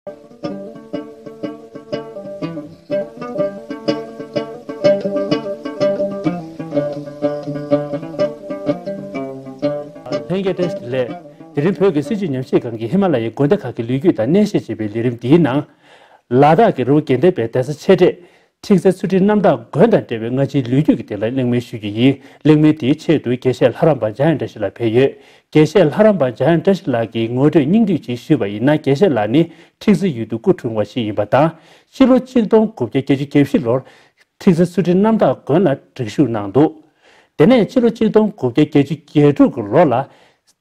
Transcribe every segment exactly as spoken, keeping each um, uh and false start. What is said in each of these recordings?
ལྷན་རྒྱས་བཀྲ་ཤིས་བདེ་ལེགས། དེ་རིང་བོད་ཀྱི་སྲིད་བྱུས་ཉམས་ཞིབ་ཁང་གིས་ཧི་མ་ལ་ཡའི་དགོན་སྡེ་ཁག་གི་ལོ་རྒྱུས་དང་གནས་བཤད་ཅེས་པའི་ལས་རིམ་འདིའི་ནང་། ལ་དྭགས་ཀྱི་རི་བོ་དགེ་ལྡན་པའི་གདན་ས་ཆེ་གྲས། ཁྲི་རྩེ་ཚུལ་ཁྲིམས་གནམ་བདག་དགོན་དང་འབྲེལ་བའི་སྔ་ཕྱིའི་ལོ་རྒྱུས་ཀྱི་སྟེང་ལ་གླེང་མོལ་ཞུ་རྒྱུ་ཡིན། གླེང་མོལ་དེའི་ཆེད་དུ་དགེ་བཤེས་ལྷ་རམས་པ་འཇམ་དབྱངས་བཀྲ་ཤིས་ལགས་ཕེབས་ཡོད། དགེ་བཤེས་ལྷ་རམས་པ་འཇམ་དབྱངས་བཀྲ་ཤིས་ལགས་ཀྱིས་ངོ་སྤྲོད་སྙིང་བསྡུས་ཅིག་ཞུས་པ་ཡིན་ན། དགེ་བཤེས་ལགས་ནི་ཁྲི་རྩེ་ཡུལ་དུ་སྐུ་འཁྲུངས་པ་ཞིག་ཡིན་པ་དང་། སྤྱི་ལོ་གཅིག་སྟོང་དགུ་བརྒྱ་བརྒྱད་ཅུ་གྱ་བཞི་ལོར་ཁྲི་རྩེ་ཚུལ་ཁྲིམས་གནམ་བདག་དགོན་ལ་སྒྲིག་ཞུགས་གནང་འདུག་དེ་ནས་སྤྱི་ལོ་གཅིག་སྟོང་དགུ་བརྒྱ་བརྒྱད་ཅུ་གྱ་དྲུག་གི་ལོ་ལ།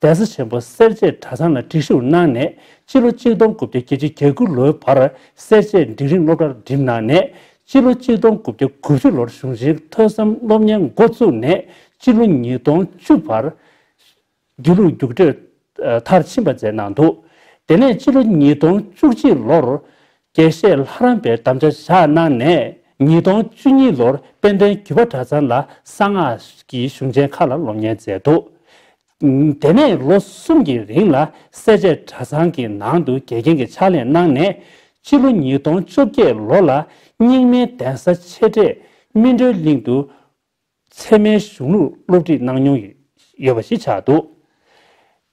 གདན་ས་ཆེན་པོ་སེར་བྱེས་གྲྭ་ཚང་ལ་སྒྲིག་ཞུགས་གནང་ནས། སྤྱི་ལོ་གཅིག་སྟོང་དགུ་བརྒྱ་བརྒྱད་ཅུ་གྱ་དགུ་ལོའི་བར་སེར་བྱེས་འབྲིང་རིམ་སློབ་གྲྭར་འགྲིམས་གནང་ནས། སྤྱི་ལོ་གཅིག་སྟོང་དགུ་བརྒྱ་དགུ་བཅུ་ལོར་གཞུང་ཆེན་ཐོས་བསམ་སློབ་གཉེར་འགོ་བཙུགས་ནས། སྤྱི་ལོ་ཉིས་སྟོང་བཅུ་བར་དགེ་ལུགས་རྒྱུགས་སྤྲོད་མཐར་ཕྱིན་པ་མཛད་གནང་འདུག་དེ་ནས་སྤྱི་ལོ་ཉིས་སྟོང་བཅུ་གཅིག་ལོར་དགེ་བཤེས་ལྷ་རམས་པའི་དམ་བཅའ་བཞག་གནང་ནས། ཉིས་སྟོང་བཅུ་གཉིས་ལོར་དཔལ་ལྡན་རྒྱུད་པ་གྲྭ་ཚང་ལ་གསང་སྔགས་ཀྱི་གཞུང་ཆེན་ཁག་ལ་སློབ་གཉེར་མཛད་འདུག་དེ་ནས་ལོ་གསུམ་གྱི་རིང་ལ་སེར་བྱེས་གྲྭ་ཚང་གི་ནང་དུ་དགེ་རྒན་གྱི་ཕྱག་ལས་གནང་ནས། སྤྱི་ལོ་ཉིས་སྟོང་བཅོ་བརྒྱད་ལོ་ལ་རྙིང་མའི་གདན་ས་ཆེ་གྲས་སྨིན་གྲོལ་གླིང་དུ་ཚད་མའི་གཞུང་ལུགས་སློབ་ཁྲིད་གནང་མྱོང་ཡོད་པ་ཞིག་ཆགས་འདུག་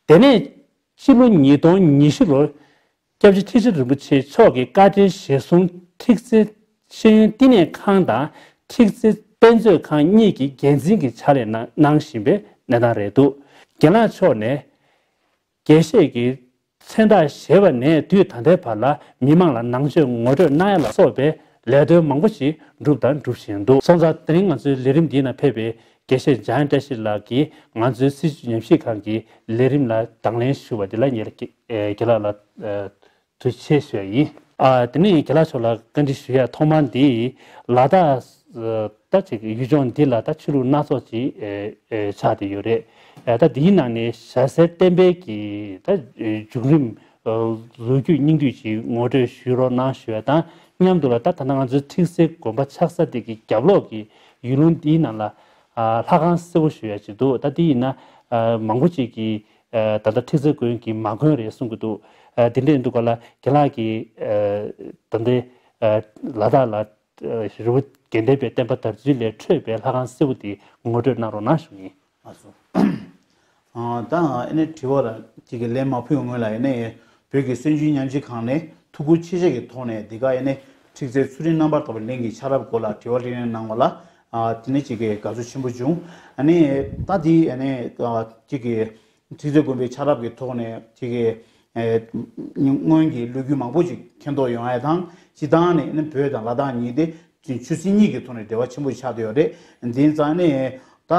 དེ་ནས་སྤྱི་ལོ་ཉིས་སྟོང་ཉི་ཤུ་ལོར་སྐྱབས་རྗེ་ཁྲི་ཆེན་རིན་པོ་ཆེ་མཆོག་གིས་བཀའ་དྲིན་རྗེས་བཟུང་ཁྲི་རྩེ་ཤེས་ཡོན་བསྟི་གནས་ཁང་དང་ཁྲི་རྩེ་དཔེ་མཛོད་ཁང་གཉིས་ཀྱི་འགན་འཛིན་གྱི་ཕྱག་ལས་གནང་གནང་བཞིན་པའི་གནས་སྟངས་རེད་འདུག་རྒན་ལགས་མཆོག་ནས་དགེ་བཤེས་ཀྱི་མཚན་རྟགས་བཞེས་པ་ནས་དུས་ད་ལྟའི་བར་ལ་མི་མང་ལ་ནང་ཆོས་ངོ་སྤྲོད་གནང་ཡ་ལ་སོགས་པའི་ལས་དོན་མང་པོ་ཞིག་བསྒྲུབས་དང་སྒྲུབ་བཞིན་འདུག་སོང་ཙང་དེ་རིང་ང་ཚོའི་ལས་རིམ་འདིའི་ནང་ཕེབས་པའི་དགེ་བཤེས་འཇམ་དབྱངས་བཀྲ་ཤིས་ལགས་ཀྱིས་ང་ཚོའི་སྲིད་བྱུས་ཉམས་ཞིབ་ཁང་གི་ལས་རིམ་ལ་དང་ལེན་ཞུ་བ་འདི་ལ་ངས་རྒན་ལགས་ལ་ཐུགས་རྗེ་ཆེ་ཞུ་ཡ་ཡིན། ཨ་དེ་ནས་རྒན་ལགས་མཆོག་ལ་བཀའ་འདྲི་ཞུ་ཡ་ཐོག་མ་འདི་ལ་དྭགས་ད་ཅིག་ཡུལ་ལྗོངས་འདི་ལ་ད་ཆོས་ལུགས་སྣ་ཚོགས་ཅིག་ཆགས་བསྡད་ཡོད་རེད། ད་འདིའི་ནང་ནས་ཞྭ་སེར་བསྟན་འཕེལ་གྱི་ད་བྱུང་རིམ་ལོ་རྒྱུས་སྙིང་བསྡུས་ཅིག་ངོ་སྤྲོད་ཞུ་རོགས་གནང་ཞུ་ཡ་དང་མཉམ་དུ་ལ། ད་ད་ལྟ་ང་ཚོའི་ཁྲི་རྩེ་དགོན་པ་ཆགས་ས་དེ་གི་རྒྱབ་ལོགས་ཀྱི་ཡུལ་ལུང་འདིའི་ནང་ལ་ལྷ་ཁང་གསལ་པོ་ཞུ་ཡ་ཅིག་འདུག་ད་འདི་ཡིན་ན་མང་པོ་ཅིག་གིས་ད་ལྟ་ཁྲི་རྩེ་དགོན་གྱི་མ་དགོན་རེད་གསུང་གི་འདུག་དེ་འདྲས་འདུག་ག་ལ། རྒན་ལགས་ཀྱིས་ད་ལྟའི་ལ་དྭགས་ལ་རི་བོ་དགེ་ལྡན་པའི་བསྟན་པ་དར་ཚུལ་ལས་འཕྲོས་པའི་ལྷ་ཁང་གསལ་པོ་དེ་ངོ་སྤྲོད་གནང་རོགས་གནང་ཞུ་ཡིན། ལགས་སོ། ད་ཨ་ནི་དྲི་བ་ལ་ཅིག་གི་ལན་མ་ཕུལ་སྔོན་ལ་ཨ་ནི་བོད་ཀྱི་སྲིད་བྱུས་ཉམས་ཞིབ་ཁང་ནས་ཐུགས་ཁུར་ཆེ་བཞེས་ཀྱི་ཐོག་ནས་འདི་ག་ཨ་ནི་ཁྲི་རྩེ་ཚུལ་ཁྲིམས་རྣམ་པར་དག་པའི་གླིང་གི་ཆགས་རབས་སྐོར་ལ་དྲི་བ་དྲིས་ལན་གནང་བ་ལ་དེ་ནི་ཅིག་གི་དགའ་བསུ་ཆེན་པོ་བྱུང་། ཨ་ནི་ད་འདི་ཨ་ནི་ཅིག་གི་ཁྲི་རྩེ་དགོན་པའི་ཆགས་རབས་ཀྱི་ཐོག་ནས་ཅིག་གི་སྔོན་གྱི་ལོ་རྒྱུས་མང་པོ་ཅིག་མཁྱེན་རྟོགས་ཡོང་ཡ་དང་། སྤྱིར་བཏང་ནས་ནི་བོད་དང་ལ་དྭགས་གཉིས་དེ་ཆོས་སྲིད་གཉིས་ཀྱི་ཐོག་ནས་འབྲེལ་བ་ཆེན་པོ་ཆགས་བསྡད་ཡོད་རེད། དེ་ཙང་ནས་ད་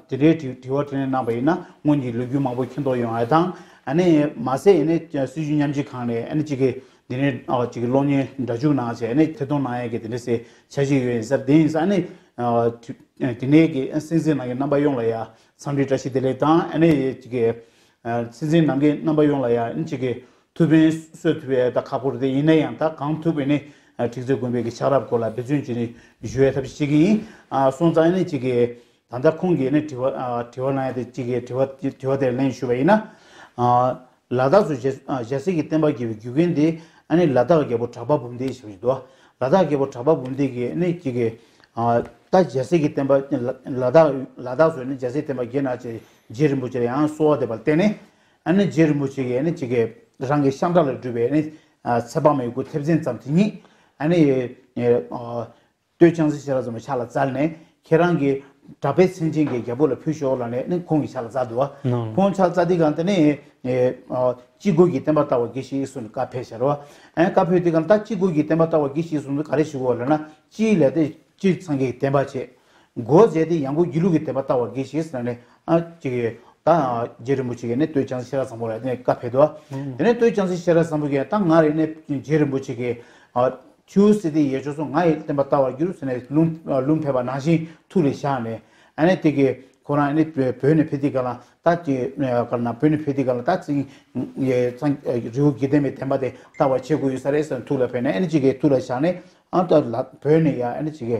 དེ་འདྲའི་དྲི་དྲི་བ་དྲིས་ལན་གནང་པ་ཡིན་ན་སྔོན་གྱི་ལོ་རྒྱུས་མང་པོ་མཁྱེན་རྟོགས་ཡོང་ཡ་དང་། ཨ་ནི་མ་ཟད་ནི་སྲིད་བྱུས་ཉམས་ཞིབ་ཁང་ནས་ཨ་ནི་ཅིག་གི་འདི་ནས་ཅིག་གི་གློག་བརྙན་སྒྲ་འཇུག་གནང་བྱས་ནི་ཐད་གཏོང་གནང་ཡ་གི་དེ་འདྲ་སེ་བྱ་ཞིག་ཡོད་ཡིན་ས། དེ་ཡིན་ཙང་ནི་དེ་ནས་ཀྱི་སྲིད་འཛིན་ནང་གི་རྣམ་པ་ཡོངས་ལ་ཡ་འཚམས་འདྲི་བཀྲ་ཤིས་བདེ་ལེགས་དང་། ཨ་ནི་ཅིག་གི་སྲིད་འཛིན་ནང་གི་རྣམ་པ་ཡོངས་ལ་ཡང་ཅིག་གི་ཐུགས་ཕན་གསོས་ཐུབ་པའི་ད་ཁག་པོ་རེད། དེ་ཡིན་ན་ཡང་ད་གང་ཐུབ་པས་ནི་ཁྲི་རྩེ་དགོན་པའི་གི་ཆགས་རབས་སྐོར་ལ་འབད་བརྩོན་བྱས་ནས་ཞུ་བའི་ཐབས་ཤེས་བྱེད་ཀྱི་ཡིན། སོང་ཙང་ནི་ཅིག་གི་ད་ལྟ་ཁོང་གིས་ནི་དྲི་བ་དྲི་བ་གནང་ཡ་དེ་ཅིག་གི་དྲི་བ་དྲི་བ་དེར་ལན་ཞུ་བ་ཡིན་ན། ལ་དྭགས་སུ་ཞྭ་ཞྭ་སེར་གྱི་བསྟན་པ་རྒྱས་པའི་རྒྱུ་རྐྱེན་དེ་ཨ་ནི་ལ་དྭགས་རྒྱལ་པོ་གྲགས་པ་འབུམ་ལྡན་ཞེས་པ་ཞིག་འདུག་ལ་དྭགས་རྒྱལ་པོ་གྲགས་པ་འབུམ་ལྡན་གྱིས་ནི་ཅིག་གི་ད་ཞྭ་སེར་གྱི་བསྟན་པ་ལ་ལ་དྭགས་ལ་དྭགས་སུ་ནི་ཞྭ་སེར་བསྟན་པ་རྒྱས་ན་ཅེས་རྗེ་རིན་པོ་ཆེར་ཡང་གསོལ་བ་འདེབས་པར་བརྟེན་ནས། ཨ་ནི་རྗེ་རིན་པོ་ཆེ་གིས་ཨ་ནི་ཅིག་གི་རང་གི་ཤམ་ཐབས་ལས་གྲུབ་པའི་ཨ་ནི་ཚེ་དཔག་མེད་སྐུ་མཐེབ་མཚན་ཙམ་དེ་ཉིད་ཨ་ནི་སྟོད་བྱང་རྩེ་ཤེས་རབ་བཟང་པོ་ཕྱག་ལ་སྩལ་ནས། ཁྱེད་རང་གི་གྲགས་པའི་མཚན་ཅན་གྱི་རྒྱལ་པོ་ལ་ཕུལ་ཤོག་ལབ་ནས་ཨ་ནི་ཁོང་གི་ཕྱག་ལ་སྩལ་འདུག་བ། ཁོང་ཕྱག་ལ་སྩལ་དུས་སྒང་དེ་ནས་སྤྱི་སྒོས་ཀྱི་བསྟན་པ་ལྟ་བ་དགེ་བཤེས་གསུངས་ནས་བཀའ་ཕེབས་ཤག་རེད་བ། ཨ་ནི་བཀའ་ཕེབས་དུས་སྒང་ད་སྤྱི་སྒོས་ཀྱི་བསྟན་པ་ལྟ་བ་དགེ་བཤེས་གསུངས་ནས་ག་རེ་ཞུ་དགོས་ལབ་ན། སྤྱི་ལས་དེ་སྤྱི་སངས་རྒྱས་ཀྱི་བསྟན་པ་བྱས། སྒོ་བྱས་ཏེ་ཡང་སྒོས་སྒྱིད་ལུག་གི་བསྟན་པ་ལྟ་བ་དགེ་བཤེས་ཟེར་ནས་ཨ་ཅིག་ད་རྗེ་རིན་པོ་ཆེ་གིས་ནི་སྟོད་བྱང་རྩེ་ཤེས་རབ་བཟང་པོ་ལ་ནི་བཀའ་ཕེབས་འདུག་དེ་ནས་སྟོད་བྱང་རྩེ་ཤེས་རབ་བཟང་པོ་གིས་ད་ང་རེ་ནས་རྗེ་རིན་པོ་ཆེ་གིས་ཆུ་སྲིད་དེ་ཡེ་ཆོག་སོང་ང་ཡི་བསྟན་པ་ལྟ་བར་འགྱུར་ཟེར་ནས་ལུང་ལུང་ཕེབས་པ་ནང་བཞིན་ཐུགས་ལ་བཞག་ནས། ཨ་ནི་དེ་གི་ཁོ་རང་ནི་བོད་ནས་ཕེབས་དུས་སྒང་ལ་ད་ཅིག་ག་ན་བོད་ནས་ཕེབས་དུས་སྒང་ལ་ད་ཅིག་རི་བོ་དགེ་ལྡན་པའི་བསྟན་པ་དེ་ལྟ་བར་བྱེད་དགོས་ཡོད་ས་རེད་ཟེར་ནས་ཐུགས་ལ་ཕེབས་ནས། ཨ་ནི་ཅིག་གི་ཐུགས་ལ་བཞག་ནས་ཨ་ད་ལ་བོད་ནས་ཡ་ཨ་ནི་ཅིག་གི་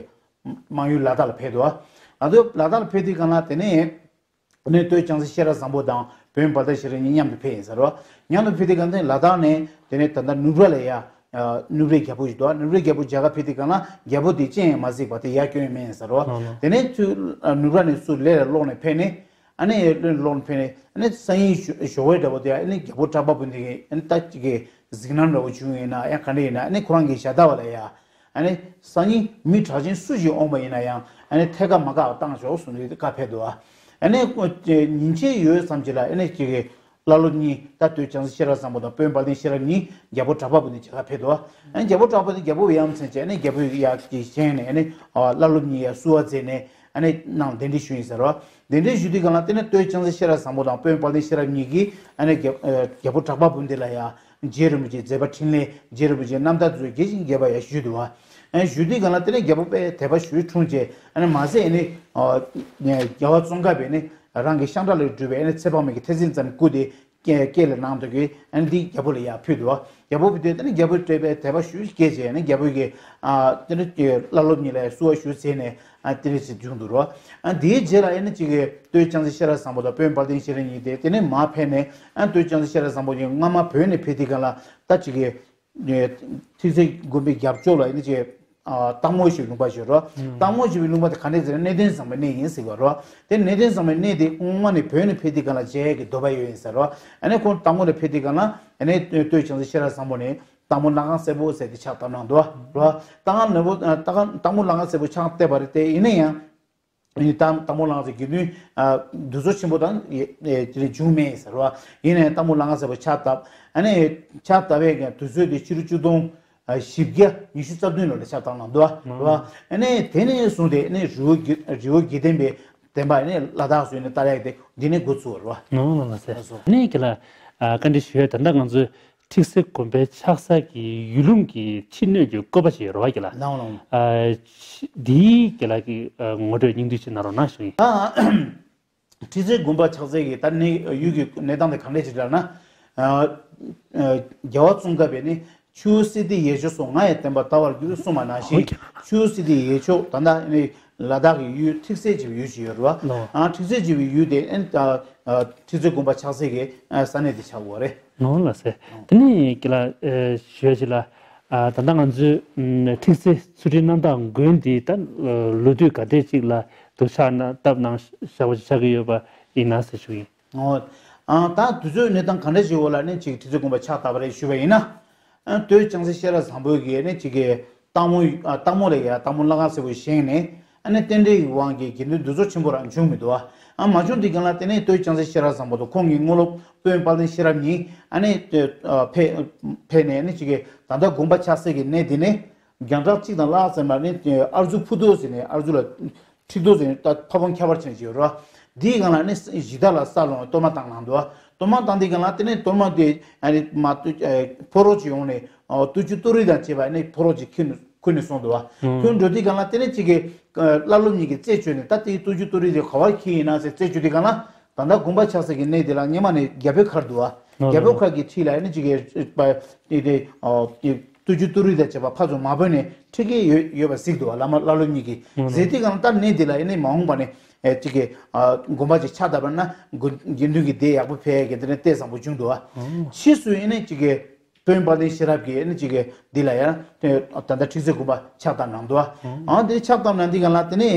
མང་ཡུལ་ལ་དྭགས་ལ་ཕེབས་འདུག་ལ་དྭགས་ལ་ཕེབས་དུས་སྒང་ལ་དེ་ནས་ཨ་ནི་སྟོད་བྱང་རྩེ་ཤེས་རབ་བཟང་པོ་དང་བོན་བྷ་དྷ་ཤེས་རབ་གཉིས་མཉམ་དུ་ཕེབས་ཡིན་ཟེར་བ། མཉམ་དུ་ཕེབས་དུས་སྒང་དེ་ལ་དྭགས་ནས་དེ་ནས་ད་ལྟ་ནུབ་ར་ལ་ཡ་ ནུབ་རའི་རྒྱལ་པོ་ཞིག་འདུག་ནུབ་རའི་རྒྱལ་པོ་མཇལ་ཁ་ཕེབས་དུས་སྒང་ལ་རྒྱལ་པོ་དེ་ཅི་ཡང་མ་གཟིགས་པ་དེ་ཡར་སྐྱོན་ཡང་མེད་ཟེར་རོ། ལགས་ལགས། དེ་ནས་ཚུར་ནུབ་ར་ནས་ཚུར་ལས་ལ་ལོག་ནས་ཕེབས་ནས། ཨ་ནི་ལོག་ནས་ཕེབས་ནས་ཨ་ནི་སང་ཉིན་ཞོགས་པ་འདྲ་པོ་དེ་ཨ་ནི་རྒྱལ་པོ་གྲགས་པ་བུ་འདི་གིས་ཨ་ནི་ད་ཅིག་གི་གཟིགས་སྣང་འདྲ་པོ་བྱུང་ཡིན་ན་ཡང་ག་འདྲ་ཡིན་ན་ཨ་ནི་ཁོ་རང་གི་ཞལ་ཏ་བ་ལ་ཡ། ཨ་ནི་སང་ཉིན་མི་གྲགས་ཅན་སུ་ཞིག་འོང་པ་ཡིན་ན་ཡང་ཨ་ནི་ཐད་ཀར་མ་བཀག་བཏང་ཆོག་གསུངས་ཏེ་བཀའ་ཕེབས་འདུག་ཨ་ནི་ཉིན་ཕྱེད་ཡོལ་ཙམ་ཅིག་ལ་ཨ་ནི་ཅིག་གི་བླ་སློབ་གཉིས་ད་སྟོད་བྱང་རྩེ་ཤེས་རབ་བཟང་པོ་དང་དཔོན་དཔལ་ལྡན་ཤེས་རབ་གཉིས་རྒྱལ་པོ་གྲགས་པ་བུ་འདི་མཇལ་ཁ་ཕེབས་འདུག་ཨ་ནི་རྒྱལ་པོ་གྲགས་པ་འདི་རྒྱལ་པོ་ཡ་མཚན་བྱས་ཨ་ནི་རྒྱལ་པོ་ཡ་གི་བཞེངས་ནས་ཨ་ནི་བླ་སློབ་གཉིས་ཡ་བསུ་བ་མཛད་ནས་ཨ་ནི་ནང་གདན་འདྲེན་ཞུས་ཡིན་ཟེར་རོ། གདན་འདྲེན་ཞུ་དུས་སྒང་ལ་དེ་ནས་སྟོད་བྱང་རྩེ་ཤེས་རབ་བཟང་པོ་དང་དཔོན་དཔལ་ལྡན་ཤེས་རབ་གཉིས་ཀྱིས་ཨ་ནི་རྒྱལ་ཨ་རྒྱལ་པོ་གྲགས་པ་བུ་འདི་ལ་ཡ་རྗེ་རིན་པོ་ཆེའི་མཛད་པ་འཕྲིན་ལས་རྗེ་རིན་པོ་ཆེའི་རྣམ་ཐར་ཚོ་རྒྱས་ཤིང་རྒྱས་པ་ཡ་ཞུས་འདུག་བ། ཨ་ནི་ཞུ་དུས་སྒང་ལ་དེ་ནས་རྒྱལ་པོ་དཔེ་དད་པ་ཞེ་པོ་འཁྲུངས་རྗེས་ཨ་ནི་མ་ཟད་ཨ་ནི་ཨ་རྒྱལ་བ་ཙོང་ཁ་པས་ནི་རང་གི་ཤང་ཁྲག་ལས་གྲུབ་པའི་ཨ་ནི་ཚེ་དཔག་མེད་ཀྱི་ཐེག་ཆེན་ཙམ་སྐུ་དེ་སྐེ་སྐེ་ལ་གནང་འདུག་གི་ཨ་ནི་འདི་རྒྱལ་པོ་ལ་ཡར་ཕུལ་འདུག་རྒྱལ་པོ་ཕུལ་དུས་ཨ་ནི་རྒྱལ་པོ་སྤྲད་པའི་དད་པ་ཞུ་སྐད་བྱས་ཨ་ནི་རྒྱལ་པོ་གིས་ཨ་དེ་ནི་བླ་སློབ་གཉིས་ལ་བསུ་བ་ཞུ་ཟེར་ནས་ཨ་དེ་རེ་ཞིག་བྱུང་འདུག་རོ། ཨ་དེའི་རྗེས་ལ་ཨ་ནི་གཅིག་གི་སྟོད་བྱང་རྩེ་ཤེས་རབ་བཟང་པོ་དང་དཔོན་དཔལ་ལྡན་ཤེས་རབ་གཉིས་དེ་དེ་ནས་མར་ཕེབས་ནས་ཨ་སྟོད་བྱང་རྩེ་ཤེས་རབ་བཟང་པོ་གཉིས་སྔ་མ་བོད་ནས་ཕེབས་དུས་སྒང་ལ་ད་གཅིག་གི་ཨེ་ཁྲི་རྩེ་དགོན་པའི་རྒྱབ་ཕྱོགས་ལ་ཨ་ནི་ཅིག་ཨ་སྟག་མོ་ཞེས་པའི་ལུང་པ་ཞིག་ཡོད་རེད། སྟག་མོ་ཞེས་པའི་ལུང་པ་དེ་ག་ནས་ཟེར་ན་གནས་བརྟན་བཟང་པོའི་གནས་ཡིན་ཟེར་བ་རེད། དེ་གནས་བརྟན་བཟང་པོའི་གནས་དེ་སྔོན་མ་ནས་བོད་ནས་ཕེབས་དུས་སྒང་ལ་མཇལ་ཡས་ཀྱི་འདོད་པ་ཡོད་ཡིན་ཟེར་རོ། ཨ་ནི་ཁོང་སྟག་མོ་ནས་ཕེབས་དུས་སྒང་ལ་ཨ་ནི་སྟོད་བྱང་རྩེ་ཤེས་རབ་བཟང་པོ་ནས་སྟག་མོ་ལྷ་ཁང་སེར་པོ་ཟེར་ཏེ་ཕྱག་བཏབ་གནང་འདུག་རོ། སྟག་ཁང་ནོར་བུ་ཨ་སྟག་ཁང་སྟག་མོ་ལྷ་ཁང་སེར་པོ་ཕྱག་བཏབ་པ་རེད་དེ་ཡིན་ན་ཡང་། ཨ་ནི་སྟག་སྟག་མོ་ལྷ་ཁང་སེར་དགེ་འདུན་ཨ་འདུ་ཚོགས་ཆེན་པོ་དང་ཨེ་དེ་རིང་བྱུང་མེད་ཟེར་བ། ཡིན་ནའི་སྟག་མོ་ལྷ་ཁང་སེར་པོ་ཕྱག་བཏབ། ཨ་ནི་ཕྱག་བཏབ་པའི་དུས་ཚོད་དེ་ཕྱི་ལོ་ཆིག་སྟོང་བཞི་བརྒྱ་ཉི་ཤུ་རྩ་བདུན་ལོ་ལ་ཕྱག་བཏབ་གནང་འདུག་བ། ཨ་ནི་དེ་ནས་བཟུང་སྟེ་ཨ་ནི་རི་བོ་དགེ་རི་བོ་དགེ་ལྡན་པའི་བསྟན་པ་ཨ་ནི་ལ་དྭགས་སུ་ཨ་ནི་དར་ཡག་དེ་འདི་ནས་འགོ་ཚུགས་པ་རེད་བ། ནོ་ལ་ལ་ཟེར། ལགས་སོ། ཨ་ནི་ཀྱི་ལ་ཨ་བཀའ་འདྲི་ཞུ་ཡ་ད་ལྟ་ང་ཚོས་ཁྲི་རྩེ་དགོན་པའི་ཕྱག་འཚལ་གྱི་ཡུལ་ལུང་གི་ཕྱི་སྣོད་ཀྱི་བཀོད་པ་ཞིག་ཡོད་རེད་བ་ཀྱི་ལ། ལའོ་ལའོ། ཨ་ཕྱི་འདིའི་ཀྱི་ལ་གི་ཨ་ངོ་སྤྲོད་སྙིང་བསྡུས་ཅིག་གནང་རོགས་གནང་ཞུ་ཡིན། ད་ཁྲི་རྩེ་དགོན་པ་ཕྱག་འཚལ་གྱི་ད་གནས་ཡུལ་གྱི་གནས་སྟངས་དེ་ག་འདྲས་ཅིག་ལབ་ན། ཨ་ཨ་རྒྱལ་བ་ཙོང་ཁ་པས་ནི་ཆུ་བོ་སིདྡྷི་ཡས་མཆོག་སོགས་ང་ཡི་བསྟན་པ་དར་བར་འགྱུར་གསུངས་པ་ནང་བཞིན་ཆུ་བོ་སིདྡྷི་ཡས་མཆོག་ད་ལྟ་ནི་ལ་དྭགས་ཀྱི་ཡུལ་ཁྲི་རྩེ་ཅེས་པའི་ཡུལ་ཞིག་ཡོད་རེད་བ། ལོ། ཨ་ཁྲི་རྩེ་ཅེས་པའི་ཡུལ་དེ་ཨ་ཨ་ཁྲི་རྩེ་དགོན་པ་ཕྱག་འཚལ་གྱི་ཨ་ས་གནས་དེ་ཆགས་ཡོད་རེད། ནོར་ལ་ཟེར། དེ་ནས་ཀྱི་ལ་ཨེ་ཞུ་ཡ་ཅིག་ལ། ཨ་ད་ལྟ་ང་ཚོའི་ཨམ་ཁྲི་རྩེ་ཚུལ་ཁྲིམས་རྣམ་དག་དགོན་འདི་ད་ལོ་དུས་ག་འདྲས་ཅིག་ལ་སྡུག་ཆག་ན་བཏབ་གནང་བཞག་པ་ཅིག་ཆགས་ཀྱི་ཡོད་པ་ཡིན་ན་ཟེར་ཞུ་ཡིན། ཨོ། ཨ་ད་དུས་ཚོད་གནས་སྟངས་ག་འདྲས་ཅིག་འོག་ལ་ནི་ཅིག་ཁྲི་རྩེ་དགོན་པ་ཕྱག་བཏབ་པ་རེད་ཞུ་བ་ཡིན་ན། ཨ་སྟོད་བྱང་རྩེ་ཤེས་རབ་བཟང་པོ་གིས་ནི་ཅིག་གི་སྟག་མོ་ཨ་སྟག་མོ་ལ་ཡ་སྟག་མོ་ལྷ་ཁང་སེར་པོ་བཞེངས་ནས། ཨ་ནི་རྟེན་འབྲེལ་གྱི་དབང་གིས་དགེ་འདུན་འདུ་ཚོགས་ཆེན་པོ་རང་བྱུང་མི་འདུག་བ། ཨ་མ་བྱུང་དུས་སྒང་ལ་དེ་ནས་སྟོད་བྱང་རྩེ་ཤེས་རབ་བཟང་པོ་དང་ཁོང་གི་དངོས་སློབ་དཔོན་དཔལ་ལྡན་ཤེས་རབ་གཉིས་ཨ་ནི་ཨ་ཕེ་ཕེབས་ནས་ཨ་ནི་ཅིག་གི་ད་ལྟ་དགོན་པ་ཕྱག་འཚལ་གྱི་གནས་འདི་ནས་རྒྱང་གྲགས་གཅིག་དང་ལྷག་ཙམ་ལ་ནི་ཨར་ཛུ་ཕུ་ཏོ་ཟེར་ནས་ཨར་ཛུ་ལ་ཁྲི་ཏོ་ཟེར་ནས་ད་ཕ་བོང་ཁྱད་པར་ཅན་ཅིག་ཡོད་རེད་བ། འདིའི་སྒང་ལ་ནི་གཞི་བདག་ལ་ས་སློང་བའི་གཏོར་མ་བཏང་གནང་འདུག་བ། གཏོར་མ་བཏང་དུས་སྒང་ལ་དེ་ནས་གཏོར་མ་དེ་ཨ་ནི་མ་ཏུ་ཨ་ཕོ་རོག་ཅིག་ཡོང་ནས་ཨ་ཏུ་ཅུ་ཏུ་རི་དང་བཅས་པ་ཨ་ནི་ཕོ་རོག་ཅིག་ཁྱེར་ནས་ཁུར་ནས་སོང་འདུག་བ། ཁྱོད་འགྲོ་དུས་སྒང་ལ་དེ་ནས་གཅིག་གིས་ཨ་བླ་སློབ་གཉིས་ཀྱིས་རྩད་གཅོད་ནས་ད་དེའི་ཏུ་ཅུ་ཏུ་རི་དེ་ག་བར་འཁྱེར་ཡིན་ན་ཟེར་རྩད་གཅོད་དུས་སྒང་ལ། ད་ལྟ་དགོན་པ་ཆགས་ས་གི་གནས་དེ་ལ་སྔོན་མ་ནས་རྒྱལ་པོའི་མཁར་འདུག་བ། རྒྱལ་པོའི་མཁར་གྱི་འཁྲིས་ལ་ཨ་ནི་གཅིག་གིས་པ་དེ་དེ་ཨ་ཏུ་ཅུ་ཏུ་རི་དང་བཅས་པ་ཕར་ཚུར་མ་བོས་ནས་ཁྲིད་ཀྱི་ཡོད་ཡོད་པ་གཟིགས་འདུག་བ། བླ་མ་བླ་སློབ་གཉིས་ཀྱིས་གཟིགས་དུས་སྒང་ལ་ད་གནས་དེ་ལ་ཨ་ནི་མ་འོངས་པ་ནས་ཨེ་གཅིག་གིས་ཨ་དགོན་པ་ཅིག་ཕྱག་བཏབ་པ་ན་དགེ་འདུན་གྱི་སྡེ་ཡག་པོ་འཕེལ་ཡས་ཀྱི་དེ་ནས་ལྟས་བཟང་པོ་བྱུང་འདུག་བ། ཕྱིས་སུ་ཨ་ནི་གཅིག་གིས་དཔོན་དཔལ་ལྡན་ཤེས་རབ་ཀྱིས་ཨ་ནི་གཅིག་གིས་འདི་ལ་ཡང་ད་ལྟ་ཁྲི་རྩེ་དགོན་པ་ཕྱག་བཏབ་གནང་འདུག་བ། ཨ་འདི་ཕྱག་བཏབ་གནང་དུས་སྒང་ལ་དེ་ནས།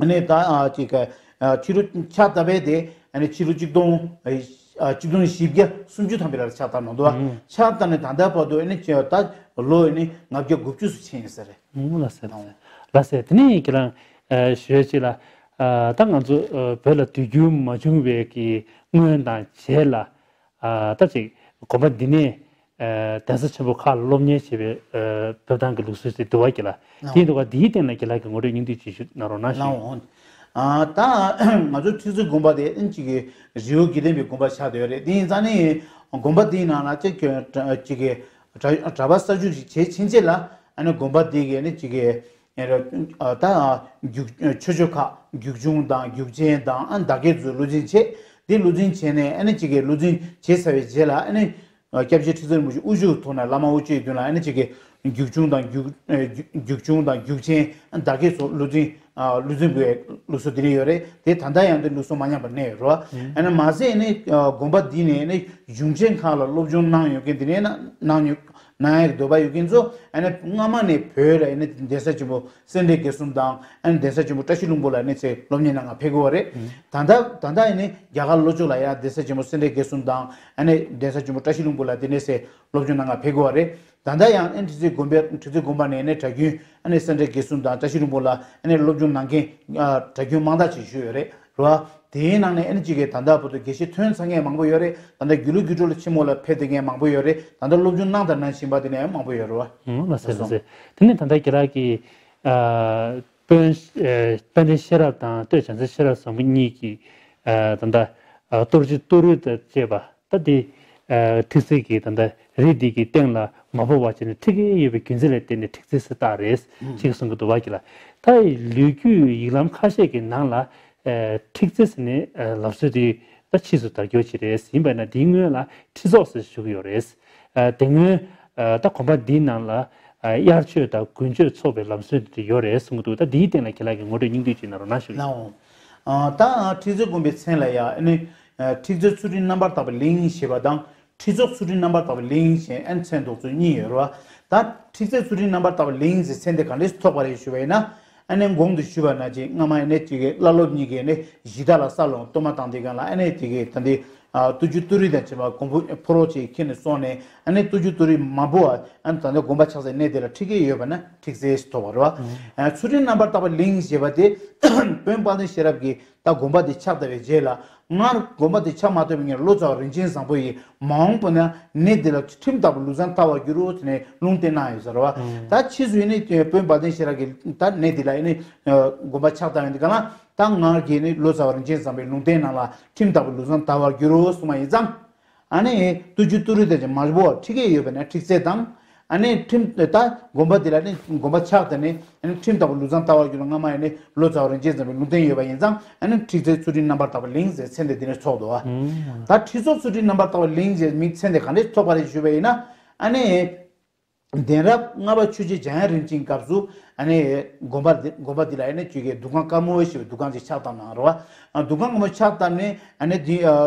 ཨ་ནི་ད་ཨ་ཅིག་ཨ་ཕྱི་ལོ་ཕྱག་བཏབ་པའི་དེ་ཨ་ནི་ཕྱི་ལོ་ཆིག་སྟོང་ཨ་ཆིག་སྟོང་བཞི་བརྒྱ་སུམ་ཅུ་ཐམ་པའི་ལ་ཕྱག་བཏབ་གནང་འདུག་བ། ཕྱག་བཏབ་ནས་ད་ལྟ་བར་དུ་ཨ་ནི་ཅི་ད་ལོ་ཨ་ནི་ལྔ་བརྒྱ་དགུ་བཅུ་ཙམ་ཕྱིན་ཡིན་ས་རེད། ལགས་སེ་ལགས་སེ་ལགས་སེ། དེ་ནས་ཁྱེད་རང་ཨ་ཞུ་ཡ་ཅིག་ལ་ཨ་ད་ང་ཚོ་ཨ་བོད་ལ་དུས་འགྱུར་མ་བྱུང་བའི་གི་སྔོན་དང་རྗེས་ལ། ཨ་ད་ཅིག་དགོན་པ་འདི་ནས་ཨ་གདན་ས་ཆེན་པོ་ཁག་ལ་སློབ་གཉེར་བྱེད་པའི་ཨ་ཕེབས་སྟངས་ཀྱི་ལུགས་སྲོལ་ཞིག་འདུག་བ་ཀྱི་ལ། ཨོ། དེ་འདུག་ག་འདིའི་སྟེང་ལ་ཀྱི་ལ་གི་ངོ་སྤྲོད་སྙིང་བསྡུས་ཅིག་ཞུ་གནང་རོགས་གནང་ཞུ། ལའོ། ཨ་ད་ང་ཚོ་ཁྲི་རྩེ་དགོན་པ་དེ་ཨིན་ཅིག་གི་རི་བོ་དགེ་ལྡན་པའི་དགོན་པ་ཆགས་བསྡད་ཡོད་རེད། དེ་ཡིན་ཙང་ནི་དགོན་པ་འདིའི་ནང་ལ་ཅིག་གི་ཅིག་གི་གྲྭ་གྲྭ་པ་གསར་ཞུགས་ཤིག་བྱེད་ཕྱིན་ཆད་ལ་ཨ་ནི་དགོན་པ་འདི་གི་ནི་ཅིག་གི་ཨེ་ར། ཨ་ད་རྒྱུག་ཆོས་སྤྱོད་ཁག་རྒྱུག་ཆུང་དང་རྒྱུག་ཆེན་དང་ཨ་བདག་བསྐྱེད་ཚོ་བློ་འཛིན་བྱེད། དེ་བློ་འཛིན་བྱས་ནས་ཨ་ནི་གཅིག་གི་བློ་འཛིན་བྱས་ཚར་བའི་རྗེས་ལ་ཨ་ནི་སྐྱབས་རྗེ་ཁྲི་ཟུར་རིན་པོ་ཆེ་དབུ་བཞུགས་ཐོག་ནས་བླ་མ་དབུ་ཆེའི་མདུན་ལ་ཨ་ནི་གཅིག་གི་རྒྱུག་ཆུང་དང་རྒྱུག་ཨ་རྒྱུག་རྒྱུག་ཆུང་དང་རྒྱུག་ཆེན་ཨ་བདག་བསྐྱེད་ཚོ་བློ་འཛིན་ཨ་བློ་འཛིན་དགོས་ལུགས་སྲོལ་དེ་འདྲ་ཡོད་རེད། དེ་ད་ལྟ་ཡང་དེ་ལུགས་སྲོལ་མ་ཉམས་པར་གནས་ཡོད་རེད་བ། ཨ་ནི་མ་ཟད་ཨ་ནི་དགོན་པ་འདི་ནས་ཨ་ནི་གཞུང་ཆེན་ཁག་ལ་སློབ་སྦྱོང་གནང་ཡོད་མཁན་དེ་འདྲའི་ན་གནང་ཡོད། ན་ཡག་འདོད་པ་ཡོད་མཁན་ཚོ་ཨ་ནི་སྔ་མ་ནས་བོད་ལ་ཨ་ནི་གདན་ས་ཆེན་པོ་སེ་འབྲས་དགེ་གསུམ་དང་ཨ་ནི་གདན་ས་ཆེན་པོ་བཀྲ་ཤིས་ལྷུན་པོ་ལ་ཨ་ནི་ཚེ་སློབ་གཉེར་གནང་ག་ཕེབས་དགོས་པ་རེད། ད་ལྟ་ད་ལྟ་ཨ་ནི་རྒྱ་གར་ལྷོ་ཕྱོགས་ལ་ཡང་གདན་ས་ཆེན་པོ་སེ་འབྲས་དགེ་གསུམ་དང་ཨ་ནི་གདན་ས་ཆེན་པོ་བཀྲ་ཤིས་ལྷུན་པོ་ལ་དེ་ནས་ཚེ་སློབ་སྦྱོང་གནང་ག་ཕེབས་དགོས་པ་རེད། ད་ལྟ་ཡང་ཨ་ནི་ཁྲི་རྩེ་དགོན་པའི་ཁྲི་རྩེ་དགོན་པ་ནས་ཨ་ནི་གྲྭ་རྒྱུན་ཨ་ནི་སེ་འབྲས་དགེ་གསུམ་དང་བཀྲ་ཤིས་ལྷུན་པོ་ལ་ཨ་ནི་སློབ་སྦྱོང་གནང་མཁན་གྲྭ་རྒྱུན་མང་དག་ཅིག་བཞུགས་ཡོད་རེད། རེད་བ། དེའི་ནང་ནས་ཨ་ནི་གཅིག་གིས་ད་ལྟ་བར་དུ་དགེ་བཤེས་ཐོན་ཚར་མཁན་མང་པོ་ཡོད་རེད། ད་ལྟ་དགེ་ལུགས་དགེ་ཕྲུག་ལ་ཆེན་མོ་ལ་ཕེབས་བསྡད་མཁན་མང་པོ་ཡོད་རེད། ད་ལྟ་སློབ་སྦྱོང་གནང་དང་གནང་བཞིན་པ་དེ་ནས་ཡང་མང་པོ་ཡོད་རེད་བ། ཨང་། ལགས་སོ། ལགས་སོ། དེ་ནས་ད་ལྟ་ཁྱེད་རང་གིས་ཨ་དཔོན་ཨ་དཔལ་ལྡན་ཤེས་རབ་དང་སྟོད་བྱང་རྩེ་ཤེས་རབ་བཟང་པོ་གཉིས་ཀྱིས་ཨ་ད་ལྟ་ཨ་གཏོར་ཆུ་གཏོར་རོལ་དང་བཅས་པ། ད་དེ་ཨ་ཁྲིག་རྩེ་གི་ད་ལྟ་རི་འདི་གི་སྟེང་ལ་མ་བབས་པ་བྱས་ནས་ཁྲིག་གེ་ཡོད་པའི་རྒྱུ་མཚན་ལ་བརྟེན་ནས་ཁྲིག་རྩེ་ཟེར་བཏགས་རེད་ཅེས་གསུང་གི་འདུག་བ། ཁྱེད་ལ་ད་ལོ་རྒྱུས་ཡིག་ལམ་ཁ་ཤས་ཀྱི་ནང་ལ་ཨ་ཁྲིག་རྩེ་ཟེར་ནས་ཨ་ལབ་སྲོལ་དེ་ད་ཕྱིས་སུ་དར་ཁྱབ་ཅིག་རེད། ཡིན་པ་ན་དེའི་སྔོན་ལ་ཁྲི་ཚོགས་ཟེར་ཞུ་གི་ཡོད་རེད། ཨ་དེ་སྔོན་ཨ་ད་དགོན་པ་འདིའི་ནང་ལ་ཨ་དབྱར་ཆོས་དང་དགུན་ཆོས་འཚོགས་པའི་ལམ་སྲོལ་དེ་ཡོད་རེད་གསུང་གི་འདུག་ད་དེའི་སྟེང་ལ་ཁྱེད་ལ་གི་ངོ་སྤྲོད་སྙིང་བསྡུས་ཅིག་གནང་རོགས་གནང་ཞུ་གི་ཡིན། ལའོ། ཨ་ད་ཁྲི་རྩེ་དགོན་པའི་མཚན་ལ་ཡ་ཨ་ནི་ཨ་ཁྲིག་རྩེ་ཚུལ་ཁྲིམས་རྣམ་པར་དག་པའི་གླིང་ཞེས་པ་དང་། ཁྲི་ཚོགས་ཚུལ་ཁྲིམས་རྣམ་པར་དག་པའི་གླིང་ཞེས་ཨ་ནི་མཚན་འདོགས་ཚུལ་གཉིས་ཡོད་རེད་བ། ད་ཁྲིག་རྩེ་ཚུལ་ཁྲིམས་རྣམ་པར་དག་པའི་གླིང་ཞེས་མཚན་དེ་ག་འདྲས་ཐོགས་པ་རེད་ཞུ་བ་ཡིན་ན། ཨ་ནི་གོང་དུ་ཞུས་པ་ནང་བཞིན་སྔ་མ་ཨ་ནི་དེ་གའི་བླ་སློབ་གཉིས་ཀྱིས་ཨ་ནི་གཞི་བདག་ལ་ས་སློང་གཏོར་མ་བཏང་དུས་སྒང་ལ་ཨ་ནི་དེ་གའི་ད་འདི་ཨ་ཏུ་ཅུ་ཏུ་རི་དང་བཅས་པ་གོང་བུ་ཕོ་རོག་ཅིག་ཁྱེར་ནས་སོང་ནས་ཨ་ནི་ཏུ་ཅུ་ཏུ་རི་མ་བུ་བ་ཨ་ནི་ད་ལྟ་དགོན་པ་ཆགས་སའི་གནས་དེ་ལ་ཁྲིད་ཀྱི་ཡོད་པ་ན་ཁྲིག་རྩེ་ཐོགས་པ་རེད་བ། ཨ་ཚུལ་ཁྲིམས་རྣམ་པར་དག་པའི་གླིང་ཞེས་པ་དེ་དཔོན་དཔལ་ལྡན་ཤེས་རབ་ཀྱིས། ད་དགོན་པ་འདི་ཕྱག་བཏབ་པའི་རྗེས་ལ་སྔར་དགོན་པ་འདི་ཕྱག་མ་བཏབ་པའི་སྔོན་ལོ་ཙཱ་བ་རིན་ཆེན་བཟང་པོ་ཡིས་མ་འོངས་པ་ན་གནས་འདི་ལ་ཁྲིམས་ལྟ་བུ་ལུགས་བཟང་ལྟ་བར་འགྱུར་རོ་ཟེར་ནས་ལུང་བསྟན་གནང་ཡོད་ཟེར་བ། ཨང་། ད་ཕྱིས་སུ་ཡིན་ནའི་དཔོན་དཔལ་ལྡན་ཤེས་རབ་ཀྱིས་ད་གནས་འདི་ལ་ཡིན་ནའི་དགོན་པ་ཕྱག་བཏབ་ཡོད་འདི་ག་ལ་ད་སྔར་གྱི་ནི་ལོ་ཙཱ་བ་རིན་ཆེན་བཟང་པོའི་ལུང་བསྟན་ནང་ལ་ཁྲིམས་ལྟ་བུ་ལུགས་བཟང་ལྟ་བར་འགྱུར་རོ་གསུངས་པ་ཡིན་ཙང་། ཨ་ནི་ཏུ་ཅུ་ཏུ་རི་དང་མ་བུ་བ་ཁྲིད་ཀྱི་ཡོད་པ་ན་ཁྲིག་རྩེ་དང་། ཨ་ནི་ཁྲིམས་ད་དགོན་པ་འདི་ལ་ནི་དགོན་པ་ཕྱག་དེ་ནི་ཨ་ནི་ཁྲིམས་ལྟ་བུ་ལུགས་བཟང་ལྟ་བར་འགྱུར་ལ་སྔ་མ་ཡང་ནི་ལོ་ཙཱ་བ་རིན་ཆེན་བཟང་པོའི་ལུང་བསྟན་ཡོད་པ་ཡིན་ཙང་ཨ་ནི་ཁྲིག་རྩེ་ཚུལ་ཁྲིམས་རྣམ་པར་དག་པའི་གླིང་ཟེར་མཚན་དེ་འདི་ནས་ཚོགས་འདུག་བ། ཨང་། ད་ཁྲི་ཚོགས་ཚུལ་ཁྲིམས་རྣམ་པར་དག་པའི་གླིང་ཟེར་མིང་མཚན་དེ་ག་འདྲས་ཚོགས་པ་རེད་ཞུས་པ་ཡིན་ན། ཨ་ནི་གདན་རབས་ལྔ་པ་ཆོས་རྗེ་འཇམ་དབྱངས་རིན་ཆེན་སྐབས་སུ་ཨ་ནི་དགོན་པ་འདི་དགོན་པ་འདི་ལ་ཨ་ནི་ཆོས་རྗེ་འདུ་ཁང་དཀར་མོ་ཞེས་པའི་འདུ་ཁང་ཅིག་ཕྱག་བཏབ་གནང་རེད་བ། འདུ་ཁང་དཀར་མོ་ཕྱག་བཏབ་ནས་ཨ་ནི་འདི་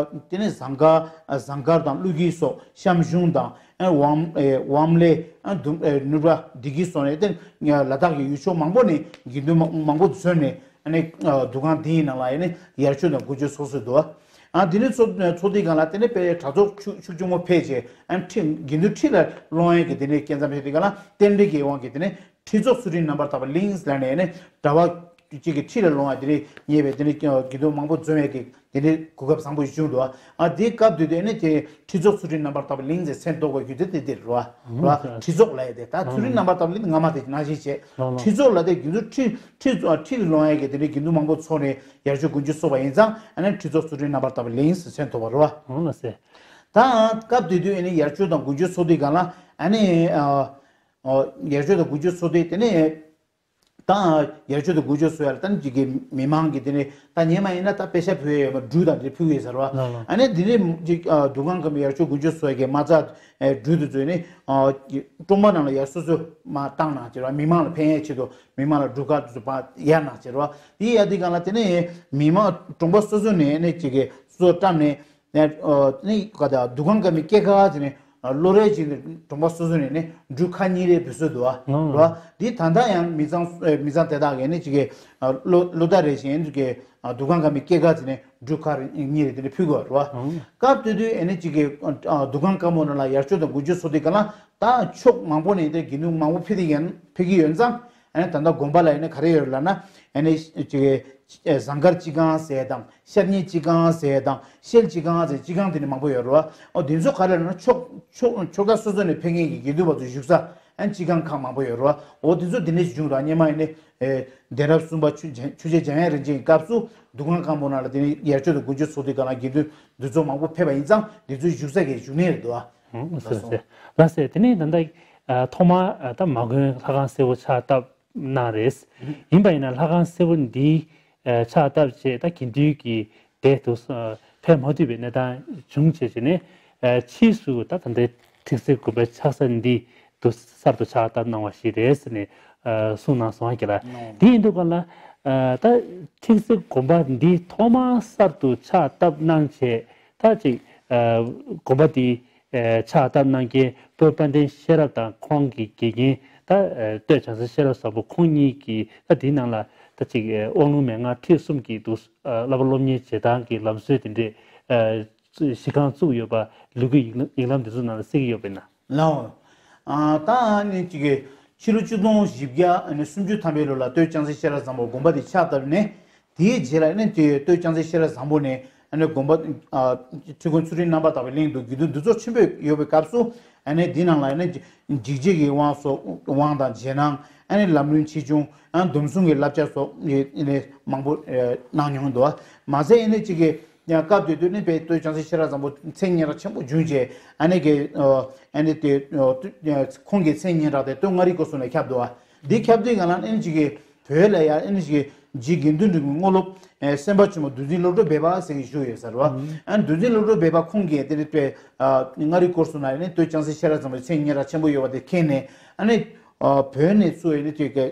དེ་ནས་ཟངས་དཀར་ཟངས་དཀར་དང་ཀླུ་རྒྱལ་སོགས་ཤམ་ཞུང་དང་ཝམ་ཝམ་ལེ་ནུབ་ར་བདེ་སྐྱིད་སོགས་ནས་དེ་ལ་དྭགས་ཀྱི་ཡུལ་ཕྱོགས་མང་པོ་ནས་དགེ་འདུན་མང་པོ་འཛོམས་ནས་ཨ་ནི་འདུ་ཁང་འདིའི་ནང་ལ་ཨ་ནི་ཡར་ཆོས་དང་དགུན་ཆོས་ཚོགས་སྲོལ་འདུག་བ། ཨ་དེ་ནས་ཚོགས་ཚོགས་དུས་སྒང་ལ་དེ་ནས་དཔེ་གྲྭ་ཚོགས་ཆུ་ཆུ་ཆུང་མོ་ཕལ་ཆེར་ཨ་ཁྲི་དགེ་འདུན་ཁྲི་ལ་སློང་ཡས་ཀྱི་དེ་ནས་སྐལ་མཚམས་ཕེབས་དུས་སྒང་ལ་རྟེན་འབྲེལ་གྱི་དབང་གིས་དེ་ནས་ཁྲི་ཚོགས་ཚུལ་ཁྲིམས་རྣམ་པར་དག་པ་གླིང་ལ་ནས་ནས་གྲྭ་པ་གཅིག་གི་ཁྲི་ལ་སློང་ཡས་དེ་ནས་ཉེ་བའི་དེ་ནས་དགེ་འདུན་མང་པོ་འཛོམས་ཡས་ཀྱི་དེ་ནས་གོ་སྐབས་བཟང་པོ་ཞིག་བྱུང་འདུག་ཨ་དེའི་སྐབས་དེ་དུས་ནས་དེ་ཁྲི་ཚོགས་ཚུལ་ཁྲིམས་རྣམ་པར་དག་པ་གླིང་ཟེར་མཚན་ཐོགས་པའི་རྒྱུ་དེ་དེ་དེ་རེད་བ། ཁྲི་ཚོགས་ལ་ཡས་དེ་ད་ཚུལ་ཁྲིམས་རྣམ་པར་དག་པ་གླིང་སྔ་མ་དེ་ནང་བཞིན་བྱས། ཁྲི་ཚོགས་ལ་དེ་དགེ་འདུན་ཁྲི་ཁྲི་ཁྲི་ལ་སློང་ཡས་ཀྱི་དེ་ནས་དགེ་འདུན་མང་པོ་ཚོགས་ནས་ཡར་ཆོས་དགུན་ཆོས་ཚོགས་པ་ཡིན་ཙང་ཨ་ནི་ཁྲི་ཚོགས་ཚུལ་ཁྲིམས་རྣམ་པར་དག་པ་གླིང་ཟེར་མཚན་ཐོགས་པ་རེད་བ། ཨང་ལགས་སེ། ད་སྐབས་དེ་དུས་ཨ་ནི་ཡར་ཆོས་དང་དགུན་ཆོས་ཚོགས་དུས་སྒང་ལ་ཨ་ནི་ཨ་ཨོ་ཡར་ཆོས་དང་དགུན་ཆོས་ཚོགས་དུས་དེ་ནས་ད་ཡར་ཆོས་དང་དགུན་ཆོས་ཚོགས་ཡ་ལ་ད་ནི་ཅིག་གི་མི་མང་གི་དེ་ནས་ད་སྔོན་མ་ཡིན་ན་ད་པེ་ཤ་ཕུལ་ཡས་ཡོད་མ་སྦྲུལ་དང་དེ་ཕུལ་གི་ཡོད་ཟེར་བ། ལགས་ལགས། ཨ་ནི་དེ་ནས་ཅིག་ཨ་འདུ་ཁང་གི་ཡར་ཆོས་དགུན་ཆོས་ཚོགས་ཡ་གི་མ་རྩ་ཨེ་སྦྲུལ་དེ་ཚོས་ནི་ཨ་གྲོང་པ་ནང་ལ་ཡར་སོ་སོ་མ་བཏང་གནང་ཟེར་བ། མི་མང་ལ་ཕན་ཡས་ཆེད་དུ་མི་མང་ལ་སྦྲུལ་དཀར་དེ་ཚོ་ཕར་ཡར་གནང་ཟེར་བ། དེ་ཡར་དུས་སྒང་ལ་དེ་ནས་མི་མང་གྲོང་པ་སོ་སོ་ནས་ནི་ཅིག་གི་སོ་སོ་བཀྲམ་ནས། ནས་ཨ་ནི་ག་ད་འདུ་ཁང་ཀ་མི་སྐྱེད་ཀ་ཟེར་ནས་ཨ་ལོ་རེ་བཞིན་དུ་གྲོང་པ་སོ་སོ་ནས་ནི་སྦྲུལ་ཁ་གཉིས་རེ་འབུལ་སྲོལ་འདུག་ཨ། ཨང་། རེད་བ། འདི་ད་ལྟ་ཡང་མི་ཚང་ཨ་མི་ཚང་དེ་དག་གིས་ནི་ཅིག་གི་ཨ་ལོ་ལོ་ཟླ་རེ་བཞིན་ཅིག་གི་ཨ་འདུ་ཁང་ཀ་མི་སྐྱེད་ཀ་ཟེར་ནས་སྦྲུལ་ཁ་རེ་གཉིས་རེ་དེ་ནས་ཕུལ་དགོས་རེད་བ། ཨང་། སྐབས་དེ་དུས་ཨ་ནི་ཅིག་གི་ཨ་འདུ་ཁང་དཀར་མོ་ནང་ལ་ཡར་ཆོས་དང་དགུན་ཆོས་ཚོགས་དུས་སྒང་ལ་ད་ཕྱོགས་མང་པོ་ནས་དེ་དགེ་འདུན་མང་པོ་ཕེབས་ཀྱི་ཡོད་ཕེབས་ཀྱི་ཡོད་ཙང་། ཨ་ནི་ད་ལྟ་དགོན་པ་ལ་ཡིན་ན་ག་རེ་ཡོད་ལབ་ན། ཨ་ནི་ཅིག་གི་ཨེ་ཟངས་དཀར་སྤྱི་ཁང་ཟེར་དང་ཤར་གཉེར་སྤྱི་ཁང་ཟེར་དང་ཤེལ་སྤྱི་ཁང་ཟེར་སྤྱི་ཁང་དེ་ནི་མང་པོ་ཡོད་རེད་བ། ཨོ་དེ་ཚོ་ག་རེ་ལབ་ན་ཕྱོགས་ཕྱོགས་ཕྱོགས་མཐའ་སོ་སོ་ནས་ཕེབས་མཁན་གྱི་དགེ་འདུན་པ་ཚོ་བཞུགས་ས་ཨ་ནི་སྤྱི་ཁང་ཁག་མང་པོ་ཡོད་རེད་བ། ཨོ་དེ་ཚོ་དེ་ནས་བྱུང་རེད། སྔོན་མ་ཡིན་ནི་ཨེ་གདན་རབས་གསུམ་པ་ཆོས་རྗེ་ཆོས་རྗེ་འཇམ་དབྱངས་རིན་ཆེན་གྱི་སྐབས་སུ་འདུ་ཁང་དཀར་མོ་ནང་ལ་དེ་ནས་ཡར་ཆོས་དང་དགུན་ཆོས་ཚོགས་དུས་སྒང་ལ་དགེ་འདུན་འདི་ཚོ་མང་པོ་ཕེབས་པ་ཡིན་ཙང་འདི་ཚོའི་བཞུགས་ས་གི་བཞུགས་གནས་རེད་འདུག་བ། ལགས་སོ། ལགས་སོ། དེ་ནས་ད་ལྟ་ཨ་ཐོག་མར་ཨ་ད་མ་དགོན་ལྷ་ཁང་སེར་པོ་ཕྱག་བཏབ་གནང་རེད། ཡིན་པ་ཡིན་ན་ལྷ་ཁང་སེར་པོ་འདི་ཨ་ཕྱག་བཏབ་རྗེས་ད་དགེ་འདུན་གྱི་སྡེ་དུ་ཨ་ཕེབས་མ་ཐུབ་པའི་གནས་སྟངས་བྱུང་བྱས་བྱས་ནས་ཨ་ཕྱིས་སུ་ད་ད་ལྟའི་ཁྲིག་རྩེ་དགོན་པའི་ཕྱག་ས་འདི་དུ་གསར་དུ་ཕྱག་བཏབ་གནང་བ་ཞིག་རེད་ཟེར་ནས་ཨ་གསུངས་གནང་སོང་བ་གི་ལ། དེ་ཡིན་དུས་སྒང་ལ་ཨ་ད་ཁྲིག་རྩེ་དགོན་པ་འདི་ཐོག་མར་གསར་དུ་ཕྱག་བཏབ་གནང་བྱས། ད་ཅིག་ཨ་དགོན་པ་འདི་ ཕྱག་བཏབ་གནང་མཁན་བོད་དཔལ་ལྡན་ཤེས་རབ་དང་ཁོང་གི་དགེ་རྒན་ད་སྟོད་བྱང་རྩེ་ཤེས་རབ་བཟང་པོ་ཁོང་གཉིས་ཀྱིས་ད་དེའི་ནང་ལ་ད་ཅིག་དབང་ལུང་མན་ངག་ཁྲིད་གསུམ་གྱི་འདུག་བསླབ་པ་སློབ་གཉེར་བྱེད་སྟངས་ཀྱི་ལམ་སྲོལ་དེ་འདྲས་གཞི་རྐང་བཙུགས་ཡོད་པ་ལོ་རྒྱུས་ཡིག་ཡིག་ལམ་དེ་ཚོ་ནང་ལ་གསལ་གྱི་ཡོད་པ་ཡིན་ན། ལའོ། ཨ་ད་ནི་ཅིག་གི་ཕྱི་ལོ་ཆིག་སྟོང་བཞི་བརྒྱ་ནི་སུམ་ཅུ་ཐམ་པའི་ལོ་ལ་སྟོད་བྱང་རྩེ་ཤེས་རབ་བཟང་པོ་དགོན་པ་དེ་ཕྱག་བཏབ་ནས། དེའི་རྗེས་ལ་ནི་དེ་སྟོད་བྱང་རྩེ་ཤེས་རབ་བཟང་པོ་ནས་ནི་དགོན་པ་ཨ་ཁྲི་དགོན་ཚུལ་ཁྲིམས་རྣམ་པར་དག་པའི་གླིང་དུ་དགེ་འདུན་འདུས་ཚོགས་ཆེན་པོ་ཡོད་པའི་སྐབས་སུ། ཨ་ནི་འདི་ནང་ལ་ནི་འཇིགས་བྱེད་ཀྱི་དབང་སོགས་དབང་དང་རྗེས་གནང་། ཨ་ནི་ལམ་རིམ་ཆེ་ཆུང་། ཨ་ནི་སྡོམ་བཟུང་གི་བསླབ་བྱ་སོགས་ནི་མང་པོ་གནང་མྱོང་འདུག་མ་ཟད་ཨ་ནི་གཅིག་གི་ཡང་སྐབས་དེ་དུས་ནི་དཔེ་སྟོད་བྱང་རྩེ་ཤེས་རབ་བཟང་པོ་མཚན་སྙན་གྲགས་ཆེན་པོ་བྱུང་རྗེས། ཨ་ནི་གི་ཨ་ནི་དེ་ཁོང་གི་མཚན་སྙན་གྲགས་དེ་སྟོད་མངའ་རིས་སྐོར་གསུམ་ལ་ཁྱབ་འདུག་འདི་ཁྱབ་དུས་གང་ལ་ཨ་ནི་གཅིག་གི་བོད་ལ་ཡང་ཨ་ནི་གཅིག་གི་རྗེ་དགེ་འདུན་རིན་པོ་ཆེ་དངོས་སློབ་སེམས་དཔའ་ཆེན་པོ་འདུལ་འཛིན་བློ་གྲོས་སྦས་པ་ཟེར་གྱི་བཞུགས་ཡོད་ཟེར་བ། ཨ་ནི་འདུལ་འཛིན་བློ་གྲོས་སྦས་པ་ཁོང་གིས་དེ་ནི་དཔེ་མངའ་རིས་སྐོར་གསུམ་ལ་ཨ་ནི་སྟོད་བྱང་རྩེ་ཤེས་རབ་བཟང་པོའི་མཚན་སྙན་གྲགས་ཆེན་པོ་ཡོད་པ་དེ་མཁྱེན་ནས། ཨ་ནི་བོད་ནས་ཚུར་ཨ་ནི་དེ་གི་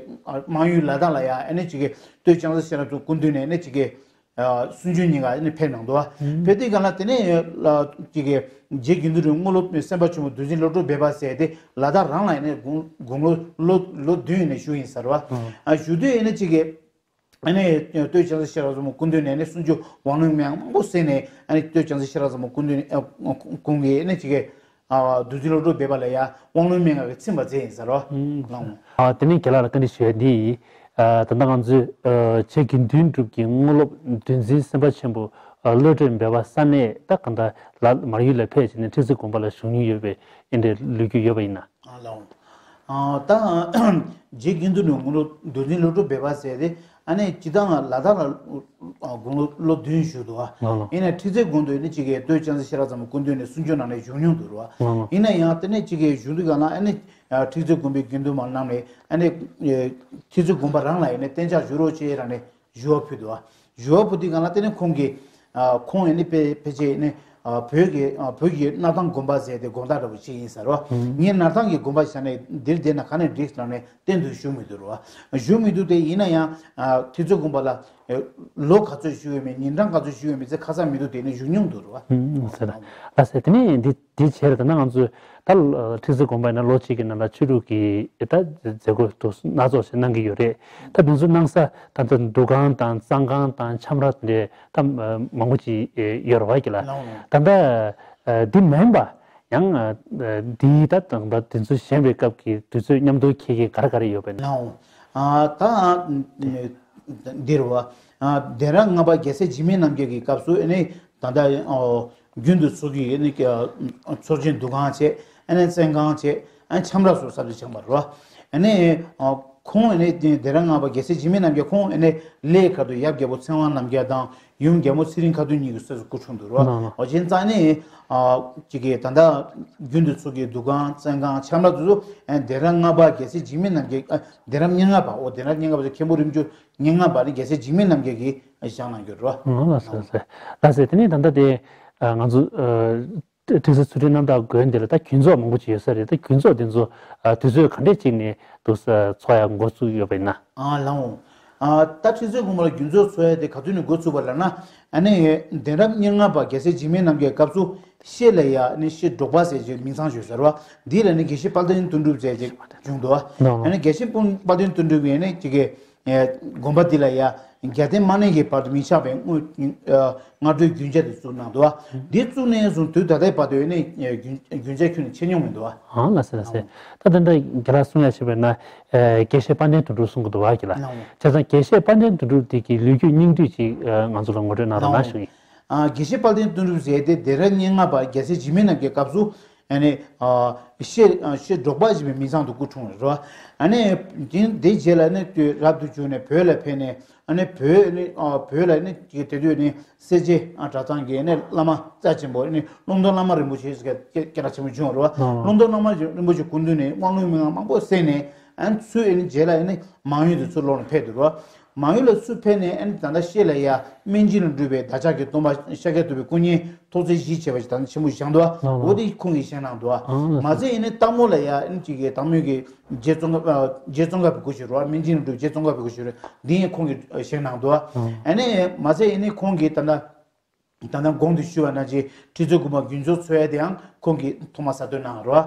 མང་ཡུལ་ལ་དྭགས་ལ་ཡང་ཨ་ནི་གཅིག་གི་སྟོད་བྱང་རྩེ་ཤེས་རབ་བཟང་པོ་སྐུ་མདུན་ནས་ཨ་ནི་གཅིག་གི་སུམ་ཅུ་ཉིན་ག་ནི་ཕེབས་གནང་འདུག་ཕེབས་དུས་གང་ལ་དེ་ནས་ཅིག་གི་རྗེ་དགེ་འདུན་རིན་པོ་ཆེ་དངོས་སློབ་སེམས་དཔའ་ཆེན་པོ་འདུལ་འཛིན་བློ་གྲོས་སྦས་པ་ཟེར་དེ་ལ་དྭགས་རང་ལ་ཡང་ནི་དགུང་དགུང་ལོ་ལོ་ལོ་བདུན་ནས་བཞུགས་ཡིན་ཟེར་བ། བཞུགས་དུས་ཨ་ནི་ཅིག་གི་ཨ་ནི་སྟོད་བྱང་རྩེ་ཤེས་རབ་བཟང་པོ་སྐུ་མདུན་ནས་ནི་སུམ་ཅུ་དབང་ལུང་མན་ངག་མང་པོ་གསན་ནས། ཨ་ནི་སྟོད་བྱང་རྩེ་ཤེས་རབ་བཟང་པོ་སྐུ་མདུན་ནས་ཁོང་གིས་ཨ་ནི་ཅིག་གི་འདུལ་འཛིན་བློ་གྲོས་སྦས་པ་ལ་ཡང་དབང་ལུང་མན་ངག་གི་ཚིག་པ་མཛད་ཡིན་ཟེར་བ། ལགས་འོང་། དེ་ནས་རྒན་ལགས་ལ་བཀའ་འདྲི་ཞུ་ཡ་འདི་ཡིན། ད་ལྟ་ང་ཚོས་རྗེ་དགེ་འདུན་གྲུབ་ཀྱི་དངོས་སློབ་འདུལ་འཛིན་སེམས་དཔའ་ཆེན་པོ་བློ་གྲོས་སྦས་པ་ས་གནས་ད་གང་ལྟར་ལ་མར་ཡུལ་ལ་ཕེབས་བྱས་ནས་ཁྲི་རྩེ་དགོན་པ་ལ་བཞུགས་མྱོང་ཡོད་པའི་ཨེ་འདྲའི་ལོ་རྒྱུས་ཡོད་པ་ཡིན་ན། ལགས་འོང་། ད་རྗེ་དགེ་འདུན་ནས་དངོས་སློབ་འདུལ་འཛིན་བློ་གྲོས་སྦས་པ་ཟེར་དེ་ཨ་ནི་སྤྱིར་བཏང་ལ་དྭགས་ལ་དགུང་ལོ་ལོ་བདུན་བཞུགས་འདུག་བ། ཡིན་ནའི་ཁྲི་རྩེ་དགོན་དུ་ནི་གཅིག་གི་སྟོད་བྱང་རྩེ་ཤེས་རབ་བཟང་པོ་སྐུ་མདུན་ནས་སུམ་ཅུ་ནང་ནས་བཞུགས་མྱོང་འདུག་བ། ཡིན་ན་ཡང་དེ་ནས་གཅིག་གི་བཞུགས་དུས་གང་ལ་ཨ་ནི་ཁྲི་རྩེ་དགོན་པའི་དགེ་འདུན་མ་རྣམས་ནས་ཨ་ནི་ཁྲི་རྩེ་དགོན་པ་རང་ལ་ཡིན་ནའི་གཏན་འཇགས་བཞུགས་རོགས་བྱེད་རང་ནས་ཞུ་བ་ཕུལ་འདུག་བ། ཞུ་བ་ཕུལ་དུས་གང་ལ་དེ་ནས་ཁོང་གིས་ཁོང་ཡིན་ནི་ཕལ་ཕལ་ཆེར་ནི་བོད་ཀྱི་བོད་ཀྱི་སྣར་ཐང་དགོན་པ་ཟེར་དེ་དགོན་བདག་འདྲ་བོ་ཅིག་ཡིན་ཟེར་བ། ངས་སྣར་ཐང་གི་དགོན་པ་བཞག་ནས་འདིར་བསྡད་ན་ག་ནས་འགྲིག་ཟེར་ནས་གཏན་དུ་བཞུགས་མི་འདུག་རེད་བ། བཞུགས་མི་འདུག་སྟེ་ཡིན་ན་ཡང་ཁྲི་རྩེ་དགོན་པ་ལ་ལོ་ག་ཚོད་བཞུགས་ཡོད་མེད་ཉིན་གྲངས་ག་ཚོད་བཞུགས་ཡོད་མེད་ཚེ་ཁ་ཚ་མི་འདུག་དེ་ནས་བཞུགས་མྱོང་འདུག་རེད་བ། ཟེར་ལ་ཟེར་དེ་ནས་འདི་འདི་བྱས་རེད་ད་ང་ཚོས་ད་ཁྲི་རྩེ་དགོན་པ་ཡིན་ན་ལོ་གཅིག་གི་ནང་ལ་ཆོས་དྲུག་གི་ད་མཛད་སྒོ་དུ་སྣ་ཚོགས་ཤིག་གནང་གི་ཡོད་རེད། ད་དེ་ཚོ་གནང་ས་ད་ལྟ་འདུ་ཁང་དང་གཙང་ཁང་དང་ཁྱམས་ར་དེ་འདྲས་ད་མང་པོ་ཅིག་ཡོད་རེད་བ་གི་ལ། ད་ལྟ་འདི་མིན་པ། ཡང་འདིའི་ད་དང་ད་དེ་ཚོ་བཞེངས་པའི་སྐབས་ཀྱི་དུས་ཚོད་མཉམ་དུ་འཁེལ་མཁན་ག་རེ་ག་རེ་ཡོད་པས་ན། ལའོ། ད་འདིར་བ། གདན་རབས་ལྔ་པ་རྒྱལ་སྲས་འཇིགས་མེད་རྣམ་རྒྱལ་གྱི་སྐབས་སུ་ཨ་ནི་ད་ལྟ་རྒྱུན་དུ་འཚོགས་ཀྱི་ཨ་ནི་ཚོགས་ཆེན་འདུ་ཁང་བྱས། ཨ་ནི་བཙན་ཁང་བྱས། ཨ་ནི་ཁྱམས་ར་སོགས་ས་དུ་བྱུང་བ་རེད་བ། ཨ་ནི་ཁོང་ཨ་ནི་གདན་རབས་ལྔ་པ་རྒྱལ་སྲས་འཇིགས་མེད་རྣམ་རྒྱལ་ཁོང་ཨ་ནི་གླེ་ཁ་ཐུག་ཡབ་རྒྱལ་པོ་ཚེ་དབང་རྣམ་རྒྱལ་དང་། ཡུམ་རྒྱལ་མོ་ཚེ་རིང་ཁ་ཐུག་གཉིས་ཀྱི་སྲས་སུ་སྐུ་འཁྲུངས་འདུག་རོ། ལགས་ལགས། འོ་ཅན་རྩ་ནས་ཨ་ཅིག་གིས་ད་ལྟ་རྒྱུན་དུ་འཚོགས་ཀྱི་འདུ་ཁང་བཙན་ཁང་ཁྱམས་ར་དེ་ཚོ་ཨ་གདན་རབས་ལྔ་པ་རྒྱལ་སྲས་འཇིགས་མེད་རྣམ་རྒྱལ། ཨ་གདན་རབས་ཉེར་ལྔ་པ། འོ་གདན་རབས་ཉེར་ལྔ་པ་དེ་མཁན་པོ་རིམ་བྱོན་ཉེར་ལྔ་པ་ནི་རྒྱལ་སྲས་འཇིགས་མེད་རྣམ་རྒྱལ་གྱིས་བཞེངས་གནང་ཡོད་རོ། ལགས་ལགས་ཟེར་ཟེར། ལགས་ཟེར། དེ་ནས་ད་ལྟ་དེ་ཨ་ང་ཚོ་ཨ་ཁྲི་ཟུར་ཚུལ་ཁྲིམས་རྣམ་དག་དགོན་འདི་ལ་ད་རྒྱུན་ཚོགས་མང་པོ་ཅིག་ཡོད་ས་རེད། ད་རྒྱུན་ཚོགས་འདི་ཚོ་ཨ་དུས་ཚོད་ག་འདྲས་ཅིག་ནས་འདུག་ས་ཚོགས་ཡག་འགོ་བཙུགས་ཡོད་པ་ཡིན་ན། ཨ་ལགས་འོང་། ཨ་ད་ཁྲི་ཟུར་དགོན་པ་ལ་རྒྱུན་ཚོགས་ཚོགས་ཡ་དེ་ག་དུས་ནས་འགོ་ཚུགས་པ་ལབ་ན། ཨ་ནི་གདན་རབས་ཉེར་ལྔ་པ་རྒྱལ་སྲས་འཇིགས་མེད་རྣམ་རྒྱལ་སྐབས་སུ་ཤེལ་ལ་ཡ་ཨ་ནི་ཤེལ་འབྲོག་པ་ཟེར་གྱི་མིང་ཚང་བྱོས་ཟེར་བ། འདི་ལ་ནི་དགེ་བཤེས་དཔལ་ལྡན་དོན་གྲུབ་ཟེར་གྱི་བྱུང་འདུག་ལགས་ལགས། ཨ་ནི་དགེ་བཤེས་དཔལ་ལྡན་དོན་གྲུབ་ཡིན་ནི་ཅིག་གི་དགོན་པ་འདི་ལ་ཡ་རྒྱལ་བསྟན་མ་ཎི་གི་བར་དུ་མི་ཆགས་པའི་དངོས་སྔ་དྲོའི་རྒྱུན་ཆད་དུ་བཙུགས་གནང་འདུག་འདི་བཙུགས་ནས་བཟུང་དུས་ད་ལྟའི་བར་དུ་ནི་རྒྱུན་རྒྱུན་ཆད་ཁྱོན་ནས་ཆད་མྱོང་མི་འདུག་ཨང་ལགས་སེ་ལགས་སེ། ད་ད་ལྟ་རྒན་ལགས་གསུང་ཡ་བྱས་པས་ན་དགེ་བཤེས་དཔལ་ལྡན་དོན་གྲུབ་གསུང་གི་འདུག་བ་གི་ལ། བྱས་ཙང་དགེ་བཤེས་དཔལ་ལྡན་དོན་གྲུབ་དེ་གི་ལོ་རྒྱུས་སྙིང་བསྡུས་ཅིག་ང་ཚོ་ལ་ངོ་སྤྲོད་གནང་རོགས་གནང་ཞུ་ཡིན། དགེ་བཤེས་དཔལ་ལྡན་དོན་གྲུབ་ཟེར་ཏེ་གདན་རབས་ཉེར་ལྔ་པ་རྒྱལ་སྲས་འཇིགས་མེད་རྣམ་རྒྱལ་སྐབས་སུ། ཨ་ནི། ཤེལ་ཤེལ་འབྲོག་པ་ཞེས་པའི་མིང་ཚང་དུ་སྐུ་འཁྲུངས་རེད་བ། ཨ་ནི། དེ་དེའི་རྗེས་ལ་ནི་དུས་རབ་ཏུ་བྱུང་ནས་བོད་ལ་ཕེབས་ནས། ཨ་ནི་བོད་ནི་བོད་ལ་ནི་དེ་དུས་ནི་སེར་བྱེས་གྲྭ་ཚང་གི་ནི་བླ་མ་རྩ་ཆེན་པོ་ནི་ཀློང་རྡོལ་བླ་མ་རིན་པོ་ཆེ་ཟེར་སྐད་སྐད་གྲགས་ཆེན་པོ་བྱུང་རེད་བ། ཀློང་རྡོལ་བླ་མ་རིན་པོ་ཆེ་སྐུ་མདུན་ནས་དབང་ལུང་མན་ངག་མང་པོ་གསན་ནས། ཨ་ནི་ཚུར་ཨ་ནི་རྗེས་ལ་ཨ་ནི་མང་ཡུལ་དུ་ཚུར་ལོག་ནས་ཕེབས་འདུག་རོ། མང་ཡུལ་ལ་ཚུར་ཕེབས་ནས་ཨ་ནི་ད་ལྟ་ཤེལ་ལ་ཡ་སྨན་སྦྱིན་ལ་སྒྲུབ་པའི་བདག་ཅག་གི་སྟོན་པ་ཤཱཀྱ་ཐུབ་པའི་སྐུ་བརྙན་ཐོག་བརྩེགས་བཞི་བྱས་པ་ཞིག་ད་ནི་ཆེན་པོ་བཞེངས་འདུག་ལགས་ལགས། འོ་དེ་ཁོང་གིས་བཞེངས་གནང་འདུག་ཨང་ལགས། མ་ཚད་ཨ་ནི་སྟག་མོ་ལ་ཡ་ཨ་ནི་གཅིག་གི་སྟག་མོ་གི་རྗེ་ཙོང་ཁ་རྗེ་ཙོང་ཁ་པའི་སྐུ་ཞབས་རོ། སྨན་སྦྱིན་ལ་སྒྲུབ་རྗེ་ཙོང་ཁ་པའི་སྐུ་ཞབས་རོ། འདི་ཡང་ཁོང་གིས་བཞེངས་གནང་འདུག་ཨང་། ཨ་ནི་མ་ཚད་ཨ་ནི་ཁོང་གིས་ད་ལྟ། ད་ལྟ་གོང་དུ་ཞུས་པ་ནང་བཞིན་ཁྲི་ཟུར་དགོན་པ་རྒྱུན་འཛུགས་འཚོགས་ཡ་དེའང་ཁོང་གིས་ཐོག་མ་གསར་གཏོད་གནང་རོ།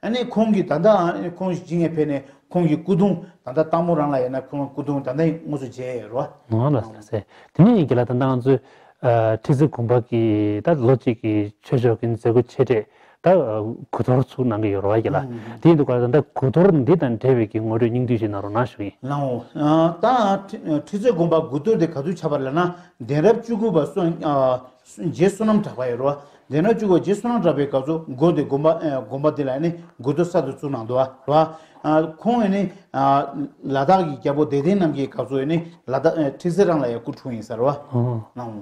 ཨ་ནི་ཁོང་གིས་ད་ལྟའང་ཁོང་ཇི་སྙེད་ཕེབས་ནས་ཁོང་གི་སྐུ་གདུང་ད་ལྟ་སྟག་མོ་རང་ལ་ཡིན་ན་ཁོང་སྐུ་གདུང་ད་ལྟ་དངོས་སུ་མཇལ་ཡོད་རོ། ང་ལ་ཟེར་དེ་ནས་ཡིན་གྱི་ལ་ད་ལྟ་ང་ཚོས་ཁྲི་ཟུར་དགོན་པ་གི་ད་ལོ་གཅིག་གི་ཆོས་ཕྱོགས་ཀྱི་མཛད་སྒོ་ཆེ་གྲས་ད་དགུ་གཏོར་ཚུགས་གནང་གི་ཡོད་རེད་བ་གི་ལ། དེ་ཡིན་དུས་ཀ་ད་ལྟ་དགུ་གཏོར་འདི་དང་འབྲེལ་བའི་གི་ངོ་སྤྲོད་སྙིང་བསྡུས་ཤིག་གནང་རོགས་གནང་ཞུ་ཡིན། ལགས་འོང་། ད་ཁྲི་ཁྲི་ཟུར་དགོན་པ་དགུ་གཏོར་དེ་ག་ཚོད་ཆགས་པ་རེད་ལབ་ན། གདན་རབས་བཅུ་དགུ་པ་སོ་རྗེ་བསོད་ནམས་གྲགས་པ་ཡོད་རེད་བ། གདན་རབས་བཅུ་དགུ་པ་རྗེ་བསོད་ནམས་གྲགས་པའི་སྐབས་སུ་དགོན་དེ་དགོན་པ་དགོན་པ་དེ་ལ་ནི་དགུ་གཏོར་གསར་དུ་བཙུགས་གནང་འདུག་བ། ཁོང་ནི་ལ་དྭགས་ཀྱི་རྒྱལ་པོ་བདེ་ལྡན་རྣམ་རྒྱལ་སྐབས་སུ་ནི་ལ་དྭགས་ཁྲི་སེ་རང་ལ་ཡང་སྐུ་འཁྲུངས་ཡིན་ཟེར་བ།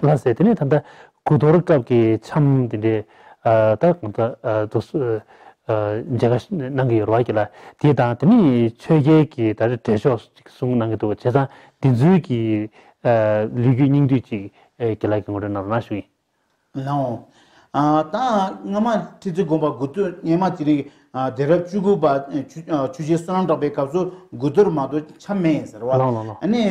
ལགས་སེ། དེ་ནས་ད་ལྟ་དགུ་གཏོར་སྐབས་ཀྱི་འཆམ་དེ་འདྲའི་ད་གང་ལྟར་དུ་མཇལ་ཁ་གནང་གི་ཡོད་རེད་བ་གི་ལ། དེ་དང་དེ་ནས་ཆོས་རྒྱལ་གྱི་ད་རེས་འབྲས་ཤོག་ཅིག་གསུང་གནང་གི་འདུག་བྱས་ཙང་དེ་ཚོའི་གི་ལོ་རྒྱུས་སྙིང་བསྡུས་ཅིག་གི་ལ་གི་ངོ་སྤྲོད་གནང་རོགས་གནང་ཞུ་ཡིན། ལགས་འོང་། ད་སྔ་མ་ཁྲི་ཁྲི་དགོན་པ་དགུ་གཏོར་སྔ་མ་དེ་རིང་གདན་རབས་བཅུ་དགུ་པ་ཆོས་ཆོས་རྗེ་བསོད་ནམས་གྲགས་པའི་སྐབས་སུ་དགུ་གཏོར་མ་གཏོགས་འཆམ་མེད་ཡིན་ཟེར་བ། ལགས་ལགས་ལགས། ཨ་ནི།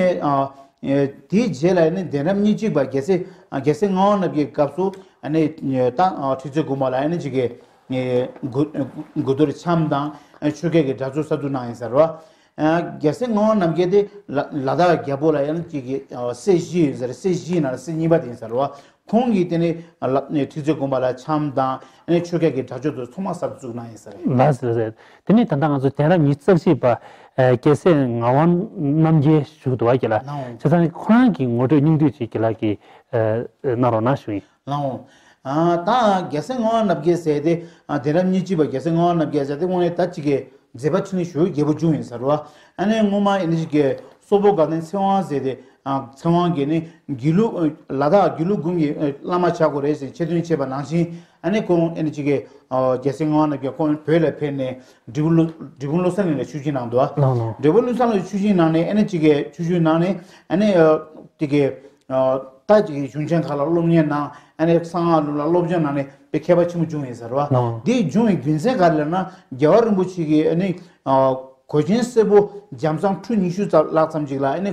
དེའི་རྗེས་ལ་ནི་གདན་རབས་ཉེར་གཅིག་པ་རྒྱལ་སྲས་རྒྱལ་སྲས་ངག་དབང་རྣམ་རྒྱལ་སྐབས་སུ་ཨ་ནི་ད་ཁྲི་ཁྲི་དགོན་པ་ལ་ཨ་ནི་ཅིག་གི་དགུ་དགུ་གཏོར་འཆམ་དང་ཆོས་སྐལ་གྱི་གྲྭ་ཚོགས་གསར་འཛུགས་གནང་ཡིན་ཟེར་བ། རྒྱལ་སྲས་ངག་དབང་རྣམ་རྒྱལ་དེ་ལ་ལ་དྭགས་རྒྱལ་པོ་ལ་ཡང་ཅིག་གི་སྲས་བཞི་ཡོད་ཟེར། སྲས་བཞིའི་ནང་ལ་སྲས་གཉིས་པ་དེ་ཡིན་ཟེར་བ། ཁོང་གིས་དེ་ནི་ཁྲི་ཁྲི་དགོན་པ་ལ་འཆམ་དང་ཆོས་སྐལ་གྱི་གྲྭ་ཚོགས་དེ་ཚང་མ་གསར་དུ་བཙུགས་གནང་ཡིན་ཟེར། ལགས་སོ་ལགས་སོ། དེ་ནས་ད་ལྟ་ང་ཚོ་གདན་རབས་ཉི་ཤུ་རྩ་གཅིག་པ་རྒྱལ་སྲས་ངག་དབང་རྣམ་རྒྱལ་ཞུ་གི་འདུག་བ་གི་ལ། ལགས་འོང་། བྱས་ཙང་ཁོ་རང་གི་ངོ་སྤྲོད་སྙིང་བསྡུས་ཅིག་གི་ལ་གི་གནང་རོགས་གནང་ཞུ་ཡིན། ལགས་འོང་། ད་རྒྱལ་སྲས་ངག་དབང་རྣམ་རྒྱལ་ཟེར་དེ་གདན་རབས་ཉེར་གཅིག་པ་རྒྱལ་སྲས་ངག་དབང་རྣམ་རྒྱལ་ཟེར་དེ་དངོས་གནས་ད་ཅིག་གི་མཛད་པ་ཆེན་ཞུ་རྒྱལ་པོ་བྱུང་ཡིན་ཟེར་བ། ཨ་ནི་སྔོན་མ་ཨ་ནི་ཅིག་གི་སོག་པོ་དགའ་ལྡན་ཚེ་དབང་ཟེར་དེ་ཚེ་དབང་གིས་ནི་དགེ་ལུགས་ལ་དྭགས་དགེ་ལུགས་དགོན་གྱི་བླ་མ་ཆགས་དགོས་རེད་ཟེར་ཆེད་དོན་བྱས་པ་ནང་བཞིན། ཨ་ནི་ཁོང་ཨ་ནི་ཅིག་གི་རྒྱལ་སྲས་ངག་དབང་རྣམ་རྒྱལ་ཁོང་བོད་ལ་ཕེབས་ནས་འབྲས་སྤུངས་བློ་འབྲས་སྤུངས་བློ་གསལ་གླིང་ལ་ཆོས་སྦྱིན་གནང་འདུག་བ། ལགས་ལགས། འབྲས་སྤུངས་བློ་གསལ་གླིང་ལ་ཆོས་སྦྱིན་གནང་ནས་ཨ་ནི་ཅིག་གི་ཆོས་སྦྱིན་གནང་ནས་ཨ་ནི་ཅིག་གི་ད་ཅིག་གི་གཞུང་ཆེན་ཁག་ལ་སློབ་གཉེར་གནང་། ཨ་ནི་གསང་སྔགས་ལུགས་ལ་སློབ་སྦྱོང་གནང་ནས་དཔེ་མཁས་པ་ཆེན་པོ་བྱུང་ཡིན་ཟེར་བ། ལགས། འདི་བྱུང་བའི་རྒྱུ་མཚན་ག་རེ་ལབ་ན། རྒྱལ་བ་རིན་པོ་ཆེ་གིས་ཨ་ནི་གོས་ཆེན་སེར་པོ་འཇམ་བཟང་ཁྲུ་ཉི་ཤུ་ཙམ་ལྷག་ཙམ་ཅིག་ལ་ཨ་ནི་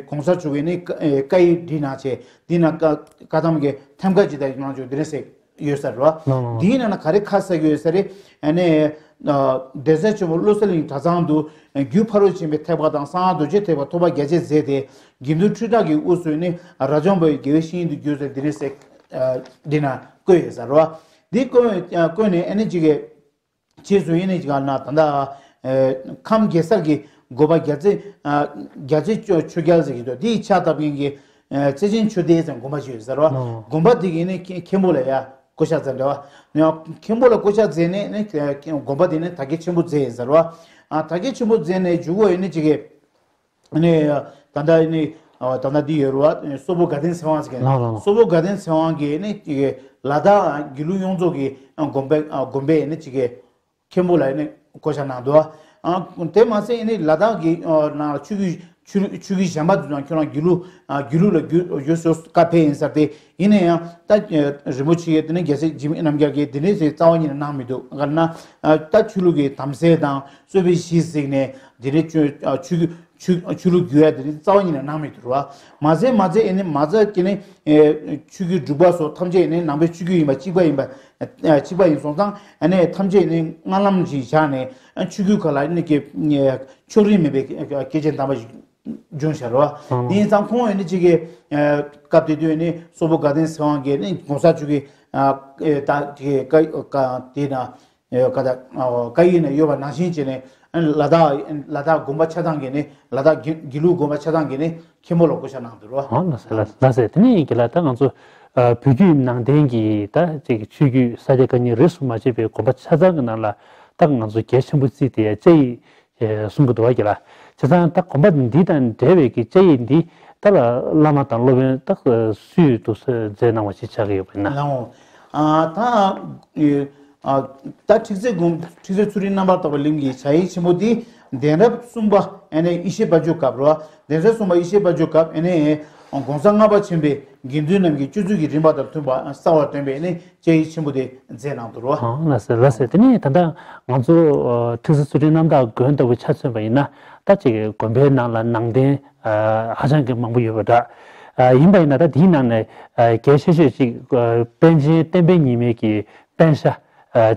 གོང་ས་མཆོག་གིས་ནི་བཀའ་ཡིག་བྲིས་གནང་བྱས། འདི་ན་བཀའ་བཀའ་ཐམ་གྱི་ཐེམ་ཀ་ཅིག་དང་གནང་བྱུང་། འདི་རེད་ཟེར་ཡོད་ཟེར་བ། ལགས་ལགས། འདིའི་ནང་ན་ག་རེ་ཁ་གསལ་གྱི་ཡོད་ཟེར་རེད། ཨ་ནི་གདན་ས་ཆེན་པོ་བློ་གསལ་གླིང་གྲྭ་ཚང་དུ་རྒྱུ་ཕ་རོལ་ཕྱིན་པའི་ཐེག་པ་དང་གསང་སྔགས་རྡོ་རྗེ་ཐེག་པ་ཐོག་པ་རྒྱ་ཆེར་མཛད་དེ། དགེ་འདུན་ཁྲི་ཕྲག་གི་དབུས་སུ་ནི་རབ་འབྱམས་པའི་དགེ་བའི་བཤེས་གཉེན་དུ་གྱུར་ཟེར། འདི་རེད་ཟེར། འདི་ན་བཀོད་ཡོད་ཟེར་བ། འདི་བཀོད་བཀོད་ནས་ཨ་ནི་ཅིག་གི་རྗེས་སུ་ཡིན་ནི་ཅིག་ལ་ན་ད་ལྟ་ཁམས་གེ་སར་གྱི་དགོན་པ་རྒྱལ་རྩེ་རྒྱལ་རྩེ་ཆོས་རྒྱལ་ཟེར་གྱི་འདུག་འདིའི་ཕྱག་བཏབ་མཁན་གྱི་རྩེ་ཆེན་ཆོས་སྡེ་ཟེར་དགོན་པ་ཞིག་ཡོད་ཟེར་བ། ཨོ། དགོན་པ་འདི་གི་ནི་མཁན་པོ་ལ་ཡ་བསྐོ་བཞག་མཛད་འདྲ་བ། མཁན་པོ་ལ་བསྐོ་བཞག་མཛད་ནས་ནི་དགོན་པ་འདི་ནི་དར་རྒྱས་ཆེན་པོ་མཛད་ཡིན་ཟེར་བ། དར་རྒྱས་ཆེན་པོ་མཛད་ནས་མཇུག་གུ་ཡིན་ནི་ཅིག་གི་ནི་ད་ལྟ་ནི་ད་ལྟ་འདི་ཡོད་རེད་བ། སོག་པོ་དགའ་ལྡན་ཚེ་དབང་ཟེར་མཁན། ལགས་ལགས། སོག་པོ་དགའ་ལྡན་ཚེ་དབང་གིས་ནི་ཅིག་གི་ལ་དྭགས་དགེ་ལུགས་ཡོངས་རྫོགས་ཀྱི་དགོན་པའི་དགོན་པའི་ནི་ཅིག་གི་མཁན་པོ་ལ་ནི་བསྐོ་བཞག་གནང་འདུག་ཨ་དེ་མ་ཟད་ནི་ལ་དྭགས་ཀྱི་ནང་ཆོས་བརྒྱུད་ཆོས་ཆོས་བརྒྱུད་གཞན་པ་དེ་ཚོ་ཁྱོད་རང་དགེ་ལུགས་དགེ་ལུགས་ལ་བརྒྱུད་བརྒྱུད་སོ་བཀའ་ཕེབས་ཡིན་ཟེར་ཏེ། ཡིན་ན་ཡང་ད་རིན་པོ་ཆེ་གིས་དེ་ནི་རྒྱལ་སྲས་འཇིགས་མེད་རྣམ་རྒྱལ་གྱིས་དེ་ནི་རྩ་བ་ཉིད་ནས་གནང་མི་འདུག་ག་རེ་ན་ད་ཆོས་ལུགས་ཀྱི་དམ་སེལ་དང་རྩོད་པའི་གཞི་གཟིགས་ནས་དེ་ནི་ཆོས་ཆོས་ཆོས་ཆོས་ལུགས་བརྒྱུད་ཡ་དེ་ནི་རྩ་བ་ཉིད་ནས་གནང་མི་འདུག་ར། མ་ཚད་མ་ཚད་ཨེ་ནི་མ་ཚད་ཀྱི་ནི་ཆོས་བརྒྱུད་འབྲུག་པ་སོགས་ཐམས་ཅད་ཨེ་ནི་ནང་པའི་ཆོས་བརྒྱུད་ཡིན་པ་གཅིག་པ་ཡིན་པ་གཅིག་པ་ཡིན་སོང་ཙང་ཨེ་ནི་ཐམས་ཅད་ཨེ་ནི་སྔགས་ལམ་བཞིན་བཞག་ནས་ཆོས་བརྒྱུད་ཁག་ལ་ཨེ་ནི་ཀྱི་ཕྱོགས་རིས་མེད་པའི་སྐྱེས་ཆེན་དམ་པ་ཞིག་བྱུང་ཤར་བ། ཨང་། དེ་ཡིན་ཙང་ཁོང་ཨེ་ནི་གཅིག་གི་སྐབས་དེ་དུས་ཨེ་ནི་སོག་པོ་དགའ་ལྡན་ཚེ་དབང་གིས་ནི་གོང་ས་མཆོག་གི་ད་དེ་ཀ་ཀ་དེ་ན་ཀ་ད་བཀའ་ཡིག་ན་ཡོད་པ་ནང་བཞིན་བྱས་ནས་ཨ་ནི་ལ་དྭགས་ལ་དྭགས་དགོན་པ་ཆ་ཚང་གི་ནི་ལ་དྭགས་དགེ་དགེ་ལུགས་དགོན་པ་ཆ་ཚང་གི་ནི་མཁན་པོ་ལ་བསྐོ་བཞག་གནང་འདུག་རོ། ཨང་། ལགས་སེ་ལགས་སེ་ལགས་སེ། དེ་ནས་ཡིན་གྱི་ལ་ད་ང་ཚོ་བོད་བརྒྱུད་ནང་བསྟན་གྱི་ད་ཅིག་ཆོས་བརྒྱུད་ས་སྐྱ་བཀའ་རྙིང་རིས་སུ་མ་ཆད་པའི་དགོན་པ་ཆ་ཚང་གི་ནང་ལ་ད་ང་ཚོ་གལ་ཆེན་པོ་བརྩིས་ཏེ་བཅའ་ཡིག་གསུང་གི་འདུག་བ་གི་ལ། བྱས་ཙང་ད་དགོན་པ་འདི་དང་འབྲེལ་བའི་གི་བཅའ་ཡིག་འདི་ད་ལ་བླ་མ་དང་སློབ་དཔོན་ད་སུས་འདུག་མཛད་གནང་བ་ཞིག་ཆགས་ཀྱི་ཡོད་པ་ཡིན་ན། ལགས་འོང་། ད་ད་ཁྲི་སེ་དགོན་ཁྲི་སེ་ཚུལ་ཁྲིམས་རྣམ་པར་དག་པའི་གླིང་གི་བཅའ་ཡིག་ཆེན་པོ་འདི་གདན་རབས་གསུམ་པ་ཨ་ནི་ཡེ་ཤེས་དཔལ་འབྱོར་སྐབས་རོ། གདན་ས་གསུམ་པ་ཡེ་ཤེས་དཔལ་འབྱོར་སྐབས་ཨ་ནི་གོང་ས་ལྔ་པ་ཆེན་པོས་དགེ་འདུན་རྣམས་ཀྱི་སྤྱོད་ཚུལ་གྱི་རིམ་པ་དང་མཐུན་པ་གསར་བར་བཏོན་པའི་ཨ་ནི་བཅའ་ཡིག་ཆེན་པོ་དེ་མཛད་གནང་འདུག་རོ། ཨང་། ལགས་སེ་ལགས་སེ། དེ་ནས་ད་ལྟ་ང་ཚོ་ཁྲི་སེ་ཚུལ་ཁྲིམས་རྣམ་དག་དགོན་ལྟ་བུ་ཆ་མཚོན་པ་ཡིན་ན་ད་ཅིག་དགོན་པའི་ནང་ལ་ནང་རྟེན་ཧ་ཅང་གི་མང་པོ་ཡོད་པ་འདྲ། ཡིན་པ་ཡིན་ན་ད་དེའི་ནང་ནས་གལ་ཆེ་ཤོས་ཅིག་པཎ་ཆེན་བསྟན་པའི་ཉི་མའི་གི་པཎ་ཞྭ་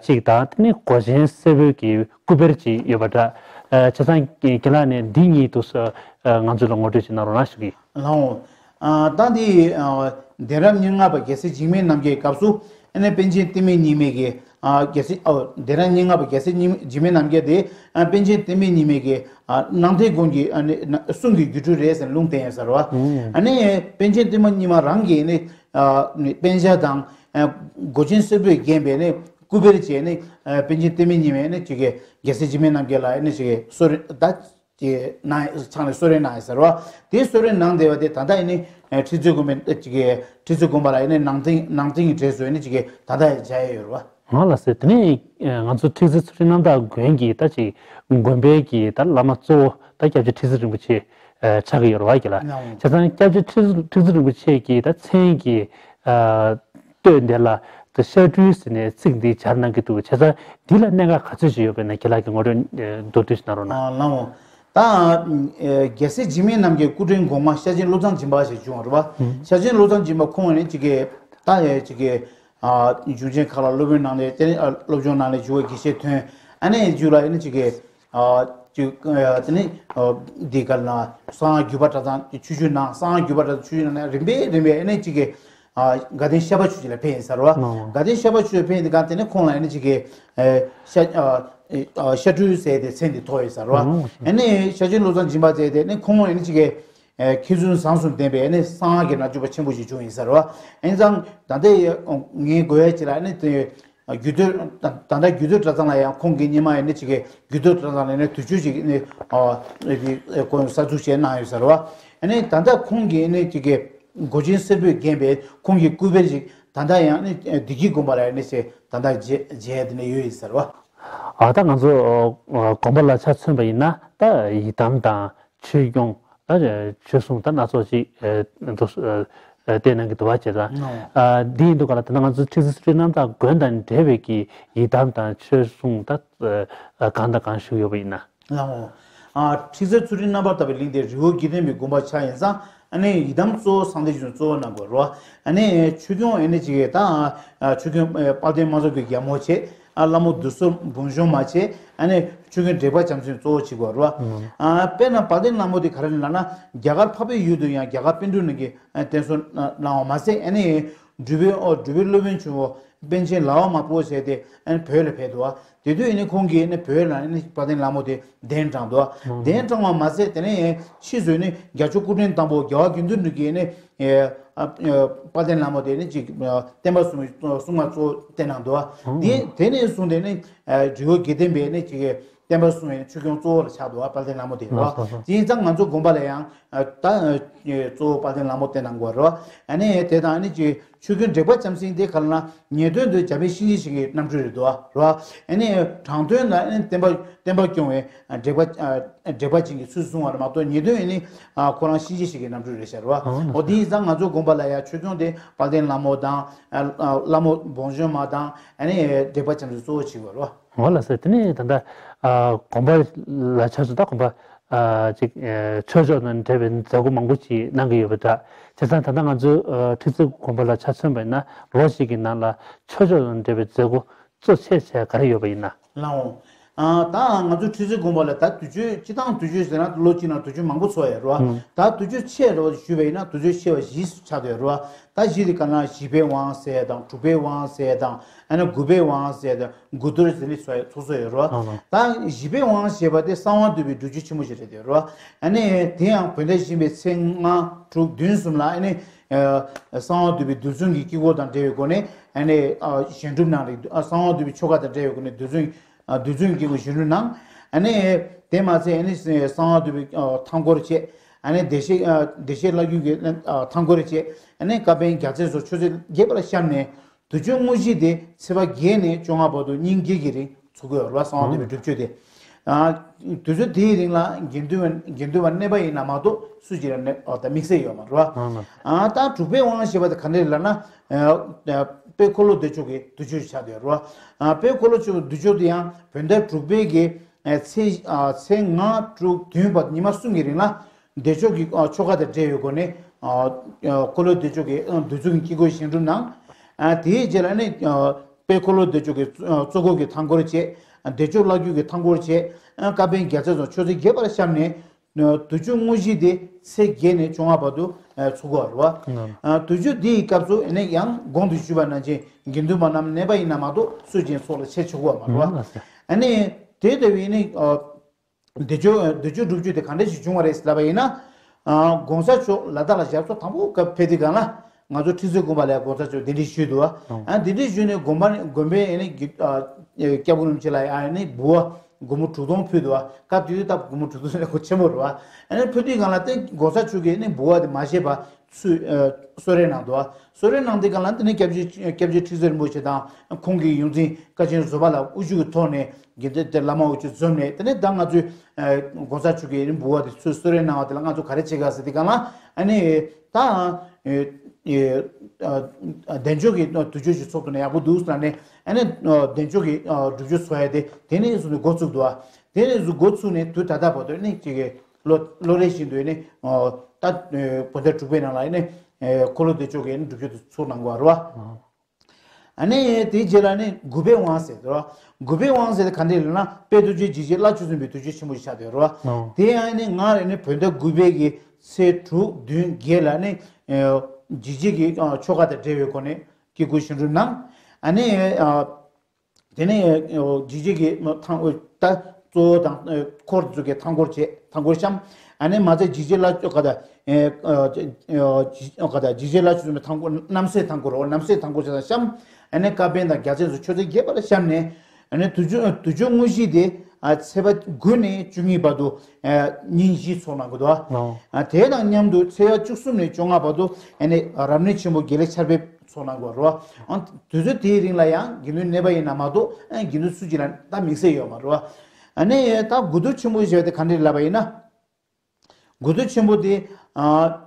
ཅིག་དང་དེ་ནས་མགོ་ཆེན་སེར་པོའི་གི་སྐུ་བེར་ཅིག་ཡོད་པ་འདྲ། བྱས་ཙང་རྒན་ལགས་ནས་འདི་གཉིས་དུ་ང་ཚོ་ལ་ངོ་སྤྲོད་ཅིག་གནང་རོགས་གནང་ཞུ་གི་ཡིན། ལགས་འོང་། ད་འདི་གདན་རབས་ཉེར་ལྔ་པ་རྒྱལ་སྲས་འཇིགས་མེད་རྣམ་རྒྱལ་སྐབས་སུ་ཨ་ནི་པཎ་ཆེན་བསྟན་པའི་ཉི་མའི་གི་རྒྱལ་སྲས་ཨོ་གདན་རབས་ཉེར་ལྔ་པ་རྒྱལ་སྲས་འཇིགས་མེད་རྣམ་རྒྱལ་དེ་པཎ་ཆེན་བསྟན་པའི་ཉི་མའི་གི་ནང་དེ་དགོན་གྱི་གསུང་གི་སྒྱུ་འཕྲུལ་རེད་ཟེར་ལུང་བསྟན་ཡོད་ཟེར་བ། ཨ་ནི་པཎ་ཆེན་བསྟན་པའི་ཉི་མ་རང་གི་ནི་པཎ་ཞྭ་དང་མགོ་ཆེན་སེར་པོས་བརྒྱན་པའི་ནི་སྐུ་བེར་བཅས་ནི་པཎ་ཆེན་བསྟན་པའི་ཉི་མས་ནི་ཅིག་གི་རྒྱལ་སྲས་འཇིགས་མེད་རྣམ་རྒྱལ་ལ་ནི་ཅིག་གི་གསོལ་རས་ད་ཅིག་གནང་ཕྱག་ནས་གསོལ་རས་གནང་ཡོད་ཟེར་བ། དེ་གསོལ་རས་གནང་བསྡད་པ་དེ་ད་ལྟ་ཡིན་ནི་ཁྲི་རྩེ་དགོན་པའི་ཅིག་གི་ཁྲི་རྩེ་དགོན་པ་ལ་ཡིན་ནི་ནང་རྟེན་ནང་རྟེན་གྱི་གྲས་སུ་ཡིན་ནི་ཅིག་གི་ད་ལྟ་ཡང་མཇལ་ཡོད་རེད་བ། ང་ལ་ཟེར་དེ་ནས་ང་ཚོ་ཁྲི་རྩེ་ཚུལ་ཁྲིམས་རྣམ་དག་དགོན་གྱི་ད་ཅིག་དགོན་པའི་གི་ད་བླ་མ་གཙོ་བོ་ད་སྐྱབས་རྗེ་ཁྲི་ཟུར་རིན་པོ་ཆེ་ཆགས་ཀྱི་ཡོད་རེད་བ་གི་ལ། བྱས་ཙང་སྐྱབས་རྗེ་ཁྲི་ཁྲི་ཟུར་རིན་པོ་ཆེ་གི་ད་མཚན་གྱི་སྟོད་འདི་ལ་ད་ཤ་སྦྲུལ་ཟེར་ནས་ཚིག་འདི་སྦྱར་གནང་གི་འདུག་བྱས་ཙང་འདི་ལ་གནད་འགག་ག་ཚོད་ཅིག་ཡོད་པས་ན་གི་ལ་གི་ངོ་སྤྲོད་མདོར་བསྡུས་ཤིག་གནང་རོགས་གནང་། ལགས་འོང་། ད་རྒྱལ་སྲས་འཇིགས་མེད་རྣམ་རྒྱལ་སྐུ་ཕྲེང་གོང་མ་ཤ་ཆེན་བློ་བཟང་སྦྱིན་པ་ཞེས་བྱུང་བ་རེད་བ། ཤ་ཆེན་བློ་བཟང་སྦྱིན་པ་ཁོང་ནི་ཅིག་གི་ད་ཡ་ཅིག་གི་གཞུང་ཆེན་ཁག་ལ་སློབ་དཔོན་གནང་ནས་དེ་ནས་སློབ་སྦྱོང་གནང་ནས་འཇུག་པའི་དགེ་བཤེས་ཐོན། ཨ་ནས་འཇུག་ལ་ཨ་ནི་ཅིག་གི་ཅིག་དེ་ནས་འདི་ག་ལ་གསང་སྔགས་བརྒྱུད་པ་གྲྭ་ཚང་ཆོས་བརྒྱུད་ནང་གསང་སྔགས་བརྒྱུད་པ་གྲྭ་ཚང་ཆོས་བརྒྱུད་ནང་རིམ་པས་རིམ་པས་ཨ་ནི་ཅིག་གི་དགའ་ལྡན་ཤ་པ་ཆོས་ཀྱི་ལ་ཕེབས་ཡིན་ཟེར་བ། དགའ་ལྡན་ཤ་པ་ཆོས་ཕེབས་ཡིན་དེ་ག་དེ་ནས་ཁོང་ལ་ཨ་ནི་ཅིག་གི་ཤ་ཤ་སྦྲུལ་ཟེར་ཏེ་མཚན་འདི་ཐོགས་ཡིན་ཟེར་བ། ཨ་ནི་ཤ་ཆེན་བློ་བཟང་སྦྱིན་པ་ཟེར་ཏེ་ནི་ཁོང་ཨ་ནི་ཅིག་གི་མཁས་བཙུན་བཟང་གསུམ་ལྡན་པའི་ནི་གསང་སྔགས་ཀྱི་རྣལ་འབྱོར་པ་ཆེན་པོ་ཞིག་བྱུང་ཡིན་ཟེར་བ། ཨིན་ཙང་ད་ལྟའི་ངའི་གོ་ཡ་ཅིག་ལ་ནི་དེ་རྒྱུད་སྟོད་ད་ལྟ་རྒྱུད་སྟོད་གྲྭ་ཚང་ལ་ཡང་ཁོང་གི་སྔོན་མ་ཡང་ནི་ཅིག་གི་རྒྱུད་སྟོད་གྲྭ་ཚང་ལ་ནི་དུས་མཆོད་ཅིག་ནི་ཁོང་གསར་འཛུགས་བྱས་གནང་ཡོད་ཟེར་བ། ཨ་ནི་ད་ལྟ་ཁོང་གིས་ནི་ཅིག་གི་མགོ་ཆེན་སེར་པོས་བརྒྱན་པའི་ཁོང་གི་སྐུ་བེར་ཅིག་ད་ལྟ་ཡང་ནི་བདེ་སྐྱིད་དགོན་པ་ལ་ནི་ཅིག་ད་ལྟ་མཇལ་མཇལ་དེ་ནི་ཡོད་ཡིན་ཟེར་བ། ཨ་ད་ང་ཚོ་དགོན་པ་ལ་ཆ་མཚོན་པ་ཡིན་ན་ད་ཡི་དམ་དང་ཆོས་སྐྱོང་ད་ཆོས་སྲུང་ད་སྣ་ཚོགས་ཅིག་འདུག་བསྟན་གནང་གི་འདུག་བ་བྱས་ཙང་། འདི་ཡིན་དུས་ག་ལ་ད་ལྟ་ང་ཚོ་ཁྲི་ཟུར་ཚུལ་ཁྲིམས་རྣམ་དག་དགོན་དང་འབྲེལ་བའི་གི་ཡི་དམ་དང་ཆོས་སྲུང་ད་གང་དང་གང་བཞུགས་ཡོད་པ་ཡིན་ན། ལགས་འོང་། ཁྲི་ཟུར་ཚུལ་ཁྲིམས་རྣམ་པར་དག་པའི་གླིང་དེ་རི་བོ་དགེ་ལྡན་པའི་དགོན་པ་ཆགས་ཡིན་ཙང་ཨ་ནི་ཡི་དམ་གཙོ་བོ་གསང་བདེ་ཆོས་སྲུང་གཙོ་བོ་གནང་དགོས་རེད་བ། ཨ་ནི་ཆོས་སྐྱོང་ཨ་ནི་ཅིག་ད་ཆོས་སྐྱོང་དཔལ་ལྡན་དམག་ཟོར་གྱི་རྒྱལ་མོ་བྱས། ཨ་ལྷ་མོ་བདུད་གསུམ་འབུམ་གཞོན་མ་བྱས། ཨ་ནི་ཆོས་སྐྱོང་དྲེགས་པ་བྱམས་སེང་གཙོ་བོ་བྱེད་དགོས་རེད་བ། ཨ་དཔེར་ན་དཔལ་ལྡན་ལྷ་མོ་དེ་ག་རེ་ལབ་ན་རྒྱ་གར་འཕགས་པའི་ཡུལ་དུ་ཡང་རྒྱ་གར་པཎ་གྲུབ་རྣམས་ཀྱིས་བསྟན་གསོལ་གནང་བ་མ་ཟད་ཨ་ནི་འབྲུག་པའི་ཨོ་འབྲུག་པའི་སློབ་དཔོན་ཆེན་པོ་པཎ་ཆེན་ལགས་པ་མ་པོ་ཟེར་ཏེ་ཨ་ནི་བོད་ལ་ཕེབས་འདུག་བ། དེ་དུས་ཨ་ནི་ཁོང་གིས་ཨ་ནི་བོད་ལ་ཨ་ནི་དཔལ་ལྡན་ལྷ་མོ་དེ་གདན་དྲངས་འདུག་བ། གདན་དྲངས་པ་མ་ཟད་དེ་ནས་ཕྱིས་སུ་ཨ་ནི་རྒྱལ་མཆོག་སྐུ་ཕྲེང་དང་པོ་རྒྱལ་བ་དགེ་འདུན་གྲུབ་ཀྱིས་ཨ་ནི་དཔལ་ལྡན་ལྷ་མོ་དེ་ནི་ཅིག་བསྟན་པ་སྲུང་བའི་སྲུང་མ་གཙོ་བོ་བསྟན་གནང་འདུག་བ། དེ་དེ་ནས་བཟུང་སྟེ་ནི་འབྲི་གུང་དགེ་ལྡན་པའི་ནི་ཅིག་བསྟན་པ་སྲུང་བའི་ཆོས་སྐྱོང་གཙོ་བོ་ལ་ཆགས་འདུག་བ། དཔལ་ལྡན་ལྷ་མོ་དེ་རེད་བ། དེ་ཡིན་ཙང་ང་ཚོ་དགོན་པ་ལ་ཡང་ད་གཙོ་བོ་དཔལ་ལྡན་ལྷ་མོ་བསྟན་གནང་དགོས་རེད་བ། ཨ་ནི་དེ་དང་ཨ་ནི་ཅིག་ཆོས་སྐྱོང་དྲེགས་པ་བྱམས་སེང་དེ་ག་ལ་ན་ངེས་དོན་དུ་རྒྱལ་པོའི་གཤིན་རྗེ་ཞིག་གི་རྣམ་སྤྲུལ་རེད་འདུག་བ། རེད་བ། ཨ་ནི་དྲང་དོན་ལ་ཨ་ནི་བསྟན་པ་བསྟན་པ་སྐྱོང་བའི་དྲེགས་པ་དྲེགས་པ་ཅན་གྱི་ཚུལ་བཟུང་བ་རེད་མ་གཏོགས་ངེས་དོན་ཨ་ནི་ཁོ་རང་གཤིན་རྗེ་ཞིག་གི་རྣམ་སྤྲུལ་རེད་ཤག་རེད་བ། འོ་དེ་ཡིན་ཙང་ང་ཚོ་དགོན་པ་ལ་ཡང་ཆོས་སྐྱོང་དེ་དཔལ་ལྡན་ལྷ་མོ་དང་ལྷ་མོ་འབུམ་གཞོན་མ་དང་ཨ་ནི་དྲེགས་པ་བྱམས་སེང་གཙོ་བོ་བྱེད་དགོས་རེད་བ། འོ་ལགས་སོ། དེ་ནས་ད་ལྟ་དགོན་པ་ལ་ཆ་མཚོན་ད་དགོན་པ་ཅིག་ཆོས་ཕྱོགས་དང་འབྲེལ་བའི་མཛད་སྒོ་མང་པོ་ཅིག་གནང་གི་ཡོད་པ་འདྲ། བྱས་ཙང་ད་ལྟ་ང་ཚོའི་ཁྲི་རྩེ་དགོན་པ་ལ་ཆ་མཚོན་པ་ཡིན་ན་ལོ་གཅིག་གི་ནང་ལ་ཆོས་ཕྱོགས་དང་འབྲེལ་བའི་མཛད་སྒོ་གཙོ་ཆེ་ཆེ་ག་རེ་ཡོད་པ་ཡིན་ན། ལགས་འོང་། ད་ང་ཚོ་ཁྲི་རྩེ་དགོན་པ་ལ་ད་དུས་ཆེན་སྤྱི་བཏང་དུས་ཆེན་ཟེར་ན་ལོ་གཅིག་ནང་དུས་ཆེན་མང་པོ་ཚོགས་ཡོད་རེད་བ། ད་དུས་ཆེན་ཆེ་རེད་བ་ཞུས་པ་ཡིན་ན་དུས་ཆེན་ཆེ་བ་བཞི་ཆགས་བསྡད་ཡོད་རེད་བ། ད་བཞི་དེ་ག་ན་བཞི་པའི་དབང་ཟེར་དང་དྲུག་པའི་དབང་ཟེར་དང་ཨ་ནི་དགུ་པའི་དབང་ཟེར་དང་དགུ་གཏོར་ཟེར་ནས་ཚོགས་ཚོགས་སྲོལ་ཡོད་རེད་བ། ད་བཞི་པའི་དབང་ཞེས་པ་དེ་གསང་བ་འདུས་པའི་སྒྲུབ་མཆོད་ཆེན་མོ་ཞིག་རེད་དེ་རེད་བ། ཨ་ནི་དེ་ཡང་བོད་ཟླ་བཞི་པའི་ཚེས་ལྔ་དྲུག་བདུན་གསུམ་ལ་ཨ་ནི་གསང་བ་འདུས་པའི་རྡུལ་ཚོན་གྱི་དཀྱིལ་འཁོར་དང་འབྲེལ་བའི་སྒོ་ནས་ཨ་ནི་གཞན་སྒྲུབ་གནང་རེད། གསང་བ་འདུས་པའི་ཆོ་ག་དང་འབྲེལ་བའི་སྒོ་ནས་རྡུལ་ཚོན་རྡུལ་ཚོན་གྱི་དཀྱིལ་འཁོར་གཞན་སྒྲུབ་གནང་། ཨ་ནི་དེ་མ་ཚད་ཨ་ནི་གསང་བ་འདུས་པའི་མཐའ་འཁོར་བཅས་ཨ་ནི་བདེ་གཤེགས་བདེ་གཤེགས་བླ་བརྒྱུད་ཀྱི་མཐའ་འཁོར་བཅས་ཨ་ནི་བཀའ་འབེན་རྒྱལ་མཚན་སོགས་མཆོད་རྫས་རྒྱས་པར་བཤམས་ནས། དུས་མཆོད་དངོས་གཞི་དེ་ཚེས་པ་བརྒྱད་ནས་བཅོ་ལྔ་བར་དུ་ཉིན་བརྒྱད་ཀྱི་རིང་ཚོགས་ཀྱི་ཡོད་རེད་བ། གསང་བ་འདུས་པའི་སྒྲུབ་མཆོད་དེ། དུས་ཚོད་དེའི་རིང་ལ་དགེ་འདུན་པ་དགེ་འདུན་པ་གནས་པ་ཡིན་ན་མ་གཏོགས་སུ་གཅིག་ལ་གནས་ད་དམིགས་བསལ་ཡོད་མ་རེད་བ། ད་དྲུག་པའི་དབང་ཞེས་པ་དེ་ག་འདྲ་ལབ་ན། དཔལ་འཁོར་ལོ་བདེ་མཆོག་གི་དུས་མཆོད་ཆགས་བསྡད་ཡོད་རེད་བ། དཔལ་འཁོར་ལོ་བདེ་མཆོག་དུས་མཆོད་དེ་ཡང་བོད་ཟླ་དྲུག་པའི་གི་ཚེས་ཚེས་ལྔ་དྲུག་བདུན་བར་ཉི་མ་གསུམ་གྱི་རིང་ལ། བདེ་མཆོག་གི་ཆོ་ག་དང་འབྲེལ་བའི་སྒོ་ནས་ འཁོར་ལོ་བདེ་མཆོག་གི་འདུལ་ཚུལ་གྱི་དཀྱིལ་འཁོར་བཞེངས་གྲུབ་གནང་། དེའི་རྗེས་ལ་ནི་དཔལ་འཁོར་ལོ་བདེ་མཆོག་གི་གཙོ་འཁོར་གྱི་ཐང་སྐོར་བྱས། བདེ་མཆོག་བླ་བརྒྱུད་ཀྱི་ཐང་སྐོར་བྱས། བཀའ་བོན་རྒྱལ་མཚན་སོགས་མཆོད་རྫས་རྒྱས་པར་བཤམས་ནས། དུས་མཆོད་དངོས་གཞི་དེ་ཚེས་བརྒྱད་ནས་བཅོ་ལྔ་བར་དུ་ཚུགས་པ་རེད་བ། དུས་མཆོད་འདིའི་སྐབས་སུ་ནི་ཡང་གོང་དུ་ཞུས་པ་ནང་བཞིན་དགེ་འདུན་པ་རྣམས་གནས་པ་ཡིན་ན་མ་གཏོགས་སུ་གཅིག་ཚོགས་ལ་ཆེད་ཆོག་པ་མ་རེད་བ། ཨ་ནི་དེ་ལྟ་བུའི་ནི། བདེ་མཆོག་བདེ་མཆོག་སྒྲུབ་མཆོད་དེ་ག་འདྲ་ཞིག་བྱུང་བ་རེད་ལབ་པ་ཡིན་ན། གོང་ས་མཆོག་ལ་དྭགས་ལ་ཞབས་སོར་དང་པོ་སྐབས་ཕེབས་དུས་སྒང་ལ་ང་ཚོ་ཁྲི་ཟུར་དགོན་པ་ལ་གོང་ས་མཆོག་གདན་འདྲེན་ཞུས་འདུག་བ། ཨ་གདན་འདྲེན་ཞུས་ནས་དགོན་པ་དགོན་པའི་ཨ་ནི་སྐྱབས་མགོན་རིན་པོ་ཆེ་ལ་ཨ་ནི་འབུལ་བ་སྒོར་མོ་དྲུག་སྟོང་ཕུལ་འདུག་བ། སྐབས་དེ་དུས་ད་སྒོར་མོ་དྲུག་སྟོང་ལས་ཁོ་ཆེན་པོ་རེད་བ། ཨ་ནི་ཕུལ་དུས་སྒང་ལ་དེ་གོང་ས་མཆོག་གིས་ཨ་ནི་འབུལ་བ་དེ་མ་བཞེས་པ། ཚུལ། ཨ། གསོལ་རས་གནང་འདུག་བ། གསོལ་རས་གནང་དུས་སྒང་ལ་དེ་ནས་སྐྱབས་རྗེ་སྐྱབས་རྗེ་ཁྲི་ཟུར་རིན་པོ་ཆེ་དང་ཁོང་གི་ཡོངས་འཛིན་བཀའ་ཆེན་བཟོད་པ་ལགས་དབུ་བཞུགས་ཀྱི་ཐོག་ནས་དགེ་འདུན་དེ་བླ་མ་དབུ་བཞུགས་འཛོམས་ནས། དེ་ནས་ད་ང་ཚོས་ཨ་གོང་ས་མཆོག་གི་འབུལ་བ་དེ་ཚུར་གསོལ་རས་གནང་བ་དེ་ལ་ང་ཚོ་ག་རེ་བྱེད་ག་ཟེར་དུས་སྒང་ལ། ཨ་ནི་ད་ཨ་ཨ་བདེ་མཆོག་གི་དུས་མཆོད་ཅིག་ཚོགས་ཐུབ་ན་ཡག་པོ་འདུག་ཟེར་ནས། ཨ་ནི་བདེ་མཆོག་གི་སྒྲུབ་མཆོད་ཚོགས་ཡ་དེ་དེ་ནས་བཟུང་ནས་འགོ་བཙུགས་འདུག་བ། དེ་ནས་བཟུང་འགོ་ཚུགས་ནས་དུས་ད་ལྟ་བར་དུ་ནི་ཅིག་གི་ལོ་ལོ་རེ་བཞིན་དུ་ནི་ད་བོད་ཟླ་དྲུག་པའི་ནང་ལ་ནི་འཁོར་ལོ་བདེ་མཆོག་གི་སྒྲུབ་མཆོད་དེ་ཚོགས་གནང་དགོས་རེད་བ། ཨ་ནི་དེའི་རྗེས་ལ་ནི་དགུ་པའི་དབང་ཟེར་དུས་རེད་བ། དགུ་པའི་དབང་ཟེར་དེ་ག་འདྲ་ལབ་ན་དཔལ་རྡོ་རྗེ་འཇིགས་བྱེད་བླ་མཆོད་གསུམ་པའི་དུས་མཆོད་ཆེན་པོ་ཞིག་ཆགས་བསྡད་ཡོད་རེད་བ། དེ་ཡང་ནི་སྔར་ནི་བོད་ཟླ་དགུ་པའི་གི་ཚེས་དྲུག་བདུན་བརྒྱད་ལ་ནི་འཇིགས་བྱེད་ཀྱི་ཆོ་ག་དང་འབྲེལ་བའི་སྒོ་ནས་དཀྱིལ་འཁོར་བཞེངས་གྲུབ་གནང་། ཨ་ནི། དེ་ནས་འཇིགས་བྱེད་ཀྱི་ཐང་ད་གཙོ་བོ་དང་འཁོར་ཚོ་གི་ཐང་སྐོར་བྱས། ཐང་སྐོར་བཤམས། ཨ་ནི་མ་ཚད་འཇིགས་བྱེད་ལ་ག་ད་ག་ད་འཇིགས་བྱེད་ལ་ཆུ་ཚོད་མའི་ཐང་སྐོར་རྣམ་སྲས་ཐང་སྐོར་རོ། རྣམ་སྲས་ཐང་སྐོར་བྱས་དང་བཤམས། ཨ་ནི་བཀའ་བོན་དང་རྒྱལ་མཚན་སོགས་མཆོད་རྫས་རྒྱས་པར་བཤམས་ནས། ཨ་ནི་དུས་མཆོད་དུས་མཆོད་དངོས་གཞི་དེ་ཚེས་པ་དགུ་ནས་བཅུ་གཉིས་བར་དུ་ཉིན་བཞི་ཚོགས་གནང་གི་འདུག་བ། དེ་དང་མཉམ་དུ་ཚེས་པ་བཅུ་གསུམ་ནས་བཅོ་ལྔ་བར་དུ་ཨ་ནི་རབ་གནས་ཆེན་པོ་དགེ་ལེགས་ཆར་འབེབས་ཚོགས་གནང་དགོས་རེད་བ། ཨང་དུས་ཚོད་དེའི་རིང་ལ་ཡང་དགེ་འདུན་གནས་པ་ཡིན་ན་མ་གཏོགས་ཨ་དགེ་འདུན་སུ་གཅིག་ལ་ད་དམིགས་བསལ་ཡོད་མ་རེད་བ། ཨ་ནི་ད་དགུ་གཏོར་ཆེན་པོ་ཞེས་པ་དེ་ག་འདྲས་ལབ་པ་ཡིན་ན། དགུ་གཏོར་ཆེན་པོ་དེ་ཨ་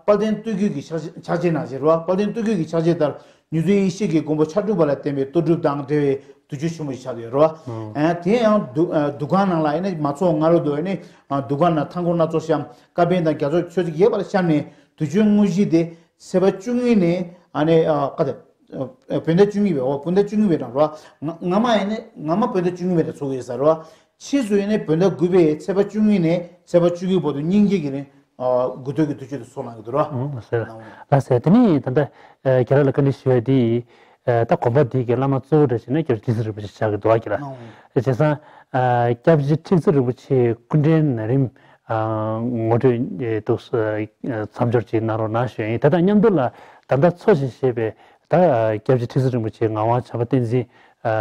དཔལ་ལྡན་སྟོད་རྒྱུད་ཀྱི་ཕྱག་ཕྱག་རྗེས་ནང་བཞིན་རེད་བ། དཔལ་ལྡན་སྟོད་རྒྱུད་ཀྱི་ཕྱག་རྗེས་ལྟར་མྱུར་མཛད་ཡེ་ཤེས་ཀྱི་མགོན་པོ་ཕྱག་དྲུག་པ་ལ་བརྟེན་པའི་གཏོར་སྒྲུབ་དང་འབྲེལ་བའི་དུས་མཆོད་ཆེན་མོ་ཞིག་ཆགས་ཡོད་རེད་བ། ཨ་དེ་ཡང་འདུ་ཨ་འདུ་ཁང་ནང་ལ་ཨ་ནི་མ་ཚོགས་སྔ་རོལ་དུ་ཨ་ནི་ཨ་འདུ་ཁང་ནང་ཐང་སྐོར་སྣ་ཚོགས་བཤམས། བཀའ་བོན་དང་རྒྱ་མཚོ་མཆོད་རྫས་རྒྱས་པར་བཤམས་ནས་དུས་མཆོད་དངོས་གཞི་དེ་ཚེས་པ་བཅུ་གཉིས་ནས་ཨ་ནི་ཨ་ག་དེ་ཨ་བོད་ཟླ་བཅུ་གཉིས་པའི་འོ་བོད་ཟླ་བཅུ་གཉིས་པའི་ནང་རོ། ང་སྔ་མ་ཨ་ནི་སྔ་མ་བོད་ཟླ་བཅུ་གཉིས་པའི་ནང་ཚོགས་ཡོད་ས་རོ། ཕྱིས་སུ་ཨ་ནི་བོད་ཟླ་དགུ་པའི་ཚེས་པ་བཅུ་གཉིས་ནས་ཚེས་པ་བཅུ་དགུ་བར་དུ་གཉིས་ཀྱི་གི་ནི་ཨ་དགུ་གཏོར་གྱི་དུས་མཆོད་དུ་ཚོགས་གནང་གི་འདུག་རོ། ཨོ་ལགས་སོ། ལགས་སོ། དེ་ནས་ད་ལྟ་ཨ་རྒན་ལགས་ལ་བཀའ་འདྲི་ཞུ་བ་དེ་ཨ་ད་དགོན་པ་འདི་གི་བླ་མ་གཙོ་བོ་འདྲ་ཞིག་ན་སྐྱབས་རྗེ་ཁྲི་ཟུར་རིན་པོ་ཆེ་ཆགས་ཀྱི་འདུག་ག་རྒན་ལགས། ཨོ་བྱས་ཙང་ཨ་སྐྱབས་རྗེ་ཁྲི་ཟུར་རིན་པོ་ཆེའི་སྐུ་ཕྲེང་ན་རིམ་ཨ་ངོ་སྤྲོད་ཨེ་འདུག་ཨ་མཚམས་སྦྱོར་ཅིག་གནང་རོགས་གནང་ཞུ་ཡིན། དེ་དང་མཉམ་དུ་ལ་ད་ལྟ་འཚོ་བཞིན་གཞེས་པའི་ད་ཨ་སྐྱབས་རྗེ་ཁྲི་ཟུར་རིན་པོ་ཆེ་ངག་དབང་བྱམས་པ་བསྟན་འཛིན་ཨ་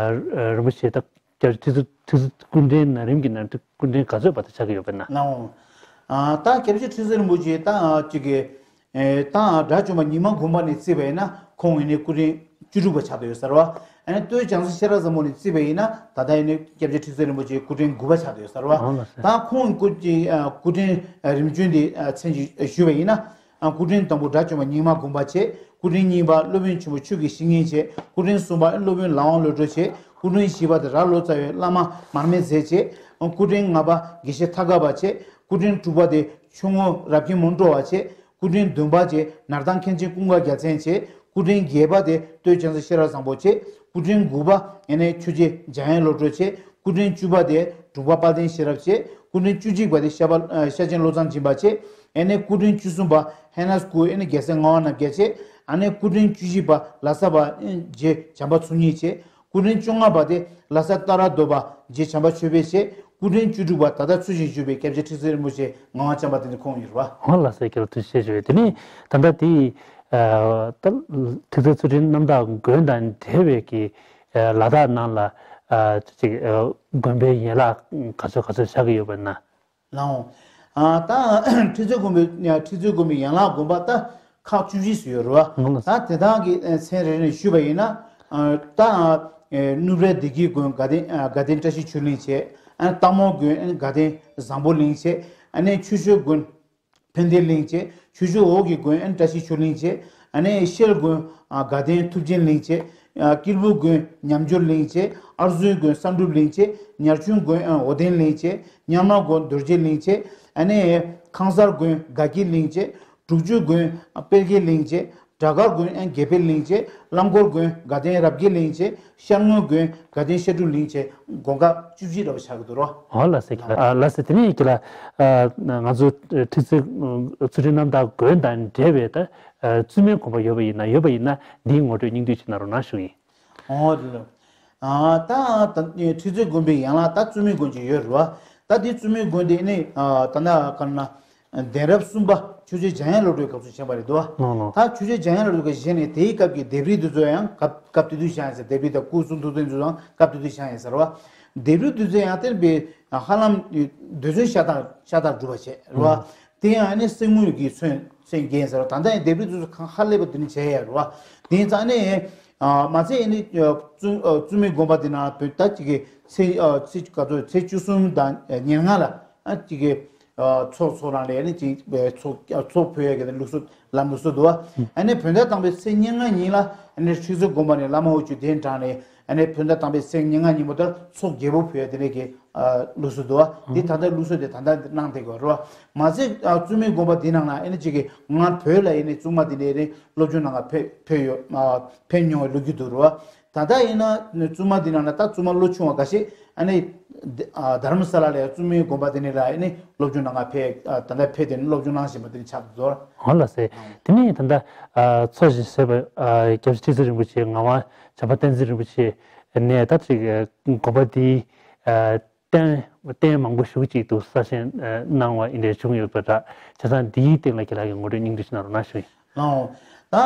རིན་པོ་ཆེ་ད་སྐྱབས་རྗེ་ཁྲི་ཟུར་ཁྲི་ཟུར་སྐུ་ཕྲེང་ན་རིམ་གྱི་ནང་སྐུ་ཕྲེང་ག་ཚོད་བར་དུ་ཆགས་ཀྱི་ཡོད་པ་ན། ལགས་འོང་། ཨ་ད་སྐྱབས་རྗེ་ཁྲི་ཟུར་རིན་པོ་ཆེ་ད་ཨ་ཅིག་གི་ཨེ་ད་དགྲ་བཅོམ་པ་རྙིང་མ་དགོན་པ་ནས་བརྩིས་པ་ཡིན་ན་ཁོང་ཡིན་ནའི་སྐུ་ཕྲེང་བཅུ་དྲུག་པ་ཆགས་བསྡད་ཡོད་ས་རེད་བ། ཨ་ནི་སྟོད་བྱང་རྩེ་ཤེས་རབ་བཟང་པོ་ནས་བརྩིས་པ་ཡིན་ན་ད་ལྟ་ཡིན་ནའི་སྐྱབས་རྗེ་ཁྲི་ཟུར་རིན་པོ་ཆེ་སྐུ་ཕྲེང་དགུ་པ་ཆགས་བསྡད་ཡོད་ས་རེད་བ། ཨོ་ལགས་སོ། ད་ཁོང་སྐུ་ཨ་སྐུ་ཕྲེང་རིམ་བྱོན་དེ་ཨ་མཚན་ཞུ་ཞུས་པ་ཡིན་ན། ཨ་སྐུ་ཕྲེང་དང་པོ་དགྲ་བཅོམ་པ་རྙིང་མ་དགོན་པ་བྱས། སྐུ་ཕྲེང་གཉིས་པ་སློབ་དཔོན་ཆེན་པོ་ཆོས་ཀྱི་བཤེས་གཉེན་བྱས། སྐུ་ཕྲེང་གསུམ་པ་སློབ་དཔོན་ལག་དབང་བློ་གྲོས་བྱས། སྐུ་ཕྲེང་བཞི་པ་དེ་རྭ་ལོ་ཙཱ་བའི་བླ་མ་མར་མེ་མཛད་བྱས། སྐུ་ཕྲེང་ལྔ་པ་དགེ་བཤེས་ཐང་ག་པ་བྱས། སྐུ་ཕྲེང་དྲུག་པ་དེ་ཆུ་ངོ་རབ་རྒྱན་མོན་གྲོ་བ་བྱས། སྐུ་ཕྲེང་བདུན་པ་དེ་ནར་ཐང་མཁན་ཆེན་ཀུན་དགའ་རྒྱལ་མཚན་བྱས། སྐུ་ཕྲེང་བརྒྱད་པ་དེ་སྟོད་བྱང་རྩེ་ཤེས་རབ་བཟང་པོ་བྱས། སྐུ་ཕྲེང་དགུ་པ་ཨེ་ནས་ཆོས་རྗེ་འཇམ་དབྱངས་བློ་གྲོས་བྱས། སྐུ་ཕྲེང་བཅུ་པ་དེ་འབྲུག་པ་དཔལ་ལྡན་ཤེས་རབ་བྱས། སྐུ་ཕྲེང་བཅུ་གཅིག་པ་དེ་ཤ་པ་ཤ་ཆེན་བློ་བཟང་སྦྱིན་པ་བྱས། ཨེ་ནས་སྐུ་ཕྲེང་བཅུ་གསུམ་པ་ཧེ་ན་སྐུ་ཨེ་ནས་རྒྱལ་སྲས་ངག་དབང་རྣམ་རྒྱལ་བྱས། ཨ་ནས་སྐུ་ཕྲེང་བཅུ་བཞི་པ་ལྷ་ས་པ་ཨེ་རྗེ་བྱམས་པ་ཚུལ་གཉིས་བྱས། སྐུ་ཕྲེང་བཅོ་ལྔ་པ་དེ་ལྷ་ས་ཏཱ་ར་རྡོ་པ་རྗེ་བྱམས་པ་ཆོས་འཕེལ་བྱས། སྐུ་ཕྲེང་བཅུ་དྲུག་པ་ད་ལྟ་འཚོ་ཞིང་བཞུགས་པའི་སྐྱབས་རྗེ་ཁྲི་ཟུར་རིན་པོ་ཆེ་ངག་དབང་བྱམས་པ་དེ་ནི་ཁོང་ཡིན་རེད་བ། ཧོ་ལགས་སོ། རྒྱལ་བ་ཐུགས་རྗེ་ཆེ་ཞུ་བས། དེ་ནས་ད་ལྟ་དེ་ཨ་ད་ཐུགས་བརྩེ་ཚུལ་ཁྲིམས་རྣམ་དག་དགོན་དང་འབྲེལ་བའི་གི་ཨ་ལ་དྭགས་ནང་ལ་ཨ་ཅིག་ཨ་དགོན་པའི་ཡན་ལག་ག་ཚོད་ག་ཚོད་ཆགས་ཀྱི་ཡོད་པ་ན། ལགས་འོང་། ཨ་ད་ཁྲི་ཟུར་དགོན་པའི་ཁྲི་ཟུར་དགོན་པའི་ཡན་ལག་དགོན་པ་ད་ཁག་བཅུ་བཞི་ཙམ་ཡོད་རེད་བ། ལགས་འོང་། ད་དེ་དག་གི་མཚན་རེ་རེ་ནས་ཞུས་པ་ཡིན་ན། ཨ་ད་ཨ་ནུབ་རའི་བདེ་སྐྱིད་དགོན་དགའ་ལྡན་ཨ་དགའ་ལྡན་བཀྲ་ཤིས་ཆོས་གླིང་བྱས། ཨ་སྟག་མོ་དགོན་ཨ་དགའ་ལྡན་བཟང་པོ་གླིང་བྱས། ཨ་ནས་ཆུ་ཤུར་དགོན་ཕན་བདེ་གླིང་བྱས། ཆུ་ཤུར་འོག་གི་དགོན་ཨ་ནི་བཀྲ་ཤིས་ཆོས་གླིང་བྱས། ཨ་ནས་ཤེལ་དགོན་ཨ་དགའ་ལྡན་ཐུབ་ཆེན་གླིང་བྱས། ཨ་སྐྱིད་སྦུག་དགོན་ཉམས་འགྱུར་གླིང་བྱས། ཨར་ཟུན་དགོན་བསམ་གྲུབ་གླིང་བྱས། ཉར་ཆུང་དགོན་ཨ་འོ་ལྡན་གླིང་བྱས། ཉར་མ་དགོན་རྡོ་རྗེ་གླིང་བྱས། ཨ་ནས་ཁང་གསར་དགོན་དགའ་སྐྱིད་གླིང་བྱས། དྲུག་ཅུའི་དགོན་དཔལ་དགེ་གླིང་བྱས། བྲག་དཀར་དགོན་ཨན་དགེ་འཕེལ་གླིང་བྱས། རླངས་འཁོར་དགོན་དགའ་ལྡན་རབ་རྒྱས་གླིང་བྱས། ཤར་ངོས་དགོན་དགའ་ལྡན་བཤད་སྒྲུབ་གླིང་བྱས། དགོན་ཁག་བཅུ་གཅིག་འདྲ་བ་ཆགས་ཀྱི་འདུག་རོ། ཨོ་ལགས་སེ་ཁྱེད་ལགས། ཨ་ལགས་སེ། དེ་ནས་ཁྱེད་ལགས། ཨ་ང་ཚོ་ཁྲི་རྩེ་ཚུལ་ཁྲིམས་རྣམ་དག་དགོན་དང་འབྲེལ་བའི་ད་ཨ་བཙུན་མའི་དགོན་པ་ཡོད་པ་ཡིན་ན། ཡོད་པ་ཡིན་ན་འདིའི་ངོ་སྤྲོད་སྙིང་བསྡུས་ཅིག་གནང་རོགས་གནང་ཞུ་ཡིན། ཨོ་ལགས། ཨ་ད་ད་ཁྲི་རྩེ་དགོན་པའི་ཡན་ལག་ད་བཙུན་མའི་དགོན་ཅིག་ཡོད་རེད་བ། ད་འདི་བཙུན་མའི་དགོན་དེ་ནི་ཨ་ད་ན་ག་ན། གདན་རབས་གསུམ་པ་ཆོས་རྗེ་འཇམ་དབྱངས་བློ་གྲོས་སྐབས་སུ་བཞེངས་པ་རེད་དོ། ལགས་ལགས། ད་ཆོས་རྗེ་འཇམ་དབྱངས་བློ་གྲོས་སྐབས་བཞེངས་ནས་དེའི་སྐབས་ཀྱི་ལྡེབས་རིས་འདི་ཚོ་ཡང་སྐབས་སྐབས་དེ་དུས་བཞེངས་ཡིན་ཟེར། ལྡེབས་རིས་དང་སྐུ་གསུང་ཐུགས་རྟེན་ཚོ་ཡང་སྐབས་དེ་དུས་བཞེངས་ཡིན་ཟེར་བ། ལྡེབས་རིས་འདི་ཚོ་ཡང་བསྟན་པའི་ཧ་ལམ་རྡུལ་ཚོན་ཤ་སྟག་ཤ་སྟག་གྲུབ་པ་བྱས་རེད་བ། ཨང་། དེ་ཡང་ཨ་ནི་གསེར་དངུལ་གྱི་ཚོན་ཚོན་བརྒྱན་ཟེར་བ། ད་ལྟ་ཡང་ལྡེབས་རིས་འདི་ཚོ་གང་ཧ་ལས་པ་དེ་ནི་བྱས་ཡ་རེད་བ། དེ་ཡིན་ཙང་ཨ་ནི་མ་ཚད་ཨ་ནི་བཙུན་བཙུན་མའི་དགོན་པ་དེ་ནང་བོད་ད་ཅིག་གི་ཚེས་ཚེས་ག་ཚོད་ཚེས་བཅུ་གསུམ་དང་ཉེར་ལྔ་ལ་ཨ་ཅིག་གི་ཚོགས་ཚོགས་རང་ལས་ནི་ཅིག་ཚོགས་ཚོགས་ཕུལ་ཡ་གི་ལུགས་སྲོལ་ལམ་ལུགས་སྲོལ་འདུག་བ། ཨ་ནི་བོད་ཟླ་དང་པོའི་ཚེས་ཉེར་ལྔ་ཉིན་ལ་ཨ་ནི་ཁྲི་རྩེ་དགོན་པ་ནས་བླ་མ་དབུ་ཁྱུད་གདན་དྲངས་ནས་ཨ་ནི་བོད་ཟླ་དང་པོའི་ཚེས་ཉེར་ལྔ་ཉིན་མོ་ལྟར་ཚོགས་རྒྱས་པོ་ཕུལ་ཡ་དེ་འདྲས་ཀྱི་ལུགས་སྲོལ་འདུག་བ། འདི་ད་ལྟ་ལུགས་སྲོལ་དེ་ད་ལྟ་གནང་བསྡད་ཀྱི་ཡོད་རེད་བ། མ་ཚད་བཙུན་མའི་དགོན་པ་འདི་ནང་ལ་ཨ་ནི་ཅིག་གི་སྔར་བོད་ལ་ཡིན་ནའི་བཙུན་མ་དེ་འདྲས་ནི་སློབ་སྦྱོང་གནང་ག་ཕེབས་ཕེབས་ཡོད་ཕེབས་མྱོང་བའི་ལོ་རྒྱུས་འདུག་རེད་བ། ད་ལྟ་ཡིན་ན་བཙུན་མ་འདི་ནང་ལ་ད་བཙུན་མ་ལོ་ཆུང་བ་འགའ་ཤས་ཨ་ནི་རྡ་རམ་ས་ལ་ལ་ཡང་བཙུན་མའི་དགོན་པ་དེ་ནས་ལ་ཨ་ནི་སློབ་སྦྱོང་གནང་ག་ཕེབས། ད་ལྟ་ཕེབས་ཏེ་ནི་སློབ་སྦྱོང་གནང་བཞིན་པ་དེ་ནི་ཆགས་འདུག་རེད། ཨོ་ལགས་སེ། དེ་ནས་ད་ལྟ་ཚོགས་ཞིང་ཟེར་བ་སྐྱབས་རྗེ་ཁྲི་རྩེ་རིན་པོ་ཆེ་ངག་དབང་བྱམས་པ་བསྟན་འཛིན་རིན་པོ་ཆེ་ནས་ད་ཅིག་དགོན་པ་འདི་རྟེན་རྟེན་མང་པོ་ཞེ་པོ་ཅིག་ཏུ་གསར་བཞེངས་གནང་བ་འདི་འདྲ་བྱུང་ཡོད་པ་འདྲ། བྱས་ཙང་འདིའི་སྟེང་ལ་ཁྱེད་རང་གིས་ངོ་སྤྲོད་སྙིང་བསྡུས་ཅིག་གནང་རོགས་གནང་ཞུ་ཡིན། ལགས། ད་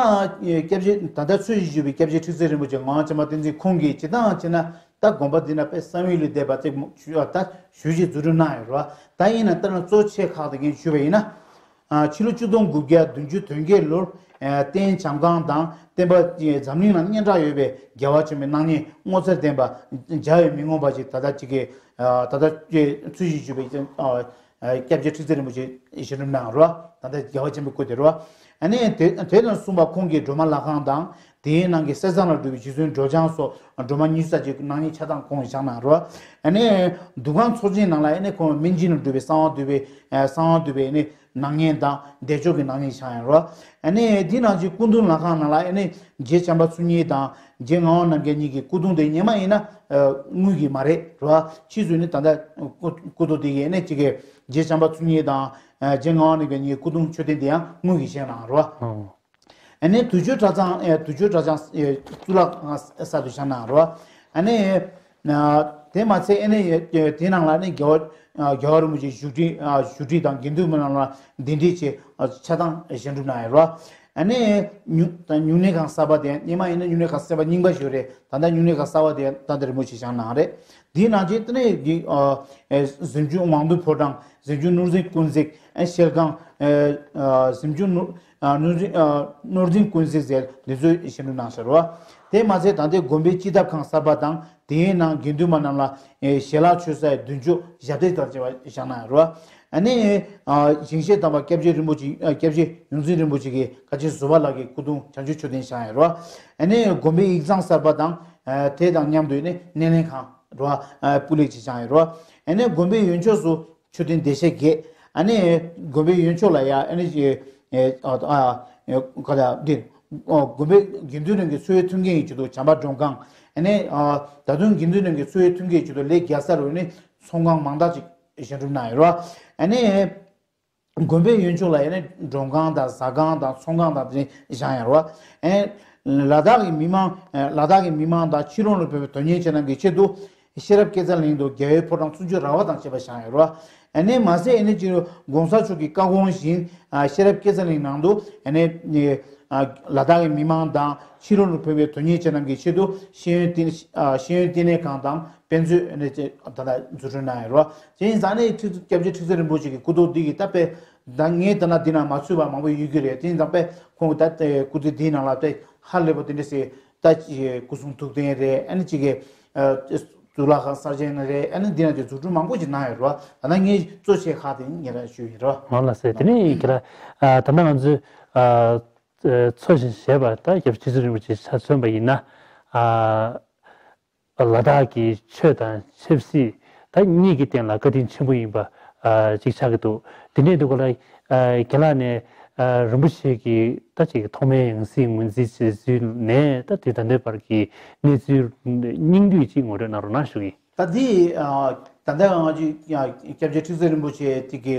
སྐྱབས་རྗེ་ད་ལྟ་ཚོགས་ཞིང་བཞུགས་པའི་སྐྱབས་རྗེ་ཁྲི་རྩེ་རིན་པོ་ཆེ་ངག་དབང་བྱམས་པ་བསྟན་འཛིན་ཁོང་གིས་སྤྱིར་བཏང་བྱས་ན་ད་དགོན་པ་འདི་ན་དཔེ་བསམ་ཡུལ་ལས་འདས་པ་ཅིག་ཞུ་ད་ཞུ་ཞིག་འཛུགས་སྐྲུན་གནང་ཡོད་རེད་བ། ད་ཡིན་ན་ལྟར་ན་གཙོ་ཆེ་ཁག་དེ་གས་ཞུས་པ་ཡིན་ན། ཕྱི་ལོ་ཆིག་སྟོང་དགུ་བརྒྱ་བདུན་ཅུ་དོན་བརྒྱད་ལོར་རྟེན་བྱམས་ཁང་དང་བསྟན་པ་འཛམ་གླིང་ལ་སྙན་གྲགས་ཡོད་པའི་རྒྱལ་བ་བྱམས་པའི་སྣང་བརྙན་ངོ་མཚར་ལྡན་པ་བྱ་བའི་མི་མངོན་པ་ཞིག་ད་ལྟ་ཅིག་གི་ད་ལྟ་ཚོགས་ཞིང་བཞུགས་པའི་སྐྱབས་རྗེ་ཁྲི་རྩེ་རིན་པོ་ཆེ་བཞེངས་སྐྲུན་གནང་རོ། ད་ལྟ་རྒྱལ་བ་བྱམས་པའི་སྐུ་དེ་རོ། ཨ་ནི་དེ་དེ་དང་མཚུངས་པ་ཁོང་གིས་སྒྲོལ་མ་ལྷ་ཁང་དང་དེའི་ནང་གི་གསེར་ཟངས་ལ་གྲུབ་པའི་རྗེ་བཙུན་སྒྲོལ་ལྗང་སོགས་སྒྲོལ་མ་ཉི་ཤུ་རྩ་གཅིག་གི་སྣང་བརྙན་ཆ་ཚང་ཁོང་གིས་བཞེངས་གནང་རོ། ཨ་ནི་འདུ་ཁང་ཚོགས་ཆེན་ནང་ལ་ཨ་ནི་ཁོང་སྨན་སྦྱིན་ལ་གྲུབ་པའི་གསང་བ་འདུས་པའི་གསང་བ་འདུས་པའི་ཨ་ནི་སྣང་བརྙན་དང་བདེ་མཆོག་གི་སྣང་བརྙན་བཞེངས་ཡོད་རོ། ཨ་ནི་འདི་ནང་བཞིན་སྐུ་གདུང་ལྷ་ཁང་ནང་ལ་ཨ་ནི་རྗེ་བྱམས་པ་ཚུལ་གཉིས་དང་རྗེ་ངག་དབང་རྣམ་རྒྱལ་གཉིས་ཀྱི་སྐུ་གདུང་དེ་སྔོན་མ་ཡིན་ན་དངུལ་གྱི་མ་རེད་རོ། ཕྱིས་སུ་ནི་ད་ལྟ་སྐུ་སྐུ་གདུང་དེ་གའི་ཨ་ནི་གཅིག་གི་རྗེ་བྱམས་པ་ཚུལ་གཉིས་དང་རྗེ་ངག་དབང་རྣམ་རྒྱལ་གཉིས་ཀྱི་སྐུ་གདུང་མཆོད་རྟེན་དེ་ཡང་དངུལ་གྱིས་བཞེངས་གནང་རོ། ཨ་ནི་དུར་ཁྲོད་གྲྭ་ཚང་ཨེ་དུར་ཁྲོད་གྲྭ་ཚང་ཨེ་གཙུག་ལག་ཁང་གསར་དུ་བཞེངས་གནང་རོ། ཨ་ནི་ཨ་དེ་མ་ཚད་ཨ་ནི་ཨེ་དེ་ནང་ལ་ཨ་ནི་རྒྱལ་བ་ཨ་རྒྱལ་བ་རིན་པོ་ཆེ་བཞུགས་ཁྲི་ཨ་བཞུགས་ཁྲི་དང་དགེ་འདུན་པ་རྣམས་ལ་གདན་འདྲེན་ཆེད་ཨ་ཆ་ཚང་བཞེངས་གྲུབ་གནང་ཡོད་རོ། ཨ་ནི་སྨྱུང་ད་སྨྱུང་གནས་ཁང་གསར་པ་དེ་སྔོན་མ་ཡིན་ན་སྨྱུང་གནས་ཁང་གསར་པ་རྙིང་པ་ཞིག་རེད། ད་ལྟ་སྨྱུང་གནས་ཁང་གསར་པ་དེ་ད་ལྟ་རིན་པོ་ཆེ་བཞེངས་གནང་རེད། དེའི་ནང་བཞིན་དེ་ནས་གི་ཨ་ཨེ་གཟིམ་ཆུང་དབང་འདུས་ཕོ་བྲང་། གཟིམ་ཆུང་ནོར་འཛིན་ཀུན་གཟིགས། ཨེ་ཤེལ་ཁང་། ཨེ་ཨ་གཟིམ་ཆུང་ནོར་ཨ་ནོར་འཛིན་ཨ་ནོར་འཛིན་ཀུན་གཟིགས་ཟེར་འདི་ཚོ་བཞེངས་གནང་ཟེར་བ། དེ་མ་ཚད་ད་ལྟའི་དགོན་པའི་སྤྱི་ཐབ་ཁང་གསར་པ་དང་དེའི་ནང་དགེ་འདུན་པ་རྣམས་ལ་ཨེ་ཞལ་ལག་མཆོད་སའི་མདུན་ཅོག་ཞབས་བརྟན་དང་བཅས་པ་བཞེངས་གནང་ཡོད་རེད་བ། ཨ་ནི་ཨ་ཞིང་གཤེགས་དམ་པ་སྐྱབས་རྗེ་རིན་པོ་ཆེ་ཨ་སྐྱབས་རྗེ་ཡོངས་འཛིན་རིན་པོ་ཆེ་གི་བཀའ་ཆེན་བཟོད་པ་ལྷ་གི་སྐུ་གདུང་བྱང་ཆུབ་མཆོད་རྟེན་བཞེངས་ཡོད་རེད་བ། ཨ་ནི་དགོན་པའི་ཡིག་ཚང་གསར་པ་དང་ཨ་དེ་དང་མཉམ་དུ་ཨ་ནི་སྣེ་ལེན་ཁང་རེད་བ། ཨ་སྤུས་ལེགས་ཅིག་བཞེངས་ཡོད་རེད་བ། ཨ་ནི་དགོན་པའི་ཡོན་ཆོག་སུ་མཆོད་རྟེན་བདེ་གཤེགས་བརྒྱད། ཨ་ནི་དགོན་པའི་ཡོན་ཆོག་ལ་ཡ་ཨ་ནི་ཨེ་ཨ་ཨ་ག་ལ་འདི་ཨོ་དགོན་པའི་དགེ་འདུན་རྣམས་ཀྱི་འཚོ་བའི་མཐུན་རྐྱེན་གྱི་ཆེད་དུ་བྱམས་པ་མགྲོན་ཁང་། ཨ་ནི་ཨ་ད་དུང་དགེ་འདུན་རྣམས་ཀྱི་འཚོ་བའི་མཐུན་རྐྱེན་གྱི་ཆེད་དུ་ལས་རྒྱལ་ས་རུ་ནི་ཚོང་ཁང་མང་དག་ཅིག་བཞེངས་གྲུབ་གནང་ཡོད་རེད་བ། ཨ་ནི་དགོན་པའི་ཡོན་ཆོག་ལ་ཡ་ནི་མགྲོན་ཁང་དང་ཟ་ཁང་དང་ཚོང་ཁང་དང་དེ་བཞེངས་ཡོད་རེད་བ། ཨ་ནི་ལ་དྭགས་ཀྱི་མི་མང་ལ་དྭགས་ཀྱི་མི་མང་དང་ཕྱི་རོལ་ནས་ཕེབས་པའི་དོན་གཉེར་ཅན་རྣམས་ཀྱི་ཆེད་དུ། ཤེས་རབ་སྐལ་བཟང་གླིང་དུ་རྒྱལ་བའི་ཕོ་བྲང་སུམ་ཅུ་ར་བ་དང་བཅས་པ་བཞེངས་ཡོད་རེད་བ། ཨ་ནི་མ་ཟད་ཨ་ནི་སྤྱི་ནོར་༸གོང་ས་མཆོག་གི་བཀའ་དགོངས་བཞིན་ཨ་ཤེས་རབ་སྐལ་བཟང་གླིང་ནང་དུ་ཨ་ནི་ཨ་ལ་དྭགས་ཀྱི་མི་མང་དང་ཕྱི་རོལ་ནས་ཕེབས་པའི་དོན་གཉེར་ཅན་རྣམས་ཀྱི་ཆེད་དུ་ཤེས་ཡོན་བསྟི་ཨ་ཤེས་ཡོན་བསྟི་གནས་ཁང་དང་དཔེ་མཛོད་ཨ་ནི་ད་ལྟ་འཛུགས་སྐྲུན་གནང་ཡོད་རེད་བ། དེ་ཡིན་ཙང་ཨ་ནི་ཁྲི་སྐྱབས་རྗེ་ཁྲི་རྩེ་རིན་པོ་ཆེ་གི་སྐུ་ཐོག་འདི་གི་ད་དཔེ་ད་ངས་ད་ན་འདི་ན་མ་ཚུད་པ་མང་པོ་ཡོད་ཀྱི་རེད། དེ་ཡིན་ཙང་དཔེ་ཁོང་གི་ད་སྐུ་ཚེ་འདིའི་ནང་ལ་དཔེ་ཧ་ལས་པ་དེ་འདྲ་ཟེར། ད་ཅིག་སྐུ་གསུང་ཐུགས་རྟེན་རེད། ཨ་ནི་ཅིག་གི་གཙུག་ལག་ཁང་གསར་བཞེངས་རེད། ཨ་ནི་འདི་ན་ཅིག་འཛུགས་སྐྲུན་མང་པོ་ཅིག་གནང་ཡོད་རེད་བ། ད་ནང་ངས་གཙོ་ཆེ་ཁག་དེ་ངས་རང་ཞུས་ཡིན་རོ། ང་ལ་ཟེར་དེ་ནས་ཁྱེད་རང་ད་ལྟ་ང་ཚོས་འཚོ་ཞིང་གཞེས་པ་ད་སྐྱབས་རྗེ་ཁྲི་རྩེ་རིན་པོ་ཆེ་ཆ་མཚོན་པ་ཡིན་ན། ལ་དྭགས་ཀྱི་ཆོས་དང་ཆབ་སྲིད་ད་གཉིས་ཀྱི་སྟེང་ལ་བཀའ་དྲིན་ཆེན་པོ་ཡིན་པ་ཅིག་ཆགས་ཀྱི་འདུག་དེ་འདྲའི་འདུག་ག་ལ་རྒན་ལགས་ནས་ རིན་པོ་ཆེ་གིས་ད་ཅིག་ཐོག་མའི་ཡང་སྲིད་ངོས་འཛིན་བྱས་ཚུལ་ནས་ད་དེ་ད་ལྟའི་བར་གྱི་གནས་ཚུལ་སྙིང་བསྡུས་ཅིག་ངོ་སྤྲོད་གནང་རོགས་གནང་ཞུ་གི་ཡིན། ད་འདི་ད་ལྟ་ང་ཚོའི་སྐྱབས་རྗེ་ཁྲི་བཙུན་རིན་པོ་ཆེ་དེ་གི་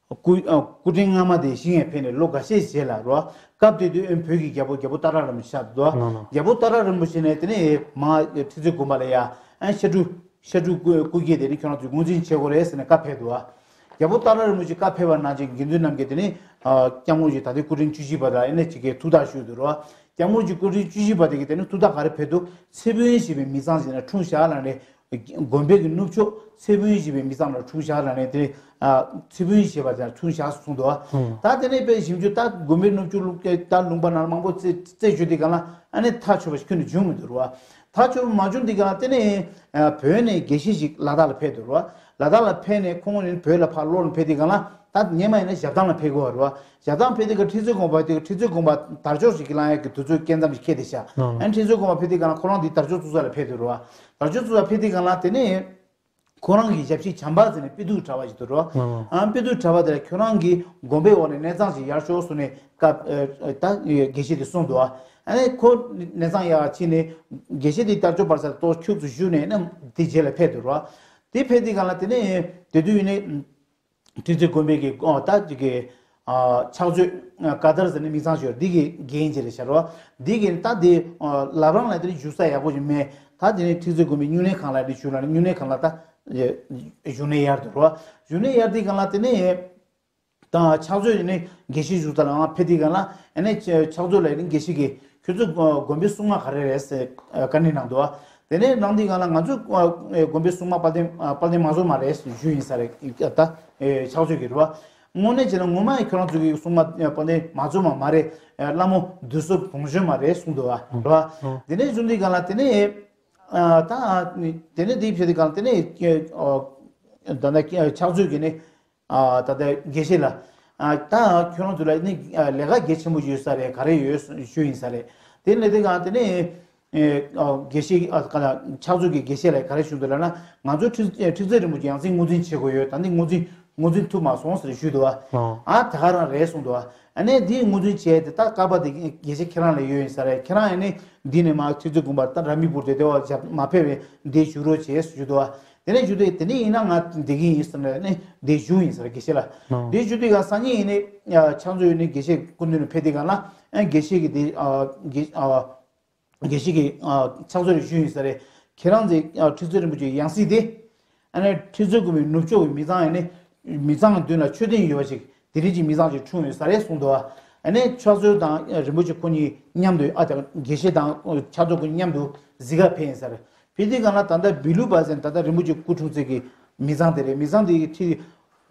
སྐུ་སྐུ་ཕྲེང་སྔ་མ་དེ་བཞེངས་ཡས་ཕེབས་ནས་ལོ་འགའ་ཤས་རྗེས་ལ་རོ། སྐབས་དེ་དུས་ཨེ་བོད་ཀྱི་རྒྱལ་པོ་རྒྱལ་པོ་ཏཱ་ར་རིན་པོ་ཆེ་ཆགས་འདུག་རྒྱལ་པོ་ཏཱ་ར་རིན་པོ་ཆེ་ནས་དེ་ནས་མ་ཁྲི་བཙུན་དགོན་པ་ལ་ཡ་ཨ་ཤ་ཕྲུག་ཤ་ཕྲུག་སྐུ་སྐུ་སྐྱེ་དེ་ནི་ཁྱོད་རང་ཚོས་ངོས་འཛིན་བྱེད་དགོས་རེད་ཟེར་ནས་བཀའ་ཕེབས་འདུག་རྒྱལ་པོ་ཏཱ་ར་རིན་པོ་ཆེ་བཀའ་ཕེབས་པ་ནང་བཞིན་དགེ་འདུན་རྣམས་ཀྱིས་དེ་ནི་སྐྱབས་མགོན་གྱི་ད་ལྟའི་སྐུ་ཕྲེང་བཅུ་བཞི་པ་དང་ཨེ་ནས་ཅིག་གིས་ཐུགས་ཐག་ཞུས་འདུག་རོ། སྐྱབས་མགོན་གྱི་སྐུ་ཕྲེང་བཅུ་བཞི་པ་དེ་གིས་དེ་ནི་ཐུགས་ཐག་ག་རེ་ཕེབས་འདུག་ཚེ་ཕུན་ཞེས་པའི་མི་ཚང་ཞིག་ནས་འཁྲུངས་བཞག་ལབ་ནས། དགོན་པའི་གི་ནུབ་ཕྱོགས་ཚེ་ཕུན་ཞེས་པའི་མི་ཚང་ལ་འཁྲུངས་བཞག་ལབ་ནས་དེ་ནི་ཚེ་ཕུན་ཞེས་པ་དེ་འཁྲུངས་བཞག་གསུངས་འདུག་ད་དེ་ནས་དཔེ་ཞིབ་འཇུག་ད་དགོན་པའི་ནུབ་ཕྱོགས་ལུང་ད་ལུང་པ་ནང་མང་པོ་རྩད་རྩད་གཅོད་དེ་གང་ལ་ཨ་ནི་ཐག་ཆོད་པ་ཞིག་ཁྱོན་ནས་བྱུང་མི་འདུག་རོ། ཐག་ཆོད་མ་བྱུང་དེ་གང་ལ་དེ་ནས་བོད་ནས་དགེ་བཤེས་ཤིག་ལ་དྭགས་ལ་ཕེབས་འདུག་རོ། ལ་དྭགས་ལ་ཕེབས་ནས་ཁོང་ནས་བོད་ལ་ཕར་ལོག་ནས་ཕེབས་དེ་གང་ལ་ད་སྔོན་མ་ཡིན་ན་ཞབས་ཐང་ལ་ཕེབས་དགོས་རོ། ཞབས་ཐང་ཕེབས་དེ་ག་ཁྲི་བཙུན་དགོན་པ་དེ་ག་ཁྲི་བཙུན་དགོན་པ་དར་ལྕོག་ཞིག་གི་ལང་ཡག་གི་དུས་ཚོད་སྐས་འཛེགས་ཤིག་ཁེལ་དེ་ཤ། ཨ་ཁྲི་བཙུན་དགོན་པ་ཕེབས་དེ་གང་ལ་ཁོ་རང་དེ་དར་ལྕོག་བཙུགས་ས་ལ་ཕེབས་འདུག་རོ། དར་ལྕོག་བཙུགས་ས་ཕེབས་དེ་གང་ལ་དེ་ནས། ཁོ་རང་གི་ཞབས་ཕྱི་བྱམས་པ་ཟེར་ནས་དཔེ་སྡུག་གྲྭ་པ་ཞིག་འདུག་རོ། ཨ་དཔེ་སྡུག་གྲྭ་པ་དེ་ལ་ཁྱོད་རང་གི་དགོན་པའི་འོག་ནས་གནས་ཚང་ཞིག་ཡར་ཤོག་གསུངས་ནས་སྐབས་ད་དགེ་བཤེས་དེ་གསུངས་འདུག་ཨ་ནི་ཁོ་གནས་ཚང་ཡར་ཕྱིན་ནས་དགེ་བཤེས་དེ་དར་ལྕོག་བར་ས་ཏོག་ཁྱུག་ཙམ་བཞུགས་ནས་ནམ་དེ་རྗེས་ལ་ཕེབས་འདུག་རོ། དེ་ཕེབས་དུས་གང་ལ་དེ་ནས་དེ་དུས་ཡིན་ནས་ཁྲི་བཙུན་དགོན་པའི་གི་ད་ཅིག་གི་ཕྱག་མཛོད་ཀ་དར་ཟེར་ནས་མི་ཚང་ཞོར་འདི་གི་འགན་ཅིག་རེད་ཤག་རོ། འདི་གི་ད་འདི་ལབ་རང་ལ་དེ་བཞུགས་ས་ཡག་པོ་ཞིག་མེད། ད་དེ་ནས་ཁྲི་བཙུན་དགོན་པའི་སྨྱུང་གནས་ཁང་ལ་དེ་བཞུགས་ལ་སྨྱུང་གནས་ཁང་ལ་ད་བཞུགས་གནས་ཡར་འདུག་རོ། བཞུགས་གནས་ཡར་དེ་གང་ལ་དེ་ནས་ད་ཕྱག་མཛོད་ནས་དགེ་བཤེས་བཞུགས་ས་ལ་ང་ཕེབས་དེ་གང་ལ་ཨ་ནས་ཕྱག་མཛོད་ལ་ནི་དགེ་བཤེས་ཀྱི་ཁྱོད་ཚོ་དགོན་པའི་སྲུང་མ་ག་རེ་རེད་ཟེར་བཀའ་འདྲི་གནང་འདུག་དེ་ནས་ནང་དེ་གང་ལ་ང་ཚོ་དགོན་པའི་སྲུང་མ་དཔལ་ལྡན་དཔལ་ལྡན་མ་བཟོ་མ་རེད་ཞུས་ཡིན་ས་རེད་ད་ཕྱག་མཛོད་ཀྱི་རེད་བ། དངོས་གནས་བྱས་ན་ངོ་མ་ཁྱོད་རང་ཚོ་གི་སྲུང་མ་དཔལ་ལྡན་མ་བཟོ་མ་མ་རེད། ལྷ་མོ་བདུད་སོ་བོང་གཞོན་མ་རེད་གསུངས་འདུག་བ། རེད་བ། དེ་ནས་བཟུང་དེ་གང་ལ་དེ་ནས་ད་དེ་ནས་དེའི་ཕྱེད་དེ་གང་ལ་དེ་ནས་ད་ལྟ་ཕྱག་མཛོད་ཀྱི་ནི། ད་ལྟ་དགེ་བཤེས་ལ། ད་ཁྱོད་རང་ཚོ་ལ་ནི་ལས་ཀ་གལ་ཆེན་པོ་ཡོད་ས་རེད་ག་རེ་ཡོད་ཞུ་ཡིན་ས་རེད། དེ་ནས་དེ་གང་དེ་ནས་དགེ་བཤེས་ཕྱག་མཛོད་ཀྱི་དགེ་བཤེས་ལ་ག་རེ་ཞུ་འདུག་ལབ་ན་ང་ཚོ་ཁྲི་ཁྲི་བཙུན་རིན་པོ་ཆེ་ཡང་སྲིད་ངོས་འཛིན་བྱེད་དགོས་ཡོད་ད་འདི་ངོས་འཛིན་ངོས་འཛིན་ཐུབ་མ་སོང་ཟེར་ཞུས་འདུག་བ། ཨ་ད་ག་རང་རེད་གསུངས་འདུག་བ། ཨ་ནས་འདི་ངོས་འཛིན་བྱས་ཏེ་ད་བཀའ་པ་དེ་དགེ་བཤེས་ཁྱེད་རང་ལ་ཡོད་ཡིན་ས་རེད་ཁྱེད་རང་ཨ་ནས་འདི་ནས་མ་ཁྲི་བཙུན་དགོན་པ་ད་ར་མི་པུར་དེ་དེ་བ་མ་ཕེབས་པའི་འདི་ཞུ་རོགས་བྱས་ཞུས་འདུག་བ། དེ་ནས་ཞུ་དུས་དེ་ནས་ཡིན་ན་ང་བསྡད་ཀྱི་ཡིན་ཟེར་ནས་ནས་དེ་ཞུ་ཡིན་ཟེར་དགེ་བཤེས་ལ། དེ་ཞུ་དུས་ཀྱང་སང་ཉིན་ཡིན་ནས་ཕྱག་མཛོད་ཡིན་ནས་དགེ་བཤེས་སྐུ་མདུན་ནས་ཕེབས་དུས་གང་ལ་ཨ་དགེ་བཤེས་ཀྱི་དེ་དགེ་དགེ་བཤེས་ཀྱི་ཕྱག་མཛོད་ལ་ཞུ་ཡིན་ཟེར་རེད། ཁྱེད་རང་ཚོའི་ཁྲི་བཙུན་རིན་པོ་ཆེའི་ཡང་སྲིད་དེ་ཨ་ནས་ཁྲི་བཙུན་དགོན་པའི་ནུབ་ཕྱོགས་ཀྱི་མི་ཚང་ཡིན་ནས་མི་ཚང་གི་མདུན་ལ་མཆོད་རྟེན་ཡོད་པ་ཞིག་དེ་རིང་གི་མི་ཚང་ཞིག་འཁྲུངས་ཡོད་ས་རེད་གསུངས་འདུག་བ། ཨ་ནས་ཕྱག་མཛོད་དང་རིན་པོ་ཆེ་ཁོ་གཉིས་མཉམ་དུ་ཨ་དང་དགེ་བཤེས་དང་ཕྱག་མཛོད་ཁོ་གཉིས་མཉམ་དུ་གཟིགས་ག་ཕེབས་ཡིན་ས་རེད། ཕེབས་དུས་གང་ལ་ད་ལྟ་བི་ལུ་པ་ཟེར་ད་ལྟ་རིན་པོ་ཆེ་སྐུ་འཁྲུངས་ཚེ་གི་མི་ཚང་དེ་རེད། མི་ཚང་དེ་གི་ཁྲི་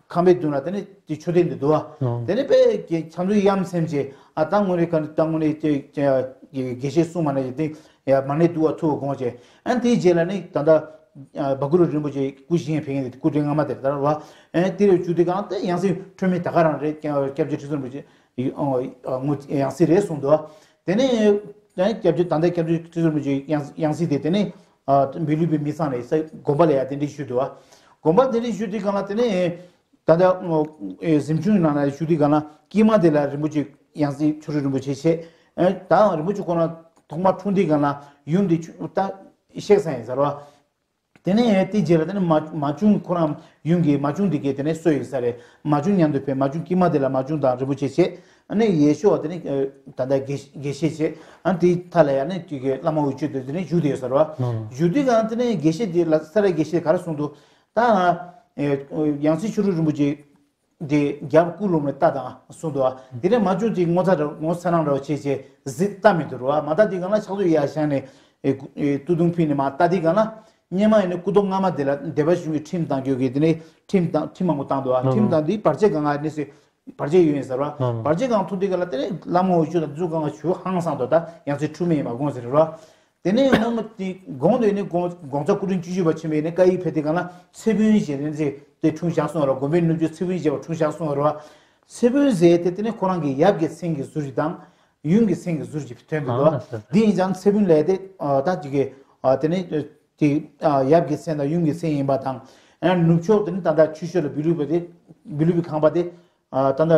ཁང་པའི་མདུན་ལ་དེ་ནས་དེ་མཆོད་རྟེན་དེ་འདུག་བ། དེ་ནས་དཔེ་ཕྱག་མཛོད་གཡམ་སེམས་ཅེས་ཨ་ད་དངོས་རེད་ག་ད་དངོས་རེད་དེ་དགེ་བཤེས་གསུང་མ་ནས་དེ་ཡ་མ་ནས་འདུག་བ་ཐུག་དགོངས་བྱས་ཨ་དེའི་རྗེས་ལ་ནི་ད་ལྟ་བ་གུ་རུ་རིན་པོ་ཆེ་སྐུ་བཞེངས་ཕེབས་མཁན་དེ་སྐུ་ཕྲེང་སྔ་མ་དེ་ལྟར་བ། དེ་རེད་བཅུ་དེ་གང་དེ་ཡང་སྲིད་འཁྲུལ་མེད་ད་ག་རང་རེད་སྐྱབས་རྗེ་ཁྲི་ཟུར་རིན་པོ་ཆེ་ཡང་སྲིད་རེད་གསུངས་འདུག་བ། དེ་ནས་སྐྱབས་རྗེ་ད་ལྟ་སྐྱབས་རྗེ་ཁྲི་ཟུར་རིན་པོ་ཆེ་ཡང་སྲིད་དེ་དེ་ནས་མི་ལུས་པའི་མི་ཚང་རེད་ས་དགོན་པ་ལ་ཡ་གདན་འདྲེན་ཞུས་འདུག་བ། དགོན་པ་གདན་འདྲེན་ཞུས་དུས་གང་ལ་དེ་ནས་ད་ལྟ་གཟིམ་ཆུང་ནང་ལ་ཞུ་དུས་གང་ལ་དཀྱིལ་མ་དེ་ལ་རིན་པོ་ཆེ་ཡང་སྲིད་ཆོས་སྲིད་རིན་པོ་ཆེ་བྱས། ད་རིན་པོ་ཆེ་ཁོ་ན་ཐོག་མ་འཁྲུངས་དུས་གང་ལ་ཡུམ་དེ་ད་གཤེགས་ས་ཡིན་ཟེར་བ། དེ་ནས་དེ་རྗེས་ལ་དེ་ནས་མ་མ་ཆུང་ཁོ་རང་ཡུམ་གྱི་མ་ཆུང་དེ་གས་དེ་ནས་གསོས་ཡིན་ས་རེད། མ་ཆུང་མཉམ་དུ་ཕེབས་མ་ཆུང་དཀྱིལ་མ་དེ་ལ་མ་ཆུང་དང་རིན་པོ་ཆེ་བྱས། ཨ་ནས་ཡེ་ཤུ་བ་དེ་ནས་ད་ལྟ་དགེ་དགེ་བཤེས་བྱས། ཨ་དེའི་མཐའ་ལ་ཡང་ནས་དེ་གས་བླ་མ་འོད་སྤྱོད་དེ་དེ་ནས་བཞུགས་བསྡད་ཡོད་ས་རེད་བ། བཞུགས་དུས་གང་དེ་ནས་དགེ་བཤེས་དེ་ལ་ས་ར་དགེ་བཤེས་ག་རེ་གསུངས་འདུག་ད་ཡང་སྲིད་ཆོས་སྲིད་རིན་པོ་ཆེ་དེ་རྒྱབ་སྐུ་ལོམ་ནས་ལྟ་དང་གསུངས་འདུག་བ། དེ་ནས་མ་བྱུང་དེ་ངོ་ཚ་ར་ངོ་ཚ་ནང་འདྲ་བ་བྱས་བྱས་གཟིགས་ལྟ་མི་འདུག་ར་བ། མ་ལྟ་དེ་གང་ལ་ཕྱག་ཚོད་ཡར་བཞག་ནས་ཨེ་ཨེ་སྟོད་ཐུང་ཕུད་ནས་མ་ལྟ་དེ་གང་ལ་སྙེ་མ་ཡིན་ནས་སྐུ་མདོག་སྔ་མ་དེ་ལ་སྡེ་པ་གཞུང་གི་ཁྲིམས་བཏང་རྒྱུ་གི་དེ་ནས་ཁྲིམས་བཏང་ཁྲིམས་མང་པོ་བཏང་འདུག་བ། ཁྲིམས་བཏང་དེ་བར་ཆད་གང་ང་ནས་སེ་བར་ཆད་ཡོད་ཡིན་ཟེར་བ། བར་ཆད་གང་ཐུག་དེ་གང་ལ་དེ་ནས་བླ་མ་འོ་ཆུ་དང་དེ་ཚོ་གང་ང་ཞུ་ཧང་སང་འདུག་ད་ཡང་སེ་ཁྲུ་མེ་ཡིན་མ་དགོངས་ཟེར་ར་བ། དེ་ནས་སྔོན་མ་དེ་གོང་དུ་ནི་གོང་གོང་ས་སྐུ་ཕྲེང་བཅུ་བཞི་པ་ཆེན་པོ་ཡིན་ནས་བཀའ་ཡིག་ཕེབས་དེ་གང་ལ་ཚེ་ཕུན་ཞེས་ནས་ཚེ་དེ་འཁྲུངས་བཞག་སོང་བ་ར། དགོན་པའི་ནུབ་རྒྱུད་ཚེ་ཕུན་ཞེས་པ་འཁྲུངས་བཞག་སོང་བ་ར། ཚེ་ཕུན་ཟེར་དེ་དེ་ནས་ཁོ་རང་གི་ཡབ་ཀྱི་མཚན་གྱི་ཟུར་ཞིག་དང་ཡུམ་གྱི་མཚན་གྱི་ཟུར་ཞིག་ཐོན་འདུག་ལ། འདི་ཡིན་ཙང་ཚེ་ཕུན་ལས་དེ་ད་ཅིག་གི་དེ་ནས་དེ་ཡབ་ཀྱི་མཚན་དང་ཡུམ་གྱི་མཚན་ཡིན་པ་དང་། ནུབ་ཕྱོགས་དེ་ནི་ད་ལྟ་ཆུ་ཤོད་ལ་བི་ལུ་པ་དེ་བི་ལུ་པའི་ཁང་པ་དེ། ད་ལྟ་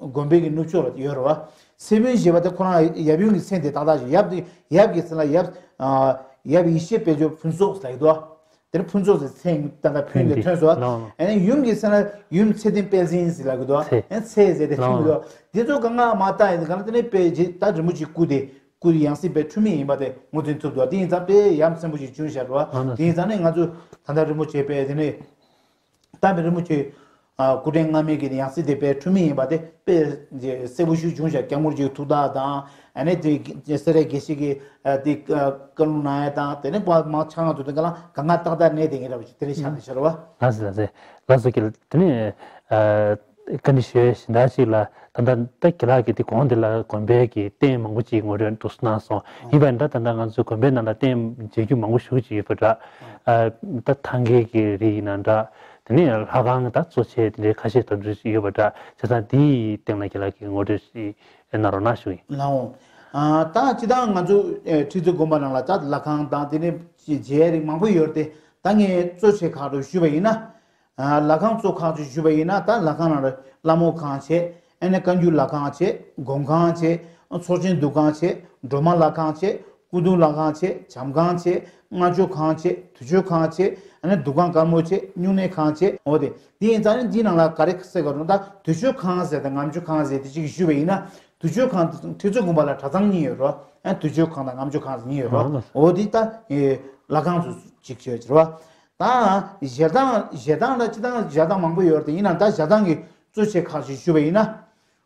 དགོན་པའི་གི་ནུབ་ཕྱོགས་ལ་ཡོད་རེད་བ། སེ་ཕུན་ཞེས་པ་དེ་ཁོ་རང་ཡབ་ཡུམ་གྱི་མཚན་དེ་ཏག་ཏག་ཞིག་ཡབ་དེ་ཡབ་ཀྱི་མཚན་ལ་ཡབ་ཡབ་ཡེ་ཤེས་དཔལ་འབྱོར་ཕུན་ཚོགས་ལབ་ཀྱི་འདུག་དེ་ནི་ཕུན་ཚོགས་ཟེར་མཚན་ད་ལྟ་ཕུན་དེ་ཐོན་སོང་། ཨ་ནི་ཡུམ་གྱི་མཚན་ལ་ཡུམ་ཚེ་བརྟན་དཔལ་འཛིན་ཟེར་ལབ་ཀྱི་འདུག་ཨ་ནི་ཚེ་ཟེར་དེ་ཐོན་གྱི་འདུག་དེ་ཚོ་གང་ག་མ་བཏགས་ཡིན་གང་ལ་དེ་ནི་དཔེ་ཇི་ད་རིན་པོ་ཆེ་སྐུ་དེ་སྐུ་དེ་ཡང་སྲིད་པའི་འཁྲུལ་མེད་ཡིན་པ་དེ་ངོས་འཛིན་ཐུབ་འདུག་དེ་ཡིན་ཙང་དཔེ་ཡ་མཚན་པོ་ཞིག་བྱུང་བཞག་རེད་བ། དེ་ཡིན་ཙང་ནི་ང་ཚོ་ད་ལྟ་རིན་པོ་ཆེ་དཔེ་དེ་ནི། ད་མི་རིན་པོ་ཆེ། ཨ་སྐུ་ཕྲེང་སྔ་མའི་གི་ཡང་སྲིད་དེ་དཔེ་འཁྲུལ་མེད་ཡིན་པ་དེ་དཔེ་གསལ་པོ་ཞིག་བྱུང་ཤག་སྐྱབས་མགོན་རིན་པོ་ཆེའི་ཐུགས་དག་དང་ཨ་ནི་དེ་སེ་ར་དགེ་བཤེས་ཀྱི་ཨ་དེ་བཀའ་ལུང་གནང་ཡ་དང་དེ་ནས་པ་མང་ཆ་ང་ཚོ་དེ་ག་ལ་གང་ག་ཏག་ཏག་གནས་དེ་ངེད་ར་བ་ཅིག་དེ་རེད་ཆགས་ནས་ཤར་བ། ལགས་སོ་ལགས་སོ། ལགས་སོ་ཀྱི་དེ་ནས་ཨ་བཀའ་འདྲི་ཞུ་ཡ་གཞན་དག་ཅིག་ལ་ད་ལྟ་ད་ཁྱེད་རང་གི་དེ་གོང་དེ་ལ་དགོན་པའི་གི་རྟེན་མང་པོ་ཅིག་ངོ་སྤྲོད་འདུག་གནང་སོང་། ཡིན་པ་ཡིན་ད་ད་ལྟ་ང་ཚོའི་དགོན་པའི་ནང་ལ་རྟེན་མཇལ་རྒྱུ་མང་པོ་ཞུ་གི་ཅིག་ཡོད་པ་འདྲ། ཨ་ད་ཐང་གའི་གི་རིགས་ཡིན་ན་འདྲ། དེ་ནས་ལྷ་ཁང་ད་གཙོ་ཆེ་དེ་འདྲའི་ཁ་ཤས་དང་འདྲ་ཞིག་ཡོད་པ་འདྲ་བྱས་ཙང་དེའི་སྟེང་ལ་ཁྱེད་ལ་གི་ངོ་སྤྲོད་ཞིག་གནང་རོགས་གནང་ཞུ་ཡིན། ལའོ། ཨ་ད་སྤྱི་བཏང་ང་ཚོ་ཨེ་ཁྲི་རྩེ་དགོན་པ་ནང་ལ་ད་ལྷ་ཁང་དང་དེ་ནས་མཇལ་ཡ་རིགས་མང་པོ་ཡོད་རེད་དེ་ད་ངས་གཙོ་ཆེ་ཁག་ཏུ་ཞུས་པ་ཡིན་ན། ཨ་ལྷ་ཁང་གཙོ་ཁག་ཅིག་ཞུས་པ་ཡིན་ན་ད་ལྷ་ཁང་ནང་ལ་ལྷ་མོ་ཁང་བྱས། ཨ་ནི་བཀའ་འགྱུར་ལྷ་ཁང་བྱས། སྒོམ་ཁང་བྱས། ཚོགས་ཆེན་འདུ་ཁང་བྱས། སྒྲོལ་མ་ལྷ་ཁང་བྱས། སྐུ་གདུང་ལྷ་ཁང་བྱས། བྱམས་ཁང་བྱས། སྔགས་ཆོས་ཁང་བྱས། དུར་མཆོད་ཁང་བྱས། ཨ་ནི་འདུ་ཁང་དཀར་མོ་བྱས། སྨྱུང་གནས་ཁང་བྱས། འོ་དེ་དེ་ཡིན་ཙང་ནི་འདིའི་ནང་ལ་ག་རེ་གསལ་ག་རུང་ད་དུར་མཆོད་ཁང་ཟེར་དང་ངམ་མཆོད་ཁང་ཟེར་དེ་གཅིག་ཞུས་པ་ཡིན་ན་དུར་མཆོད་ཁང་དེ་ཁྲི་རྩེ་དགོན་པ་ལ་གྲྭ་ཚང་གཉིས་ཡོད་རེད་བ། ཨ་དུར་མཆོད་ཁང་དང་ངམ་མཆོད་ཁང་ཟེར་གཉིས་ཡོད་རེད་བ། འོ་དེ་ད་ལྷ་ཁང་ཚོ་གཅིག་བྱས་ཀྱི་རེད་བ། ད་ཞལ་ཐང་ཞལ་ཐང་ལ་སྤྱི་བཏང་ཞལ་ཐང་མང་པོ་ཡོད་རེད་དེ་ཡིན་ནའང་ད་ཞལ་ཐང་གི་གཙོ་ཆེ་ཁག་ཅིག་ཞུས་པ་ཡིན་ན།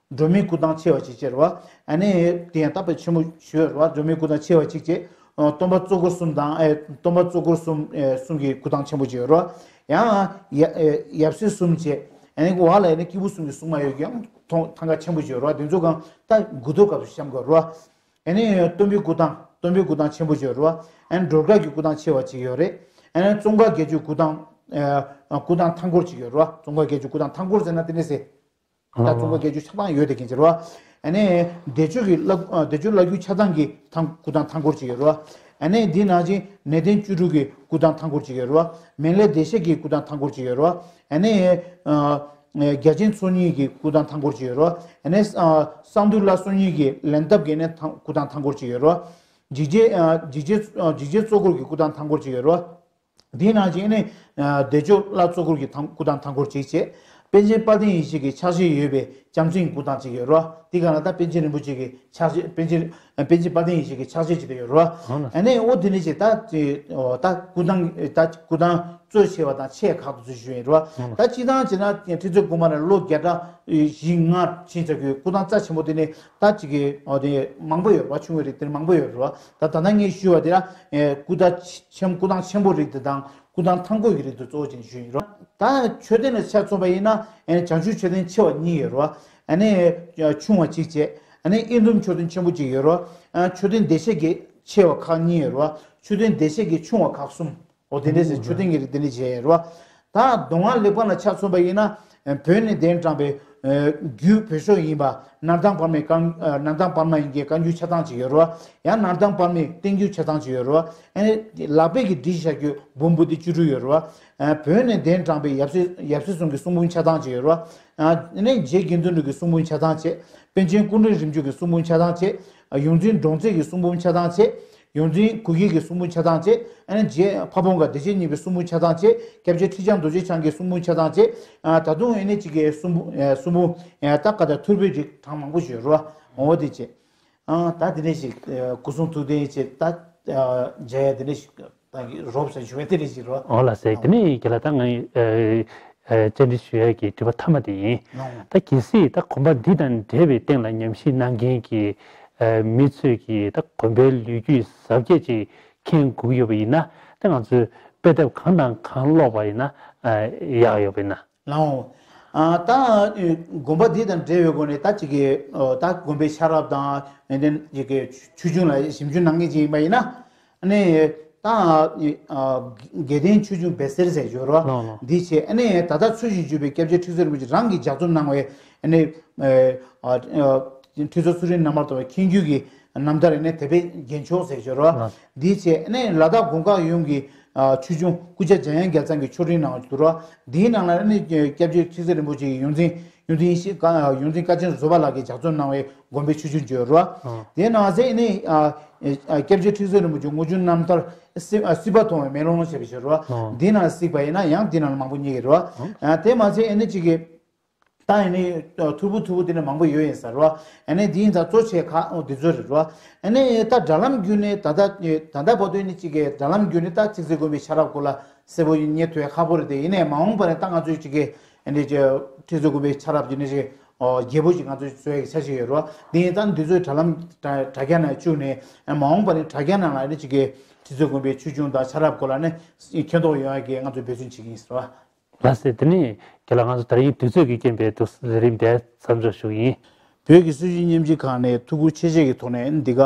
སྒྲོལ་མའི་སྐུ་ཐང་ཆེ་བ་ཅིག་ཅེས་རེད་བ། ཨ་ནི་དེ་ཡང་ད་དཔེ་ཆེན་པོ་ཞུ་ཡོད་རེད་བ། སྒྲོལ་མའི་སྐུ་ཐང་ཆེ་བ་ཅིག་བྱས། སྟོན་པ་གཙོ་འཁོར་གསུམ་དང་ཨེ་སྟོན་པ་གཙོ་འཁོར་གསུམ་ཨེ་གསུམ་གྱི་སྐུ་ཐང་ཆེན་པོ་ཅིག་ཡོད་རེད་བ། ཡང་ཡ་ཨེ་ཡབ་སྲས་གསུམ་བྱས། ཨ་ནི་འོག་ལ་ཡ་ནི་སྐྱེས་བུ་གསུམ་གྱི་སྲུང་མ་ཡོད་ཀྱང་ཐང་ཐང་ཀ་ཆེན་པོ་ཅིག་ཡོད་རེད་བ། དེ་ཚོ་གང་ད་དགུ་ཐོག་སྐབས་སུ་བཤམས་དགོས་རེད་བ། ཨ་ནི་སྟོན་པའི་སྐུ་ཐང་སྟོན་པའི་སྐུ་ཐང་ཆེན་པོ་ཅིག་ཡོད་རེད་བ། ཨ་ནི་སྒྲོལ་དཀར་གྱི་སྐུ་ཐང་ཆེ་བ་ཅིག་ཡོད་རེད། ཨ་ནི་ཙོང་ཁ་བརྒྱད་ཅུའི་སྐུ་ཐང་ཨ་སྐུ་ཐང་ཐང་སྐོར་ཅིག་ཡོད་རེད་བ། ཙོང་ཁ་བརྒྱད་ཅུ་སྐུ་ཐང་ཐང་སྐོར་ཟེར་ན་དེ་ནས་ཟེར། ད་ཙོང་ཁ་བརྒྱད་ཅུ་ཆ་ཚང་ཡོད་དེ་མཁན་ཅིག་རེད་བ། ཨ་ནི་བདེ་མཆོག་གི་བླ་ཨ་བདེ་མཆོག་བླ་བརྒྱུད་ཆ་ཚང་གི་ཐང་སྐུ་ཐང་ཐང་སྐོར་ཅིག་ཡོད་རེད་བ། ཨ་ནི་འདི་ནང་བཞིན་གནས་བརྟན་བཅུ་དྲུག་གི་སྐུ་ཐང་ཐང་སྐོར་ཅིག་ཡོད་རེད་བ། མེ་ལྷའི་བདེ་གཤེགས་ཀྱི་སྐུ་ཐང་ཐང་སྐོར་ཅིག་ཡོད་རེད་བ། ཨ་ནི་ཨ་རྒྱལ་ཆེན་ཚོགས་གཉིས་ཀྱི་སྐུ་ཐང་ཐང་སྐོར་ཅིག་ཡོད་རེད་བ། ཨ་ནི་ཨ་གསང་འདུས་ལྷ་སོ་གཉིས་ཀྱི་ལན་ཐབས་ཀྱི་ནི་ཐང་སྐུ་ཐང་ཐང་སྐོར་ཅིག་ཡོད་རེད་བ། འཇིགས་བྱེད་ཨ་འཇིགས་བྱེད་ཨ་འཇིགས་བྱེད་གཙོ་འཁོར་གྱི་སྐུ་ཐང་ཐང་སྐོར་ཅིག་ཡོད་རེད་བ། དེའི་ནང་བཞིན་ནི་བདེ་མཆོག་བླ་གཙོ་འཁོར་གྱི་ཐང་སྐུ་ཐང་ཐང་སྐོར་གཅིག་བྱས། པཎ་ཆེན་དཔལ་ལྡན་ཡེ་ཤེས་ཀྱི་ཕྱག་བཞེས་ཡོད་པའི་བྱམས་སེང་སྐུ་ཐང་གཅིག་ཡོད་རེད་བ། དེ་ག་ལ་ད་པཎ་ཆེན་རིན་པོ་ཆེ་གི་ཕྱག་བཞེས་པཎ་ཆེན་པཎ་ཆེན་དཔལ་ལྡན་ཡེ་ཤེས་ཀྱི་ཕྱག་བཞེས་གཅིག་དེ་ཡོད་རེད་བ། ཨ་ནི་འོ་དེ་ནས་ཅིག་ད་ད་སྐུ་ཐང་ད་སྐུ་ཐང་གཙོ་ཆེ་བ་དང་ཆེ་ཁག་ཏུ་ཚུལ་ཞུ་ཡིན་རེད་བ། ད་སྤྱི་བཏང་བྱས་ན་ཁྲི་རྩེ་དགོན་པ་ནས་ལོ་བརྒྱ་ཕྲག་བཞི་ལྔ་ཕྱིན་ཚར་གྱི་སྐུ་ཐང་རྩ་ཆེན་པོ་དེ་ནས་ད་ཅིག་གི་འོ་དེ་མང་པོ་ཡོད་རེད་བ། ཆུང་བའི་རིགས་དེ་ནས་མང་པོ་ཡོད་རེད་བ། ད་ད་ལྟ་ངས་ཞུས་པ་དེ་ལ་སྐུ་ཐང་ཆེན་སྐུ་ཐང་ཆེན་པོ་རིགས་དེ་དང་། སྐུ་ཐང་ཐང་སྐོར་གྱི་རིགས་དེ་གཙོ་བོ་ཅན་ཞུས་ཡིན་རོ། ད་མཆོད་རྟེན་ལ་ཆ་མཚོན་པ་ཡིན་ན་ཨ་ནི་བྱང་ཆུབ་མཆོད་རྟེན་ཆེ་བ་གཉིས་ཡོད་རོ། ཨ་ནི་ཆུང་བ་གཅིག་བྱས། ཨ་ནི་དབྱེན་བསྡུམ་མཆོད་རྟེན་ཆེན་པོ་གཅིག་ཡོད་རོ། མཆོད་རྟེན་བདེ་གཤེགས་ཀྱི་ཆེ་བ་ཁག་གཉིས་ཡོད་རོ། མཆོད་རྟེན་བདེ་གཤེགས་ཀྱི་ཆུང་བ་ཁག་གསུམ། འོ་དེ་འདྲས་ཟེར་མཆོད་རྟེན་གྱི་རིགས་དེ་འདྲས་བྱས་ཡོད་རོ། ད་མདོ་སྔགས་གླེགས་བམ་ལ་ཆ་མཚོན་པ་ཡིན་ན་བོད་ནས་གདན་དྲངས་པའི་རྒྱུད་བོད་ཤོག་ཡིན་པ་སྣར་ཐང་བར་མའི་བཀའ་སྣར་ཐང་བར་མ་ཡིན་གྱི་བཀའ་འགྱུར་ཆ་ཚང་གཅིག་ཡོད་རོ། ཡང་སྣར་ཐང་བར་མའི་བསྟན་འགྱུར་ཆ་ཚང་གཅིག་ཡོད་རོ། ཨ་ནི་ལག་པས་ཀྱིས་བྲིས་བཞག་རྒྱུ་འབུམ་པོ་ཏི་བཅུ་དྲུག་ཡོད་རེད་བ། བོད་ནས་གདན་དྲངས་པའི་ཡབ་སྲས་ཡབ་སྲས་གསུམ་གྱི་གསུང་འབུམ་ཆ་ཚང་ཅིག་ཡོད་རེད་བ། ཨ་ནི་རྗེ་དགེ་འདུན་གྲུབ་ཀྱི་གསུང་འབུམ་ཆ་ཚང་བྱས། པཎ་ཆེན་སྐུ་ཕྲེང་རིམ་བྱོན་གྱི་གསུང་འབུམ་ཆ་ཚང་བྱས། ཡོངས་འཛིན་འབྲོང་རྩེ་གི་གསུང་འབུམ་ཆ་ཚང་བྱས། ཡོངས་འཛིན་གུ་གེ་གི་གསུང་འབུམ་ཆ་ཚང་བྱས། ཨ་ནི་རྗེ་ཕ་བོང་ཁ་བདེ་ཆེན་གཉིས་པའི་གསུང་འབུམ་ཆ་ཚང་བྱས། སྐྱབས་རྗེ་ཁྲི་བྱང་རྡོ་རྗེ་འཆང་གི་གསུང་འབུམ་ཆ་ཚང་བྱས། ད་དུང་ཨ་ནི་གཅིག་གི་གསུང་འབུམ་གསུང་འབུམ་ད་ཀ་ད་ཐུར་བུའི་རིགས་གྲངས་མང་པོ་ཞིག་ཡོད་རེད་བ། འོ་དེ་བྱས། ཨ་ད་དེ་འདྲ་ཞིག་སྐུ་གསུང་ཐུགས་རྟེན་ཅེས་ད་མཇལ་ཡ་དེ་འདྲ་ཞིག་ད་རོབ་ཙམ་བྱུང་བའི་དེ་འདྲ་ཞིག་རོ། འོ་ལགས་སེ། དེ་ནས་རྒན་ལགས་ད་ང་ཡི་བཅར་འདྲི་ཞུ་ཡ་གི་དྲི་བ་མཐའ་མ་དེ་ཡིན། ད་གལ་སྲིད་ད་དགོན་པ་འདི་དང་འབྲེལ་བའི་སྟེང་ལ་ཉམས་ཞིབ་གནང་མཁན་གྱི་མི་ཚོས་ཀྱིས་ད་དགོན་པའི་ལོ་རྒྱུས་གཟབ་རྒྱས་ཅིག་མཁྱེན་དགོས་ཀྱི་ཡོད་པ་ཡིན་ན། ད་ང་ཚོས་དཔེ་དེབ་གང་དང་གང་ཀློག་པ་ཡིན་ན་ཡག་ཡོད་པ་ཡིན་ན། ལའོ། ཨ་ད་དགོན་པ་འདི་དང་འབྲེལ་བའི་སྒོ་ནས་ད་ཅིག་གི་ད་དགོན་པའི་ཤེས་རབ་དང་ཡོན་ཏན་ཅིག་གི་ཆོས་འབྱུང་ལ་ཞིབ་འཇུག་གནང་མཁན་ཅིག་ཡིན་པ་ཡིན་ན། ཨ་ནི་ད་དགེ་ལྡན་ཆོས་འབྱུང་སྦེ་ཟེར་ཟེར་ཡོད་རོ། འདི་བྱས་ཨ་ནི་ད་ལྟ་འཚོ་ཞིང་བཞུགས་པའི་སྐྱབས་རྗེ་ཁྲི་ཟུར་རིན་པོ་ཆེ་རང་གིས་ལྗགས་རྩོམ་གནང་བའི་ཨ་ནི་ཁྲི་ཟུར་ཚུལ་ཁྲིམས་རྣམ་པར་དག་པའི་མཁྱེན་རྒྱུད་ཀྱི་རྣམ་ཐར་ཡིན་ནས་དེ་བས་རྒྱན་མཆོག་ཟེར་ཞོར་བ། འདིའི་ཆེད་ཨ་ནི་ལ་དྭགས་དགོན་ཁག་ཡོངས་ཀྱི་ཆོས་འབྱུང་སྐུ་བཅར་འཇམ་དབྱངས་རྒྱལ་ཚང་གི་ཆོས་འབྲེལ་གནང་བ་ཞིག་འདུག་ར། འདིའི་ནང་ལ་ཨ་ནི་སྐྱབས་རྗེ་ཁྲི་ཟུར་རིན་པོ་ཆེ་ཡི་ཡོངས་འཛིན་ ཡོངས་འཛིན་ཤི་ཀ་ཡོངས་འཛིན་བཀའ་ཆེན་བཟོད་པ་ལགས་ཀྱིས་ལྗགས་རྩོམ་གནང་བའི་དགོན་པའི་ཆོས་འབྱུང་བརྗོད་རོ། ཨ། དེ་ནང་གསེས་ནི་ཨ་ཨ་སྐྱབས་རྗེ་ཁྲི་ཟུར་རིན་པོ་ཆེ་དངུལ་ཆུ་རྣམ་ཐར་སྲིད་ཨ་སྲིད་པ་མཐོང་བའི་མེ་ལོང་ཞེས་པ་ཞིག་རོ། ཨ། འདི་ནང་གཟིགས་པ་ཡིན་ན་ཡང་འདི་ནང་མང་པོ་རྙེད་ཀྱི་རོ། ཨ། དེ་མ་ཚད་ཨ་ནི་གཅིག་གི་ད་ཡིན་ནི་ཐུར་བུ་ཐུར་བུ་དེ་ནས་མང་པོ་ཡོད་ཡིན་ས་རོ། ཨ་ནི་འདི་ཡིན་ད་གཙོ་ཆེ་ཁག་འོ་འདི་ཚོ་རེད་རོ། ཨ་ནི་ད་དྲ་ལམ་བརྒྱུད་ནས་ད་ལྟ་ད་ལྟ་བར་དུ་ནི་གཅིག་གི་དྲ་ལམ་བརྒྱུད་ནས་ད་ཁྲི་ཟུར་དགོན་པའི་ཆ་རབས་སྐོར་ལ་གསལ་པོ་རྙེད་ཐུབ་ཡ་ཁག་པོ་རེད་དེ། ཡིན་ནའི་མ་འོངས་པ་ནས་ད་ང་ཚོའི་གཅིག་གི་ཨ་ནི་ཁྲི་ཟུར་དགོན་པའི་ཆ་རབས་ཀྱི་ནི་ཅིག་རྒྱས་པོ་ཅིག་ང་ཚོས་བཟོ་ཡ་གི་ཆ་ཞིག་ཡོད་རོ། འདི་ཡིན་ད་འདི་ཚོའི་དྲ་ལམ་དྲ་དྲ་རྒྱ་ནང་བཅུག་ནས་མ་འོངས་པ་ནས་དྲ་རྒྱ་ནང་ལ་ཨ་ནི་གཅིག་གི་ཁྲི་ཟུར་དགོན་པའི་ཆོས་འབྱུང་དང་ཆ་རབས་སྐོར་ལ་ནི་མཁྱེན་རྟོགས་ཡོང་ཡ་གི་ང་ཚོས་འབད་བརྩོན་བྱེད་ཀྱི་ཡིན་ཟེར་བ། ལགས་སེ། དེ་ནས་ཁྱེད་ལ་ང་ཚོ་དེ་རིང་དུས་ཚོད་ཀྱི་རྐྱེན་པས་དུ་ཟེར་རིམ་དེ་མཚམས་འཇོག་ཞུ་གི་ཡིན། བོད་ཀྱི་སྲོལ་རྒྱུན་སྙན་འཇེབས་ཁང་ནས་ཐུགས་ཁུར་ཆེ་བཞེས་ཀྱི་ཐོག་ནས་འདི་ག་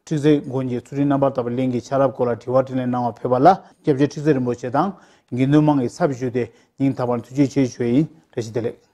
ཁྲི་ཟུར་དགོན་གྱི་ཚུལ་ཁྲིམས་རྣམ་པར་དག་པའི་གླིང་གི་ཆ་རབས་སྐོར་ལ་དྲི་བ་དྲིས་ལན་གནང་བར་ཕེབས་པ་ལ་སྐྱབས་རྗེ་ཁྲི་ཟུར་རིན་པོ་ཆེ་དང་དགེ་འདུན་དམངས་ཀྱི་ཚབ་ཞུས་ཏེ་སྙིང་ཐག་པ་ནས་ཐུགས་རྗེ་ཆེ་ཞུ་ཡ་ཡིན། བཀྲ་ཤིས་བདེ་ལེགས།